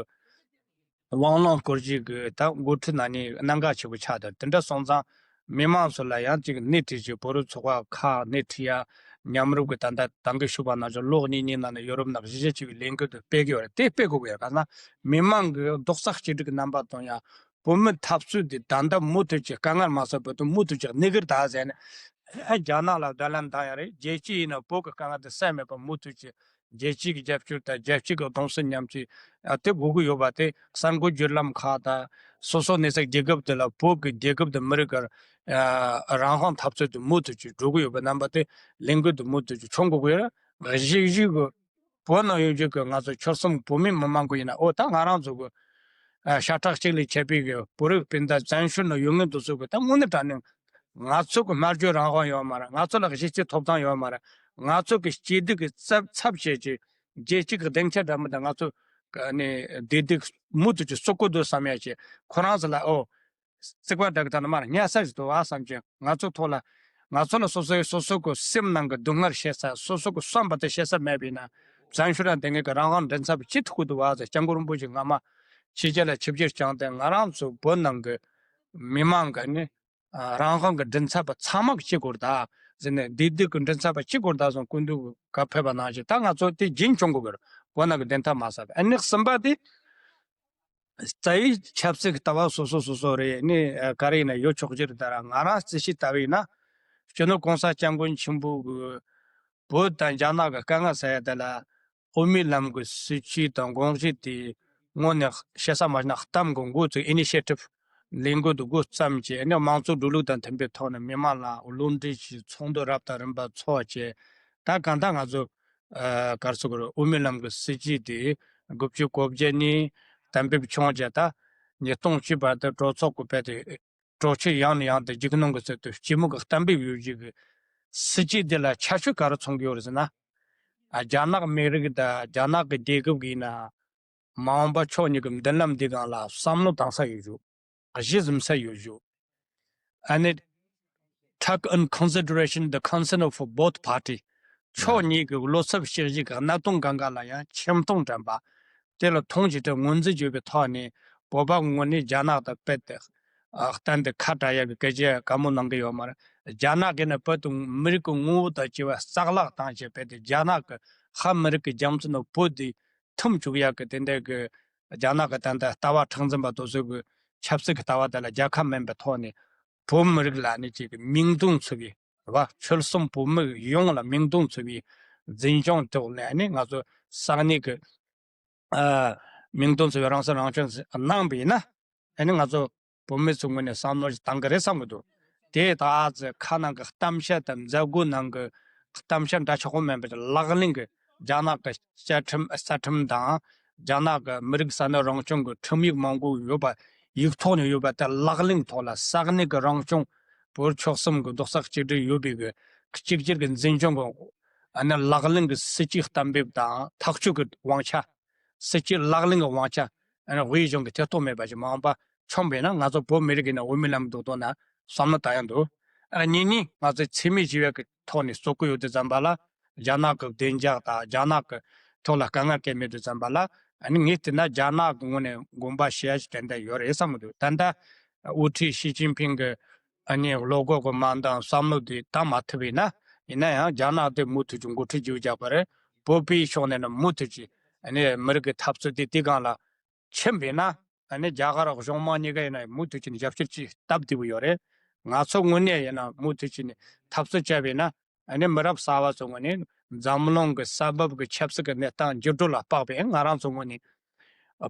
དབང་ལུང་སྐོར་གྱི་གི་ད་འགོ་ཁྲིད་ན་ནི་གནད་འགག་ཆེ་པོ་ཆགས་དང་། དེ་འདྲ་སོང་ཙང་མི་མང་ཚོ་ལ་ཡང་ཅིག་སྣེ་ཁྲིད་ཀྱི། བོད་རིགས་ཚོགས་པ་ཁག་སྣེ་ཁྲིད་ཡ། མཉམ་རུབ་ཀྱི་ད་ལྟ་ད་གིན་ཞུས་པ་ནང་བཞིན་ལོ་གཉིས་གཉིས་ནང་ནས་ཡོ་རོབ་ནང་གཞིས་བྱེས་ཆེ་བའི་ལས་འགུལ་དུ་སྤེལ་གི་ཡོད་རེད། དེ་སྤེལ་དགོས་ཀྱི་ཡོད། ག་ན་མི་མང་གི་རྡོག་རྩ་གཅིག་སྒྲིལ་གྱི་རྣམ་པ་སྟོན་ཡ། བོད་མི་འཐབ་རྩོད་དེ་ད་ལྟ་མུ་མཐུད་ཀྱི་དཀའ་ངལ་མ་སེལ་བར་དུ་མུ་མཐུད་ཀྱི་གནས་ཀྱི་རེད་ད་ཟེར་ནས། རྒྱ་ནག་ལ་བརྡ་ལན་བཏང་ཡ་རེད། རྒྱལ་སྤྱི་ཡིན་ན་བོད་ཀྱི་དཀའ་ངལ་དེ་སེལ་མེད་པར་མུ་མཐུད་ཀྱི་རྒྱལ་སྤྱི་གི་རྒྱབ་སྐྱོར་དང་རྒྱལ་སྤྱི་གི་གདུང་སེམས་མཉམ་སྐྱེད་དེ་དགོས་ཀྱི་ཡོད་པ་དེ། གསར་འགོད་བརྒྱུད་ལམ་ཁག་དང་སོ་སོ་གནས་སའི་རྒྱལ་ཁབ་དེ་ལ་བོད་ཀྱི་རྒྱལ་ཁབ་དང་མི་རིགས་ཀྱི་རང་དབང་འཐབ་རྩོད་དེ་མུ་མཐུད་ཀྱི་འགྲོ་གི་ཡོད་པའི་རྣམ་པ་དེ། ལས་འགུལ་དེ་མུ་མཐུད་ཀྱི་མཚོན་དགོས་ཀྱི་ཡོད་རེད། གཞིས་བཞུགས་ཀྱི་བོད་ནང་ཡོད་རྒྱུ་གི་ང་ཚོ་ཆོལ་གསུམ་བོད་མི་མི་མང་པོ་ཡིན་ན། འོ་ད་ང་རང་ཚོ་གི་ཨ་ཤ་ཁྲག་གཅིག་ལས་མཆེད་པའི་གི་བོད་རིགས་སྤུན་ཟླ་བཙན་བྱོལ་ནང་ཡོད་མཁན་དེ་ཚོ་གི་ད་དངོས་གནས་དྲང་གནས་ང་ཚོ་གི་སྨྲ་བརྗོད་རང་དབང་ཡོད་མ་རེད། ང་ཚོ་ལ་གཞི་རྩའི་ཐོབ་ཐང་ཡོད་མ་རེད། ང་ཚོ་གི་སྐྱིད་སྡུག་གི་ཚབ་ཚབ་བྱེད་ཀྱི་རྒྱལ་སྤྱི་གི་སྡིངས་ཆ་འདྲ་མི་འདྲ། ང་ཚོ་གི་ནི་བདེ་སྡུག་མུ་མཐུད་ཀྱི་བཟོ་དགོས་འདུག་བསམ་ཡ་ཅིག་ཁོ་རང་ཚོ་ལ། ཨོ། རྩིག་པ་འདྲ་གི་ད་ནི་མར་ཉལ་ས་ཞིག་འདུག་ཨ་བསམ་གྱི། ང་ཚོ་ཐོག་ལ། ང་ཚོ་ལ་སོ་སོའི་སོ་སོ་གི་སེམས་ནང་གི་སྡུག་བསྔལ་བཤད་ས། སོ་སོ་གི་བསམ་པ་དེ་བཤད་ས་མེད་པ་ཡིན་ན། བཙན་བྱོལ་ལ་བསྡད་མཁན་གི་རང་དབང་མགྲིན་ཚབ་ཅི་ཐུབ་ཀྱི་འདུག་བ་ཟེར། སྐྱབས་མགོན་རིན་པོ་ཆེ་སྔ་མ་ཕྱི་རྒྱལ་ལ་ཆིབས་བསྒྱུར་བསྐྱངས་ཏེ། ང་རང་ཚོ་བོད་ནང་གི་མི་མང་གི་ནི་རང་དབང་གི་མགྲིན་ཚབ་པ་ཚང་མ་གི་གཅིག་དགོས་རེད་ད་ཟེར་ནས། བདེ་སྡུག་གི་མགྲིན་ཚབ་པ་གཅིག་དགོས་རེད་ད་ཟེར་སྐུ་མདུན་གྱིས་བཀའ་ཕེབས་པ་ནང་བཞིན། ད་ང་ཚོ་དེ་རྒྱུན་སྐྱོང་དགོས་ཀྱི་རེད། བོད་ནང་གི་བདེན་མཐའ་མ་གསལ་བ། ཨ་ནི་གསུམ་པ་དེ། རྩ་བའི་ཆབ་སྲིད་ཀྱི་ལྟ་བ་སོ་སོ་སོ་སོ་རེད། ནི་ཨ་ག་རེ་ཡིན་ན་ཡོད་ཆོག་རྒྱུ་རེད། ད་ར་ང་རང་རྩིས་ཤིག་ལྟ་བ་ཡིན་ན། སྤྱི་ནོར་གོང་ས་སྐྱབས་མགོན་ཆེན་པོ་གི་བོད་དང་རྒྱ་ནག་གི་དཀའ་ངལ་སེལ་ཡ་དེ་ལ་དབུ་མའི་ལམ་གྱི་སྲིད་བྱུས་དང་དགོངས་གཞི་དེ་དངོས་གནས་བཤད་ས་མ་ན་གཏམ་གྱི་འགོ་བཙུགས། ཨི་ནི་ཤི་ཡེ་ཊིབ་ལས་འགུལ་དེ་འགོ་བརྩམས་བྱས། ནི་དམངས་གཙོ་འགྲོ་ལུགས་དང་མཐུན་པའི་ཐོག་ནས་མི་མང་ལ་བློ་འདྲི་བྱས། ཚོགས་འདུ་རབ་དང་རིམ་པ་ཚོགས་བྱས། ད་གང་ལྟར་ང་ཚོ་ཨ་ག་རེ་ཟེར་དགོས་རེད། དབུ་མའི་ལམ་གྱི་སྲིད་བྱུས་དེ་དགུ་བཅུ་གོ་བརྒྱད་ནས་གཏན་འབེབས་བྱུང་བྱས། ད་ཉིས་སྟོང་བཅུ་བར་དུ་གྲོས་ཚོགས་ཀྱི་བར་དུ་གྲོས་ཆོད་ཡང་ནས་ཡང་དུ་རྒྱུགས་གནང་གི་ཚུལ་དུ་སྤྱི་མོས་ཀྱི་གཏན་འབེབས་ཡོད་རྒྱུ་གི་སྲིད་བྱུས་འདི་ལ་ཁྱད་ཆོས་ག་རེ་མཚོན་གྱི་ཡོད་རེད་ཟེར་ན། ཨ་རྒྱ་ནག་མི་རིགས་དང་རྒྱ་ནག་གི་རྒྱལ་ཁབ་ཀྱི་ཡིན་ན། མ་འོངས་པ་ཕྱོགས་གཉིས་ཀྱི་མདུན་ལམ་འདི་སྒང་ལ་བསམ་བློ་བཏང་ས་ཡོད་རྒྱུ། གཞི་འཛིན་ས་ཡོད་རྒྱུ། ཨ་ནི། Take in consideration the concern of both party. ཕྱོགས་གཉིས་ཀྱི་བློ་འཚབ་བྱེད་གཞི་གི་གནད་དོན་གང་ག་ལ་ཡང་ཆེ་མཐོང་དྲན་པ། དེ་ལ་མཐོང་ཆེ་དྲན་ངོས་འཛིན་བྱེད་པའི་ཐོག་ནས། བོད་པ་ངོས་ནས་རྒྱ་ནག་དང་རྦད་དེ་ཨ་གཏན་དུ་ཁ་བྲལ་ཡག་གི་སྐད་ཆ་བཀའ་མོལ་གནང་གི་ཡོད་མ་རེད། རྒྱ་ནག་གིས་ནི་བོད་དང་མི་རིགས་ཀྱི་ངོ་བོ་དང་བཅས་པ་རྩ་བརླག་བཏང་བྱས། རྦད་དེ་རྒྱ་ནག་གི་ཧ་མི་རིགས་ཀྱི་རྒྱུ་མཚན་ནི་བོད་དེ་ཐུམ་བཅུག་ཡག་གི་དེ་འདྲ་གི་རྒྱ་ནག་གི་ད་ལྟ་ལྟ་བ་མཁྲེགས་འཛིན་པ་དེ་ཚོ་གི་ཆབ་སྲིད་ཀྱི་ལྟ་བ་དེ་ལ་རྒྱལ་ཁ་མིན་པའི་ཐོག་ནས། བོད་མི་རིགས་ལ་ནི་ཅིག་མིང་དོན་མཚུངས་པའི་རེད་བ། ཆོལ་གསུམ་བོད་མི་ཡོངས་ལ་མིང་དོན་མཚུངས་པའི་འཛིན་སྐྱོང་ཐོག་ནས་ནི་ང་ཚོ་ས་གནས་ཀྱི་ཨ་མིང་དོན་མཚུངས་པའི་རང་སྲིད་རང་སྐྱོང་གནང་བ་ཡིན་ན། ཨ་ནི་ང་ཚོ་བོད་མི་ཚོའི་ངོས་ནས་བསམ་བློ་ཞིག་བཏང་གི་རེད་བསམ་གི་འདུག་དེ་ད་ཨ་ཙི་ཁ་ནང་གི་གཏམ་བཤད་དང་མཛད་སྒོའི་ནང་གི་གཏམ་བཤད་འདྲ་ཆགས་པོ་མིན་པར། ལག་ལེན་གྱི་རྒྱ་ནག་གི་བཅའ་ཁྲིམས་རྩ་ཁྲིམས་དང་། རྒྱ་ནག་གི་མི་རིགས་ས་གནས་རང་སྐྱོང་གི་ཁྲིམས་ཡིག་མང་པོ་ཡོད་པ། ཡིག་ཐོག་ནས་ཡོད་པ་དེ་ལག་ལེན་ཐོག་ལ། ས་གནས་ཀྱི་རང་སྐྱོང་། བོད་ཆོལ་གསུམ་གྱི་རྡོག་རྩ་གཅིག་སྒྲིལ་ཡོད་པའི་གི་གཅིག་གྱུར་གྱི་འཛིན་སྐྱོང་གི་ཨ་ནི་ལག་ལེན་གྱི་སྲིད་ཇུས་གཏན་འབེབས་དང་། ཐག་གཅོད་ཀྱི་དབང་ཆ། སྲིད་ཇུས་ལག་ལེན་གྱི་དབང་ཆ་ཨ་ནི་དབུས་གཞུང་གིས་ཐེ་གཏོགས་མེད་པ་ཞིག་མ་འོངས་པ་བྱུང་བས་ན། ང་ཚོ་བོད་མི་རིགས་ཀྱི་ནང་དབུ་མའི་ལམ་འདུག་དོན་ན་བསམ་བློ་བཏང་ཡ་འདུག་ཨ་གཉིས་ནི་ང་ཚོས་འཚེ་མེད་ཞི་བའི་གི་ཐོག་ནས་བཟོ་གི་ཡོད་དུས་ཙམ་པ་ལ། རྒྱ་ནག་གི་བདེ་འཇགས་དང་རྒྱ་ནག་གི་ཐོག་ལ་དཀའ་ངལ་སྐྱེལ་མེད་དུས་ཙམ་པ་ལ། ཨ་ནི་ངས་བལྟས་ན་རྒྱ་ནག་གི་ངོས་ནས་དགོངས་པ་བཞེས་ཡ་ཞིག་ཏན་ཏན་ཡོད་རེད་བསམ་གི་འདུག་ད་ལྟ་དབུ་ཁྲིད་ཞི་ཅིན་ཕིང་གི་ཨ་ནི་བློ་ཁོག་གི་མ་འདང་བསམ་བློ་དེ་དག་མ་ཐུབ་པས་ན། ཡིན་ན་ཡང་རྒྱ་ནག་དེ་མུ་མཐུད་ཀྱི་འགོ་ཁྲིད་རྒྱུ་རྒྱག་པ་རེད། བོད་པའི་ཕྱོགས་ནས་ནི་མུ་མཐུད་ཀྱི་ཨ་ནི་མི་རིགས་ཀྱི་འཐབ་རྩོད་དེ་དེ་སྒང་ལ་ཕྱིན་པས་ན། ཨ་ནི་རྒྱ་གར་གཞུང་མང་གཉིས་ཀ་ཡིན་ན་མུ་མཐུད་ཀྱི་ནི་རྒྱབ་སྐྱོར་ཅིག་སྟབས་བདེ་པོ་ཡོད་རེད། ང་ཚོ་ངོས་ནས་ཡིན་ན་མུ་མཐུད་ཀྱི་ནི་འཐབ་རྩོད་བྱས་པས་ན། ཨ་ནི་མི་རབས་གསར་པ་ཚོ་ངོས་ནས་འཛམ་གླིང་གི་ས་བབ་ཀྱི་ཆབ་སྲིད་ཀྱི་གནས་སྟངས་འགྱུར་འགྲོས་ལ་དཔག་པའི་ང་རང་ཚོ་ངོས་ནས་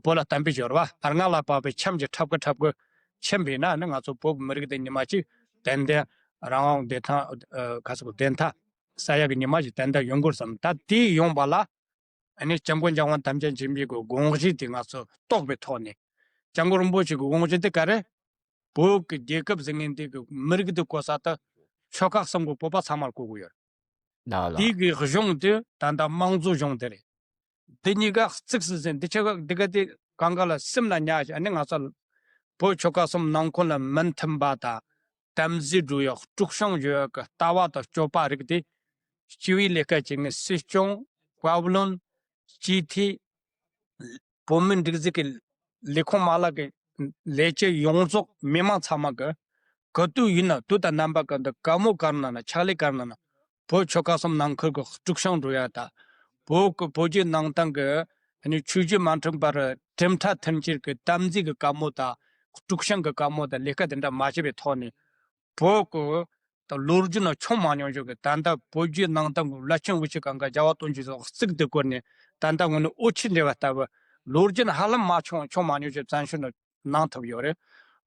བོད་ལ་གཏན་འབེབས་ཡོད་རེད་བ། སྔར་ལ་དཔག་པའི་ཁྱིམ་གྱི་ཁྲབ་ཀ་ཁྲབ་ཀ་ ཕྱིན་པས་ན་ནི་ང་ཚོ་བོད་མི་རིགས་དེ་ཉི་མ་གཅིག་ཏན་ཏན་རང་དབང་བདེ་ཐང་ཨ་ག་ཚོད་བདེན་མཐའ་གསལ་ཡག་གི་ཉི་མ་ཞིག་ཏན་ཏན་ཡོང་དགོས་བསམ། ད་དེ་ཡོང་བ་ལ་ཨ་ནི་སྐྱབས་མགོན་རྒྱལ་དབང་དམ་ཅན་ཆེན་པོའི་གི་དགོངས་གཞི་དེ་ང་ཚོ་རྟོགས་པའི་ཐོག་ནས། སྐྱབས་མགོན་རིན་པོ་ཆེ་གི་དགོངས་གཞི་དེ་ག་རེ། བོད་ཀྱི་རྒྱལ་ཁབ་ཟེར་མཁན་དེ་གི་མི་རིགས་དེ་གོ་ས་དེ་ཆོལ་ཁ་གསུམ་གི་བོད་པ་ཚང་མར་གོ་གི་ཡོད། ལགས་ལགས། དེ་གི་གཞུང་དེ་ད་ལྟ་དམངས་གཙོ་གཞུང་དེ་རེད། འདི་གཉིས་ཀ་གཙིགས་སུ་ཟིན། འདི་ཆ་འདི་ག་དེ་གང་ག་ལ་སེམས་ལ་ཉར་ཞིག་ཨ་ནི་ང་ཚོ་བོད་ཆོལ་ཁ་གསུམ་ནང་ཁུལ་ལ་མི་མཐུན་པ་དང་དམ་ཟིལ་སྒྲོག་ཡག་དཀྲུག་ཤིང་བཟོ་ཡག་གི་ལྟ་བ་དང་སྤྱོད་པ་རིགས་དེ། སྤྱི་བའི་ལས་ཀ་བྱེད་མཁན་སྲིད་སྐྱོང་། བཀའ་བློན། སྤྱི་འཐུས། བོད་མིའི་སྒྲིག་འཛུགས་ཀྱི་ལས་ཁུངས་མ་ལག་གི་ལས་བྱེད་ཡོངས་རྫོགས་མི་མང་ཚང་མ་གི་ག་དུས་ཡིན་ན་དུས་དང་རྣམ་པ་ཀུན་ཏུ་བཀའ་མོལ་ག་རེ་གནང་ན་ཕྱག་ལས་ག་རེ་གནང་ན། བོད་ཆོལ་ཁ་གསུམ་ནང་ཁུལ་གྱི་དཀྲུག་ཤིང་སྒྲོག་ཡ་དང་། བོད་ཀྱི་བོད་བརྒྱུད་ནང་བསྟན་གྱི་ཨ་ནི་ཆོས་བརྒྱུད་མ་མཐུན་པར་གྲུབ་མཐའ་མཐུན་འགྱུར་གྱི་དམ་འཛིན་གྱི་བཀའ་མོལ་དང་དཀྲུག་ཤིང་གི་བཀའ་མོལ་དང་ལས་ཀ་དེ་འདྲ་མ་བྱས་པའི་ཐོག་ནས། བོད་ཀྱི་ད་ལོ་རྒྱུས་ནང་བྱུང་མ་མྱོང་ཞིག་གི་ད་ལྟ་བོད་བརྒྱུད་ནང་བསྟན་གྱི་བླ་ཆེན་དབུ་ཁྲིད་གང་ག་རྒྱལ་བ་དོན་གྱི་ཚོགས་གཙིགས་སུ་བཀུར་ནས་ད་ལྟ་ངོས་ནས་དབུ་ཁྲིད་འབྲེལ་བ་ལྟ་བུ་ལོ་རྒྱུས་ནང་ཧ་ལམ་མ་བྱུང་བྱུང་མ་མྱོང་ཞིག་བཙན་བྱོལ་ནང་གནང་ཐུབ་ཡོད་རེད།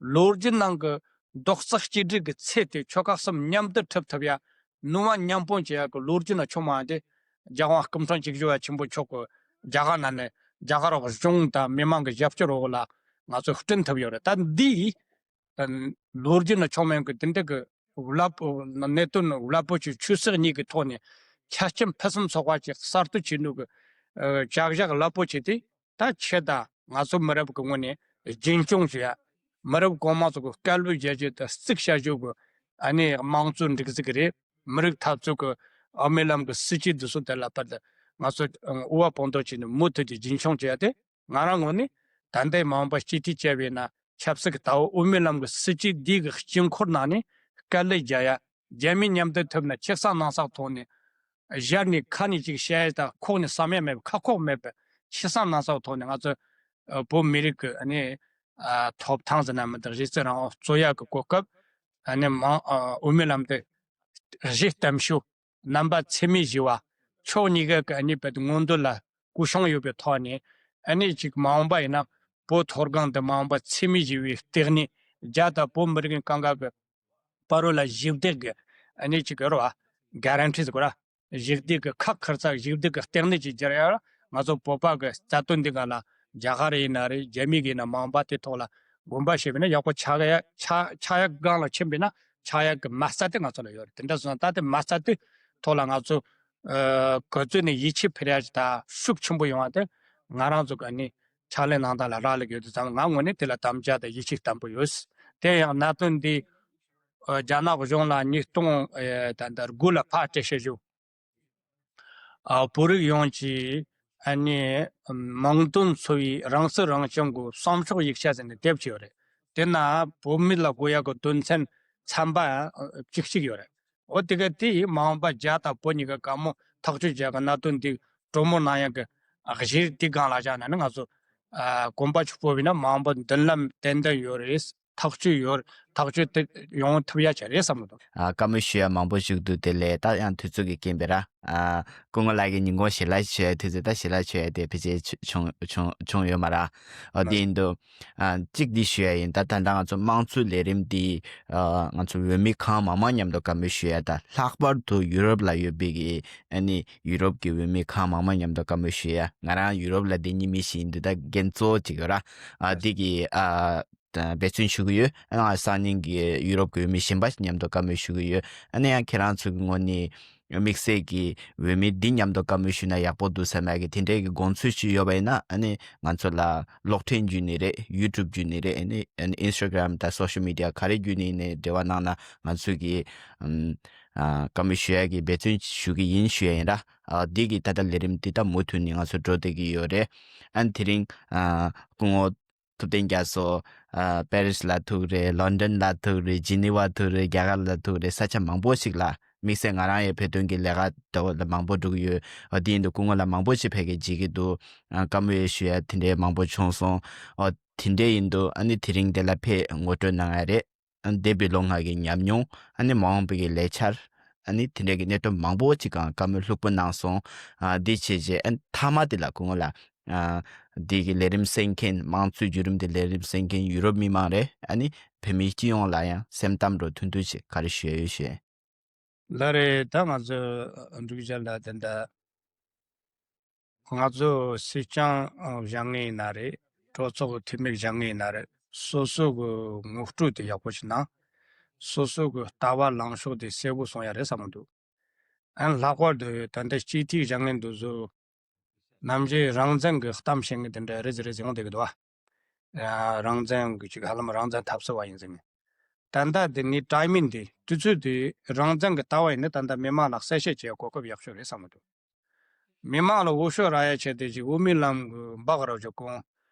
ལོ་རྒྱུས་ནང་གི་རྡོག་རྩ་གཅིག་སྒྲིལ་གྱི་ཚད་དེ་ཆོལ་ཁ་གསུམ་མཉམ་དུ་ཁྲིད་ཐུབ་ཡ་ནུས་པ་མཉམ་སྤུངས་བྱེད་ཡ་གི་ལོ་རྒྱུས་ནང་བྱུང་མ་མྱོང་དེ་རྒྱལ་དབང་སྐུ་ཕྲེང་བཅུ་བཞི་པ་ཆེན་པོ་མཆོག་གི་རྒྱ་གར་ནང་ནས་རྒྱ་གར་གཞུང་དང་མི་མང་གི་རྒྱབ་སྐྱོར་འོག་ལ་ང་ཚོས་བསྐྲུན་ཐུབ་ཡོད་རེད། ད་འདི་ལོ་རྒྱུས་ནང་བྱུང་མེད་གི་དེ་འདྲ་གི་རླབས་པོ་གནད་དོན་རླབས་པོ་ཆེ་ཆོས་སྲིད་གཉིས་ཀྱི་ཐོག་ནས་ཆ་རྐྱེན་ཕུན་སུམ་ཚོགས་པ་ཅིག་གསར་གཏོད་བྱེད་ནུས་གི་བྱ་གཞག་རླབས་པོ་ཆེ་དེ་ད་ཆེ་ད་ང་ཚོ་མི་རབས་ཀྱི་ངོས་ནས་རྒྱུན་སྐྱོང་བྱེད་ཡ། མི་རབས་གོང་མ་ཚོ་གི་སྐད་འབོད་རྒྱག་རྒྱུ་དང་གཙིགས་བྱ་རྒྱུ་གི་ཨ་ནི་དམངས་གཙོའི་སྒྲིག་འཛུགས་རེད། མི་རིགས་འཐབ་རྩོད་ཀྱི་དབུ་མའི་ལམ་གྱི་སྲིད་བྱུས་འདི་ཚོ་དེ་ལ་བར་དུ་ང་ཚོ་དབུ་བ་དཔུང་དོན་བྱས་ནས་མུ་མཐུད་དེ་རྒྱུན་འཁྱོངས་བྱས་ཏེ། ང་རང་ངོས་ནས་ད་ལྟའི་མ་འོངས་པ་སྤྱི་འཐུས་བཅར་བས་ན་ཆབ་སྲིད་ཀྱི་ལྟ་བ་དབུ་མའི་ལམ་གྱི་སྲིད་བྱུས་འདི་གི་དཀྱིལ་འཁོར་ནང་ནས་དཀའ་ལས་རྒྱག་ཡ། རྒྱ་མི་མཉམ་དུ་ཐུབ་ན་ཆེ་ས་ནང་ས་ཐོག་ནས་ཞར་ནས་ཁ་ནས་ཅིག་བཤད་ཡ་དང་ཁོག་ནས་བསམ་ཡ་མེད་པ་ཁ་ཁོག་མེད་པ་ཆེ་ས་ནང་ས་ཐོག་ནས་ང་ཚོ་བོད་མི་རིགས་ཀྱི་ཨ་ནི་ཐོབ་ཐང་ཟེར་ན་མི་འདུག་གཞི་རྩའི་རང་དབང་རྩོད་ཡ་གི་གོ་སྐབས་ཨ་ནི་མང་དབུ་མའི་ལམ་དུ་གཞི་གཏམ་ཞུ། རྣམ་པ་འཚེ་མེད་ཞི་བ། ཕྱོགས་གཉིས་ཀ་གི་ཨ་ནི་བོད་མངོན་འདོད་ལ་སྐུ་གཤོང་ཡོད་པའི་ཐོག་ནས་ཨ་ནི་ཅིག་མ་འོངས་པ་ཡིན་ན་བོད་མཐོ་སྒང་དུ་མ་འོངས་པ་འཚེ་མེད་ཞི་བའི་ལྟེ་གནས་རྒྱ་དང་བོད་མི་རིགས་གང་ག་གི་བར་ལ་ཞི་བདེ་གི་ཨ་ནི་ཅིག་ཡོད་ར་གྷ་རན་ཊི་ཟེར་དགོས་ར། ཞི་བདེ་གི་ཁག་ཁུར་ཚ་ཞི་བདེ་གི་ལྟེ་གནས་ཅིག་སྦྱར་ཡ་ང་ཚོ་བོད་པ་གི་རྩ་དོན་འདི་ག་ལ་རྒྱ་གར་ཡིན་ན་རེད། རྒྱ་མི་གི་ཡིན་ན་མ་འོངས་པ་དེ་ཐོག་ལ་དགོངས་པ་བཞེས་པ་ཡིན་ན་ཡག་པོ་ཆགས་ཡ་ཆགས་ཆགས་ཡ་སྒང་ལ་ཕྱིན་པ་ཡིན་ན། ཆགས་ཡག་གི་མ་རྩ་དེ་ང་ཚོ་ལ་ཡོད་རེད། དེ་འདྲ་སོང་ཙང་ད་དེ་མ་རྩ་དེ་ཐོག་ལ་ང་ཚོ་ཨ་ག་ཚོད་ནས་ཡིད་ཆེས་འཕེར་ཡ་ཞིག་དང་ཤུགས་ཆེན་པོ་ཡོང་བ་དེ་ང་རང་ཚོ་གི་ནི་ཕྱག་ལས་གནང་སྟངས་ལ་རག་ལས་ཡོད་དུས་ཙང་ང་ངོས་ནས་དེ་ལ་དམ་བཅའ་དང་ཡིད་ཆེས་བརྟན་པོ་ཡོད། དེ་ཡང་གནད་དོན་འདི་ཨ་རྒྱ་ནག་གཞུང་ལ་ཉིས་སྟོང་ཨ་ད་ལྟ་དགུ་ལ་ཕར་སྤྲད་བཞག་ཞུ། ཨ་བོད་རིགས་ཡོངས་ཀྱི་ཨ་ནི་མིང་དོན་མཚུངས་པའི་རང་སྲིད་རང་སྐྱོང་གི་བསམ་ཤོག་ཡིག་ཆ་ཟེར་ནས་དེབ་ཅིག་ཡོད་རེད། དེ་ན་བོད་མི་ལ་དགོས་ཡག་གི་དོན་ཚན་ཚན་པ་ཨ་བཅུ་གཅིག་ཡོད་རེད། འོ་དེ་ག་དེ་ཡིས་མ་འོངས་པ་རྒྱ་དང་བོད་གཉིས་ཀ་དཀའ་མོ་ཐག་གཅོད་བྱ་གི་གནད་དོན་འདི་གྲོས་མོལ་གནང་ཡག་གི་གཞི་དེ་སྒང་ལ་བཞག་ན་ནི་ང་ཚོ་ཨ་གོམ་པ་ཕྱུག་པོ་བྱས་ན་མ་འོངས་པ་མདུན་ལམ་ཏན་ཏན་ཡོད་རེད། ཐག་གཅོད་ཡོད། ཐག་གཅོད་དེ་ཡོང་ཐུབ་ཡ་ཆ་རེད་བསམ་གྱི་འདུག་ཨ་བཀའ་མོལ་ཞུ་ཡ་མང་པོ་ཞིག་འདུག་དེ་ལས་ད་ཡང་དུས་ཚོད་ཀྱི་རྐྱེན་པས་ར། ཨ་སྐུ་ངོ་ལགས་ཀྱིས་ཉིན་གུང་ཞལ་ལག་མཆོད་ཡ་དུས་ཚོད་ད་ཞལ་ལག་མཆོད་ཡ་དེ་ཕལ་ཆེར་བྱུང་བྱུང་བྱུང་ཡོད་མ་ར། ཨ་དེ་ཡིན་དུས་ཨ་གཅིག་འདི་ཞུ་ཡ་ཡིན། ད་ད་ལྟ་ང་ཚོ་དམངས་གཙོའི་ལས་རིམ་འདི་ཨ་ང་ཚོ་འོས་མི་གང་མང་མང་མཉམ་དུ་བཀའ་མོལ་ཞུ་ཡ་ད་ལྷག་པར་དུ་ཡུ་རོབ་ལ་ཡོད་པའི་གི་ཨ་ནི་ཡུ་རོབ་ཀྱི་འོས་མི་གང་མང་མང་མཉམ་དུ་བཀའ་མོལ་ཞུ་ཡ། ང་རང་ཡུ་རོབ་ལ་བསྡད་མཁན་མི་ཞིག་ཡིན་དུས་ད་འགན་གཙོ་བོ་གཅིག་ཡོད་ར། ཨ་འདི་གི་ཨ། འབད་བརྩོན་ཞུ་གི་ཡོད། ཨ་ནི་སང་ཉིན་གྱི་ཡུ་རོབ་ཀྱི་འོས་མི་གཞན་པ་ཞིག་མཉམ་དུ་བཀའ་མོལ་ཞུ་གི་ཡོད། ཨ་ནི་ཡང་ཁྱེད་རང་ཚོ་གི་ངོས་ནས་དམིགས་བསལ་གྱི་འོས་མི་འདི་མཉམ་དུ་བཀའ་མོལ་ཞུས་ན་ཡག་པོ་འདུག་བསམ་ཡག་གི་དེ་འདྲའི་གི་དགོངས་ཚུལ་ཞིག་ཡོད་པ་ཡིན་ན་ཨ་ནི་ང་ཚོ་ལ་གློག་འཕྲིན་བརྒྱུད་ནས་རེད། ཡུ་ཊུབ་བརྒྱུད་ནས་རེད། ཨ་ནི་ཨ་ནི་ཨིན་སི་ཊ་གྷི་རམ་དང་སོ་ཤལ་མི་ཌི་ཡ་ག་རེ་བརྒྱུད་ནས་ཡིན་ནའི་འབྲེལ་བ་གནང་ན་ང་ཚོས་ཀྱི་ཨམ་ཨ་བཀའ་མོལ་ཞུ་ཡག་གི་འབད་བརྩོན་ཞུ་གི་ཡིན་ཞུ་ཡ་ཡིན་ར། ཨ་འདི་གི་ད་ལྟ་ལས་རིམ་འདི་ད་མུ་མཐུད་ནས་ང་ཚོ་འགྲོ་བསྡད་ཀྱི་ཡོད་རེད། ཨ་ནི་དེ་རིང་ཨ་སྐུ་ངོ་ཐུབ་བསྟན་རྒྱ་མཚོ། ཨ་པེ་རིས་ལ་ཐུག་རེད། ལོན་ཌོན་ལ་ཐུག་རེད། ཇི་ནི་ཝ་ཐུག་རེད། རྒྱ་གར་ལ་ཐུག་རེད། ས་ཆ་མང་པོ་ཞིག་ལ། དམིགས་བསལ་ང་རང་ཡང་བོད་དོན་གྱི་ལས་ཀ་འདྲ་བོ་ལ་མང་པོ་འགྲོ་གི་ཡོད། ཨ་དེ་ཡིན་དུས་སྐུ་ངོ་ལ་མང་པོ་ཞིག་ཕ་གིར་བརྗེད་ཀྱི་འདུག་ཨ་བཀའ་མོལ་ཞུ་ཡ་དེ་འདྲའི་མང་པོ་བྱུང་སོང་། ཨ་དེ་འདྲའི་ཡིན་དུས་ཨ་ནི་དེ་རིང་འདི་ལ་ཕེབས་ངོ་སྤྲོད་གནང་ཡ་རེད། ཨ་འདས་པའི་ལོ་ལྔ་གི་ཉམས་མྱོང་། ཨ་ནི་མ་འོངས་པའི་གི་ལས་འཆར། ཨ་ནི་དེ་འདྲའི་གི་གནད་དོན་མང་པོ་ཅིག་གང་བཀའ་མོལ་ལྷུག་པོ་གནང་སོང་། ཨ་འདི་བྱས་རྗེས་ཨ་ནི་མཐའ་མ་དེ་ལ་སྐུ་ངོ་ལ་ ཨ། འདི་གི་ལས་རིམ་གསན་མཁན། དམངས་གཙོའི་བརྒྱུད་རིམ་དེ་ལས་རིམ་གསན་མཁན་ཡུ་རོབ་མི་མང་རེད། ཨ་ནི་བོད་མི་སྤྱི་ཡོངས་ལ་ཡང་སེམས་གཏམ་འདྲ་ཐུང་ཐུང་ཞིག་ག་རེ་ཞུ་ཡ་ཡོད་ཞུ། ལགས་རེད། ད་ང་ཚོ་འབྲུག་རྒྱལ་ལགས་དེ་འདྲ། ང་ཚོ་སྲིད་སྐྱོང་བཞེངས་ངེས་ཡིན་ན་རེད། གྲོས་ཚོགས་འཐུས་མི་བཞེངས་ངེས་ཡིན་ན་རེད། སོ་སོ་གི་ངོ་སྤྲོད་དེ་ཡག་པོ་ཞིག་གནང་། སོ་སོ་གི་ལྟ་བ་ལངས་ཕྱོགས་དེ་གསལ་པོ་སོང་ཡ་རེད་བསམ་གི་འདུག་ཨན་ལྷག་པར་དུ་ད་ལྟ་སྤྱི་འཐུས་བཞེངས་ངེས་འདུག་ཟོ། ནམ་རྒྱུན་རང་བཙན་གི་གཏམ་བཤད་ངེས་དེ་འདྲ་རེ་ཟེ་རེ་ཟེ་ཡོང་བསྡད་གི་འདུག་བ། རང་བཙན་གི་ཅིག་ཧ་ལམ་རང་བཙན་འཐབ་རྩོད་པ་ཡིན་ཟེར་ངེས། ད་ལྟ་དེ་ནི་ཊའི་མིང་དེ་དུས་ཚོད་དེ་རང་བཙན་གི་ལྟ་བ་ཡིན་ན་ད་ལྟ་མི་མང་ལ་གསལ་བཤད་བྱེད་གོ་སྐབས་ཡག་ཤོས་རེད་བསམ་གི་འདུག་མི་མང་ལ་འོས་ཤོག་རག་ཡ་ཆེད་དེ་ཅིག་དབུ་མའི་ལམ་གི་འབག་རོགས་ཀྱི་གོང་།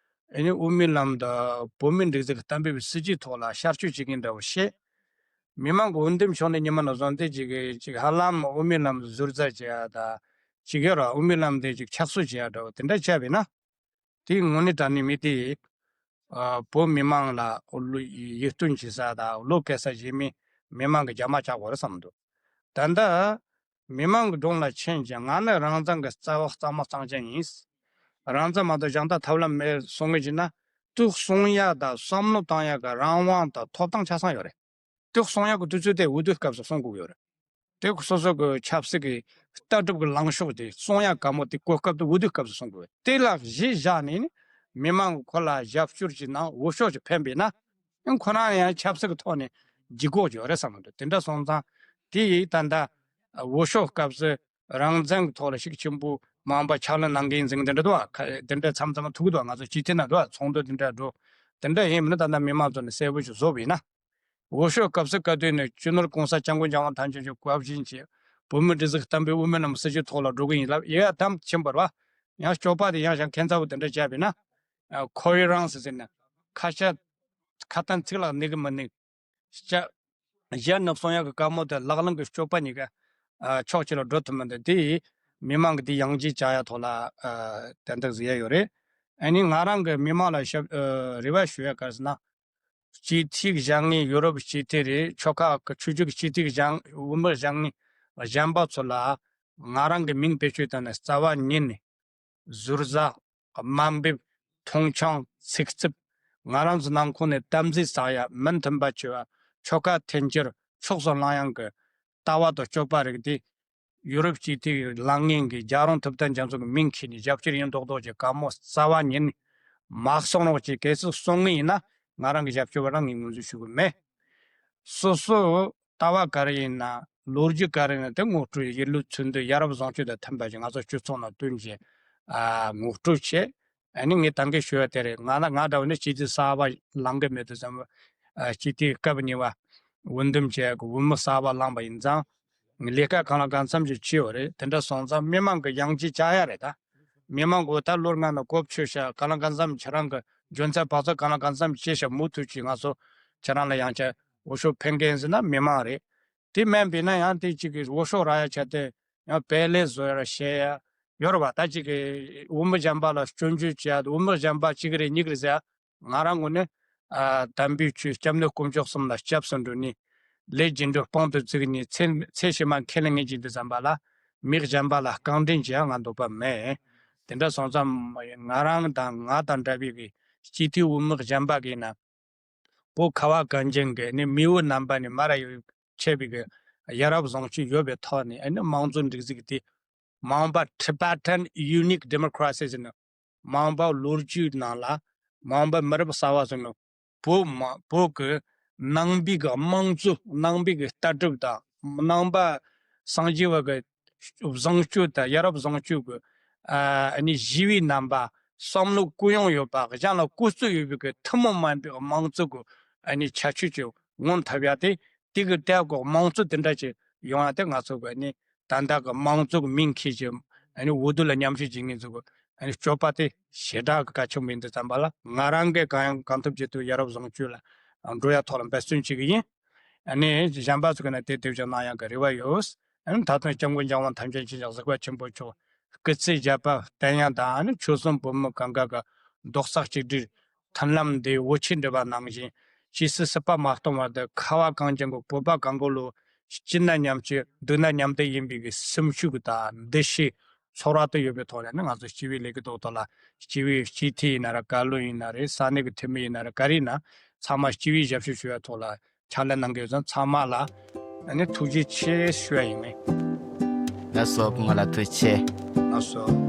ཨེ་ནི་དབུ་མའི་ལམ་དང་བོད་མིའི་སྒྲིག་འཛུགས་ཀྱི་གཏན་འབེབས་པའི་སྲིད་ཇུས་ཐོག་ལ་ཤར་སྐྱོད་བྱེད་མཁན་འདྲ་བོ་བཤད། མི་མང་གི་འོས་འདེམས་ཕྱོགས་ནས་ཉི་མ་ནས་བཟུང་སྟེ་ཅིག་གི་ཅིག་ཧ་ལམ་དབུ་མའི་ལམ་ཟུར་ཟ་བྱེད་ཡ་ད། ཅིག་ཡོད་ར་དབུ་མའི་ལམ་དེ་ཅིག་ཆག་སྲུ་བྱེད་ཡ་འདྲ་བོ་དེ་འདྲ་བྱས་པས་ན། དེའི་དངོས་གནས་དྲང་གནས་མི་དེ། ཨ། བོད་མི་མང་ལ་ཡིད་རྟོན་བྱེད་ས་དང་བློ་གཏད་ས་བྱེད་མི་མི་མང་གི་རྒྱ་མ་ཆགས་དགོས་རེད་བསམ་འདུག་ད་ལྟ་མི་མང་གི་དྲུང་ལ་ཕྱིན་ཅིང་ང་ནི་རང་བཙན་གྱི་རྩ་བ་རྩ་མ་རྩ་ཅན་ཡིན། རང་བཙན་མ་གཏོགས་གཞན་དག་ཐབས་ལམ་མེད་གསུང་གི་བྱས་ན། དེ་གསུང་ཡ་དང་བསམ་བློ་བཏང་ཡ་གི་རང་དབང་དང་ཐོབ་ཐང་ཆ་ཚང་ཡོད་རེད། དེ་གསུང་ཡག་གི་དུས་ཚོད་དེ་འོས་བསྡུའི་སྐབས་སུ་གསུང་དགོས་ཡོད་རེད། དེ་སོ་སོ་གི་ཆབ་སྲིད་ཀྱི་ལྟ་གྲུབ་ཀྱི་ལངས་ཕྱོགས་དེ་གསུང་ཡག་དཀའ་མོ་དེ་གོ་སྐབས་དེ་འོས་བསྡུའི་སྐབས་སུ་གསུང་དགོས་རེད། དེ་ལ་གཞི་བཞག་ནས་ནི་མི་མང་གི་ཁོ་ལ་རྒྱབ་སྐྱོར་གྱི་ནང་འོས་ཤོག་ཅིག་འཕེན་པས་ན། ཨང་ཁོ་རང་ཡང་ཆབ་སྲིད་ཀྱི་ཐོག་ནས་ལྗིད་ཁོག་ཅིག་ཡོད་རེད་བསམ་གི་འདུག་དེ་འདྲ་སོང་ཙང་དེ་ཡིས་ད་ལྟ་འོས་ཤོག་སྐབས་སུ་རང་བཙན་གྱི་ཐོག་ལ་ཤུགས་ཆེན་པོ་མང་པ་ཕྱག་ལས་གནང་མཁན་ཟིན་དེ་འདྲ་འདུག་བ། དེ་འདྲ་མཚམས་མཚམས་ཐུག་གི་འདུག་ང་ཚོ་སྤྱི་འཐུས་ནང་འདུག་བ། ཚོགས་འདུ་དེ་འདྲ་འགྲོ། དེ་འདྲ་ཡིན་མིན་ད་ལྟ་མི་མང་ཚོ་ནས་གསལ་པོ་ཞིག་བཟོ་བ་ཡིན་ན། འོས་ཤོག་སྐབས་སུ་བཀའ་བསྡུར་ནས་སྤྱི་ནོར་༸གོང་ས་༸སྐྱབས་མགོན་རྒྱལ་དབང་ཐམས་ཅད་མཁྱེན་བཀའ་བཞིན་གྱིས་བོད་མིའི་སྒྲིག་འཛུགས་གཏན་འབེབས་དབུ་མའི་ལམ་སྲིད་ཇུས་ཐོག་ལ་འགྲོ་གི་ཡིན་ལབ་ཡ་དམ་ཆེན་པར་བ། ཡང་སྐྱོབ་པ་དེ་ཡང་ཞང་ཁྱད་མཚར་བོ་དེ་འདྲ་བྱས་པས་ན། ཁོ་ཡི་རང་སི་ཟེར་ན། ཁ་ཤ། ཁ་ཏན་ཚིག་ལ་གནས་གི་མི་གནས། ཤ། ཞལ་ནུབ་སོང་ཡག་གི་དཀའ་མོ་དེ་ལག་ལེན་གི་སྤྱོད་པ་གཉིས་ཀ་ཕྱོགས་གཅིག་ལ་འགྲོ་ཐུབ་མི་འདུག་དེ་ཡིས་མི་མང་གི་དེ་ཡང་ཅིག་བྱ་ཡ་ཐོག་ལ་ཏན་ཏན་གཟིགས་ཡ་ཡོད་རེད། ཨ་ནི་ང་རང་གི་མི་མང་ལ་ཞབས་རེ་བ་ཞུ་ཡ་ག་རེ་ཟེར་ན། སྤྱི་འཐུས་བཞེངས་མཁན་ཡུ་རོབ་སྤྱི་འཐུས་རེད། ཆོལ་ཁ་གི་ཆོས་བརྒྱུད་ཀྱི་སྤྱི་འཐུས་བཞེངས་དབུ་མའི་བཞེངས་མཁན་གཞན་པ་ཚོ་ལ་ང་རང་གི་མིང་བེད་སྤྱོད་བཏང་ནས་རྩ་བ་ཉིད་ནས་ཟུར་ཟ། དམའ་འབེབས། མཐོང་ཆུང་། ཚིག་རྩུབ། ང་རང་ཚོ་ནང་ཁོངས་ནས་དམ་ཚིག་བསགས་ཡ་མི་མཐུན་པ་བྱེད་པ། ཆོལ་ཁ་འཐེན་འཁྱེར་ཕྱོགས་སུ་བླང་ཡང་གི་ལྟ་བ་དང་སྤྱོད་པ་རིགས་དེ་ཡུ་རོབ་སྤྱི་འཐུས་ལངས་མཁན་གྱི་རྒྱལ་རོང་ཐུབ་བསྟན་རྒྱ་མཚོ་གི་མིང་ཁྱེར་ནས་རྒྱབ་སྐྱོར་ཡིན་མདོག་མདོག་གི་བཀའ་མོལ་རྩ་བ་ཉིད་ནས་མ་གསུང་རོགས་གྱིས། གལ་སྲིད་གསུང་ངེས་ཡིན་ན་ང་རང་གི་རྒྱབ་སྐྱོར་བ་རང་ངས་ངོས་འཛིན་ཞུ་གི་མེད། སོ་སོ་ལྟ་བ་ག་རེ་ཡིན་ན་ལོ་རྒྱུས་ག་རེ་ཡིན་ན་དེ་ངོ་སྤྲོད། ཡིད་བློ་འཚོ་འདུ་ཡ་རབས་བཟང་སྤྱོད་དང་མཐུན་པ་ཞིག་ང་ཚོ་སྤྱི་ཚོགས་ནང་བསྟུན་གྱིས་ཨ་ངོ་སྤྲོད་བྱེད། ཨ་ནི་ངས་ད་གིན་ཞུ་བ་དེ་རེད། ང་ལ་ང་འདྲ་བོ་ནི་སྤྱི་འཐུས་གསར་པ་ལངས་གི་མེད་དུས་ཙམ། ཨ་སྤྱི་འཐུས་སྐབས་གཉིས་པ་འོས་འདེམས་བྱས་གི་འོས་མི་གསར་པ་ལངས་པ་ཡིན་ཙང་། ལས་ཀ་གང་ལ་གང་འཚམ་ཞིག་བྱས་ཡོད་རེད། དེ་འདྲ་སོང་ཙང་མི་མང་གི་ཡང་ཅིག་བྱ་ཡ་རེད་ད། མི་མང་གིས་ད་ལོ་ལྔ་ནང་གོ་ཆོད་ཤག་གང་ལ་གང་འཚམ་ཁྱེད་རང་གི་འཇོན་ཚད་བག་ཚད་གང་ལ་གང་འཚམ་ཆེ་ཤག་མུ་མཐུད་ཀྱིས་ང་ཚོ་ཁྱེད་རང་ལ་ཡང་ཅིག་འོས་ཤོག་འཕེན་མཁན་ཟེར་ན་མི་མང་རེད། དེ་མིན་པས་ན་ཡང་དེ་གཅིག་གིས་འོས་ཤོག་རག་ཡ་ཆེད་དུ་ཡང་པེ་ལེ་བཟོ་ཡ་བཤད་ཡ་ཡོད་རེད་བ། ད་གཅིག་གིས་འོས་མི་གཞན་པ་ལ་སྐྱོན་བརྗོད་བྱེད་ཡ། འོས་མི་གཞན་པ་གཅིག་རེད་གཉིས་རེད་ཟེར་ཡ། ང་རང་ངོས་ནས་ཨ་དམ་པའི་ཆོས་སྐྱབས་གནས་དཀོན་མཆོག་གསུམ་ལ་སྐྱབས་སུ་འགྲོ་ནས། ལས་རྒྱུ་འབྲས་དཔང་དུ་བཙུགས་ནས་ཚེ་ཚེ་ཕྱི་མ་ཁས་ལེན་ངེས་ཀྱི་འདུག་བསམ་པ་ལ་མི་གཞན་པ་ལ་རྐང་འདྲེན་བྱེད་ཡ་ང་འདོད་པ་མེད། དེ་འདྲ་སོང་ཙང་ང་རང་དང་ང་དང་འདྲ་བའི་གི་སྤྱི་འཐུས་འོས་མི་གཞན་པ་གིས་ན། བོད་ཁ་བ་གངས་ཅན་གྱི་ནི་མེས་པོའི་རྣམ་པ་ནས་མར་ཡོད་ཆེ་བའི་གི་ཡ་རབས་བཟང་སྤྱོད་ཡོད་པའི་ཐོག་ནས་ཨ་ནི་དམངས་གཙོ་སྒྲིག་འཛུགས་དེ་མང་པ་Tibetan Unique Democracy ཟེར་ནས་མང་པ་ལོ་རྒྱུས་ནང་ལ་མང་པ་མི་རབས་གསར་པ་ཟེར་ནས་བོད་མ་བོད་ཀྱི་ནང་པའི་གི་དམངས་གཙོ་ནང་པའི་གི་ལྟ་གྲུབ་དང་ནང་པ་སངས་རྒྱས་པ་གི་བཟང་སྤྱོད་དང་ཡ་རབས་བཟང་སྤྱོད་ཀྱི་ཨ་ནི་ཞི་བའི་རྣམ་པ། བསམ་བློ་ཀུན་ཡོང་ཡོད་པ། གཞན་ལ་བཀོལ་སྤྱོད་ཡོད་པའི་གི་ཐུན་མོང་མ་ཡིན་པའི་དམངས་གཙོ་གི་ཨ་ནི་ཁྱད་ཆོས་ཀྱི་ངོམ་ཐུབ་ཡ་དེ། དེ་གི་སྟབས་གི་དམངས་གཙོ་དེ་འདྲ་ཅིག་ཡོང་ཡ་དེ་ང་ཚོ་གི་ཨ་ནི་ད་ལྟ་གི་དམངས་གཙོ་གི་མིང་འཁྱེར་གྱི་ཨ་ནི་འོས་བསྡུ་ལ་མཉམ་ཞུགས་བྱེད་མཁན་ཚོ་གི་ཨ་ནི་སྤྱོད་པ་དེ་ཞེ་དྲག་གི་གལ་ཆེན་པོ་ཡིན་དུས་ཙམ་པ་ལ་ང་རང་གིས་གང་ཡང་གང་ཐུབ་ཅི་ཐུབ་ཡ་རབས་བཟང་སྤྱོད་ལ་འགྲོ་ཡ་ཐོག་ལ་འབད་བརྩོན་བྱེད་གི་ཡིན། ཨ་ནི་གཞན་པ་ཚོ་གི་ན་དེ་དེ་བཞིན་གནང་ཡག་གི་རེ་བ་ཡོད། ཨ་ནི་ད་དུང་སྐྱབས་མགོན་རྒྱལ་དབང་ཐམས་ཅད་མཁྱེན་ཅིང་གཟིགས་པ་ཆེན་པོ་མཆོག་སྐུ་ཚེ་འཇག་པ་བརྟན་ཡག་དང་། ཨ་ནི་ཆོལ་གསུམ་བོད་མི་གང་ག་གི་རྡོག་རྩ་གཅིག་སྒྲིལ་མཐུན་ལམ་འདི་འོ་ཆེན་འབྲི་བ་ནང་བཞིན་ཇི་སྲིད་སྲིད་པ་མ་སྟོང་བར་དུ་ཁ་བ་གངས་ཅན་གྱི་བོད་པ་གང་ག་ལོ་སྐྱིད་ན་མཉམ་སྐྱིད་སྡུག་ན་མཉམ་སྡུག་ཡིན་པའི་གི་སེམས་ཤུགས་དང་འདུ་ཤེས་ ཚོར་བ་དེ་ཡོད་པའི་ཐོག་ནས་ནི་ང་ཚོ་སྤྱི་པའི་ལས་ཀའི་ཐོག་ཐོག་ལ་སྤྱི་པའི་སྤྱི་འཐུས་ཡིན་ན་ར་བཀའ་བློན་ཡིན་ན་རེད། ས་གནས་ཀྱི་འཐུས་མི་ཡིན་ན་ར་ག་རེ་ཡིན་ན་ཚང་མ་སྤྱི་པའི་ཞབས་ཞུ་ཞུ་བའི་ཐོག་ལ་ཕྱག་ལས་གནང་མཁན་ཚང་ཚང་མ་ལ་ཨ་ནི་ཐུགས་རྗེ་ཆེ་ཞུ་ཡ་ཡིན་ནི། ལགས་སོ། སྐུ་ངོ་ལགས་ཐུགས་རྗེ་ཆེ། ལགས་སོ།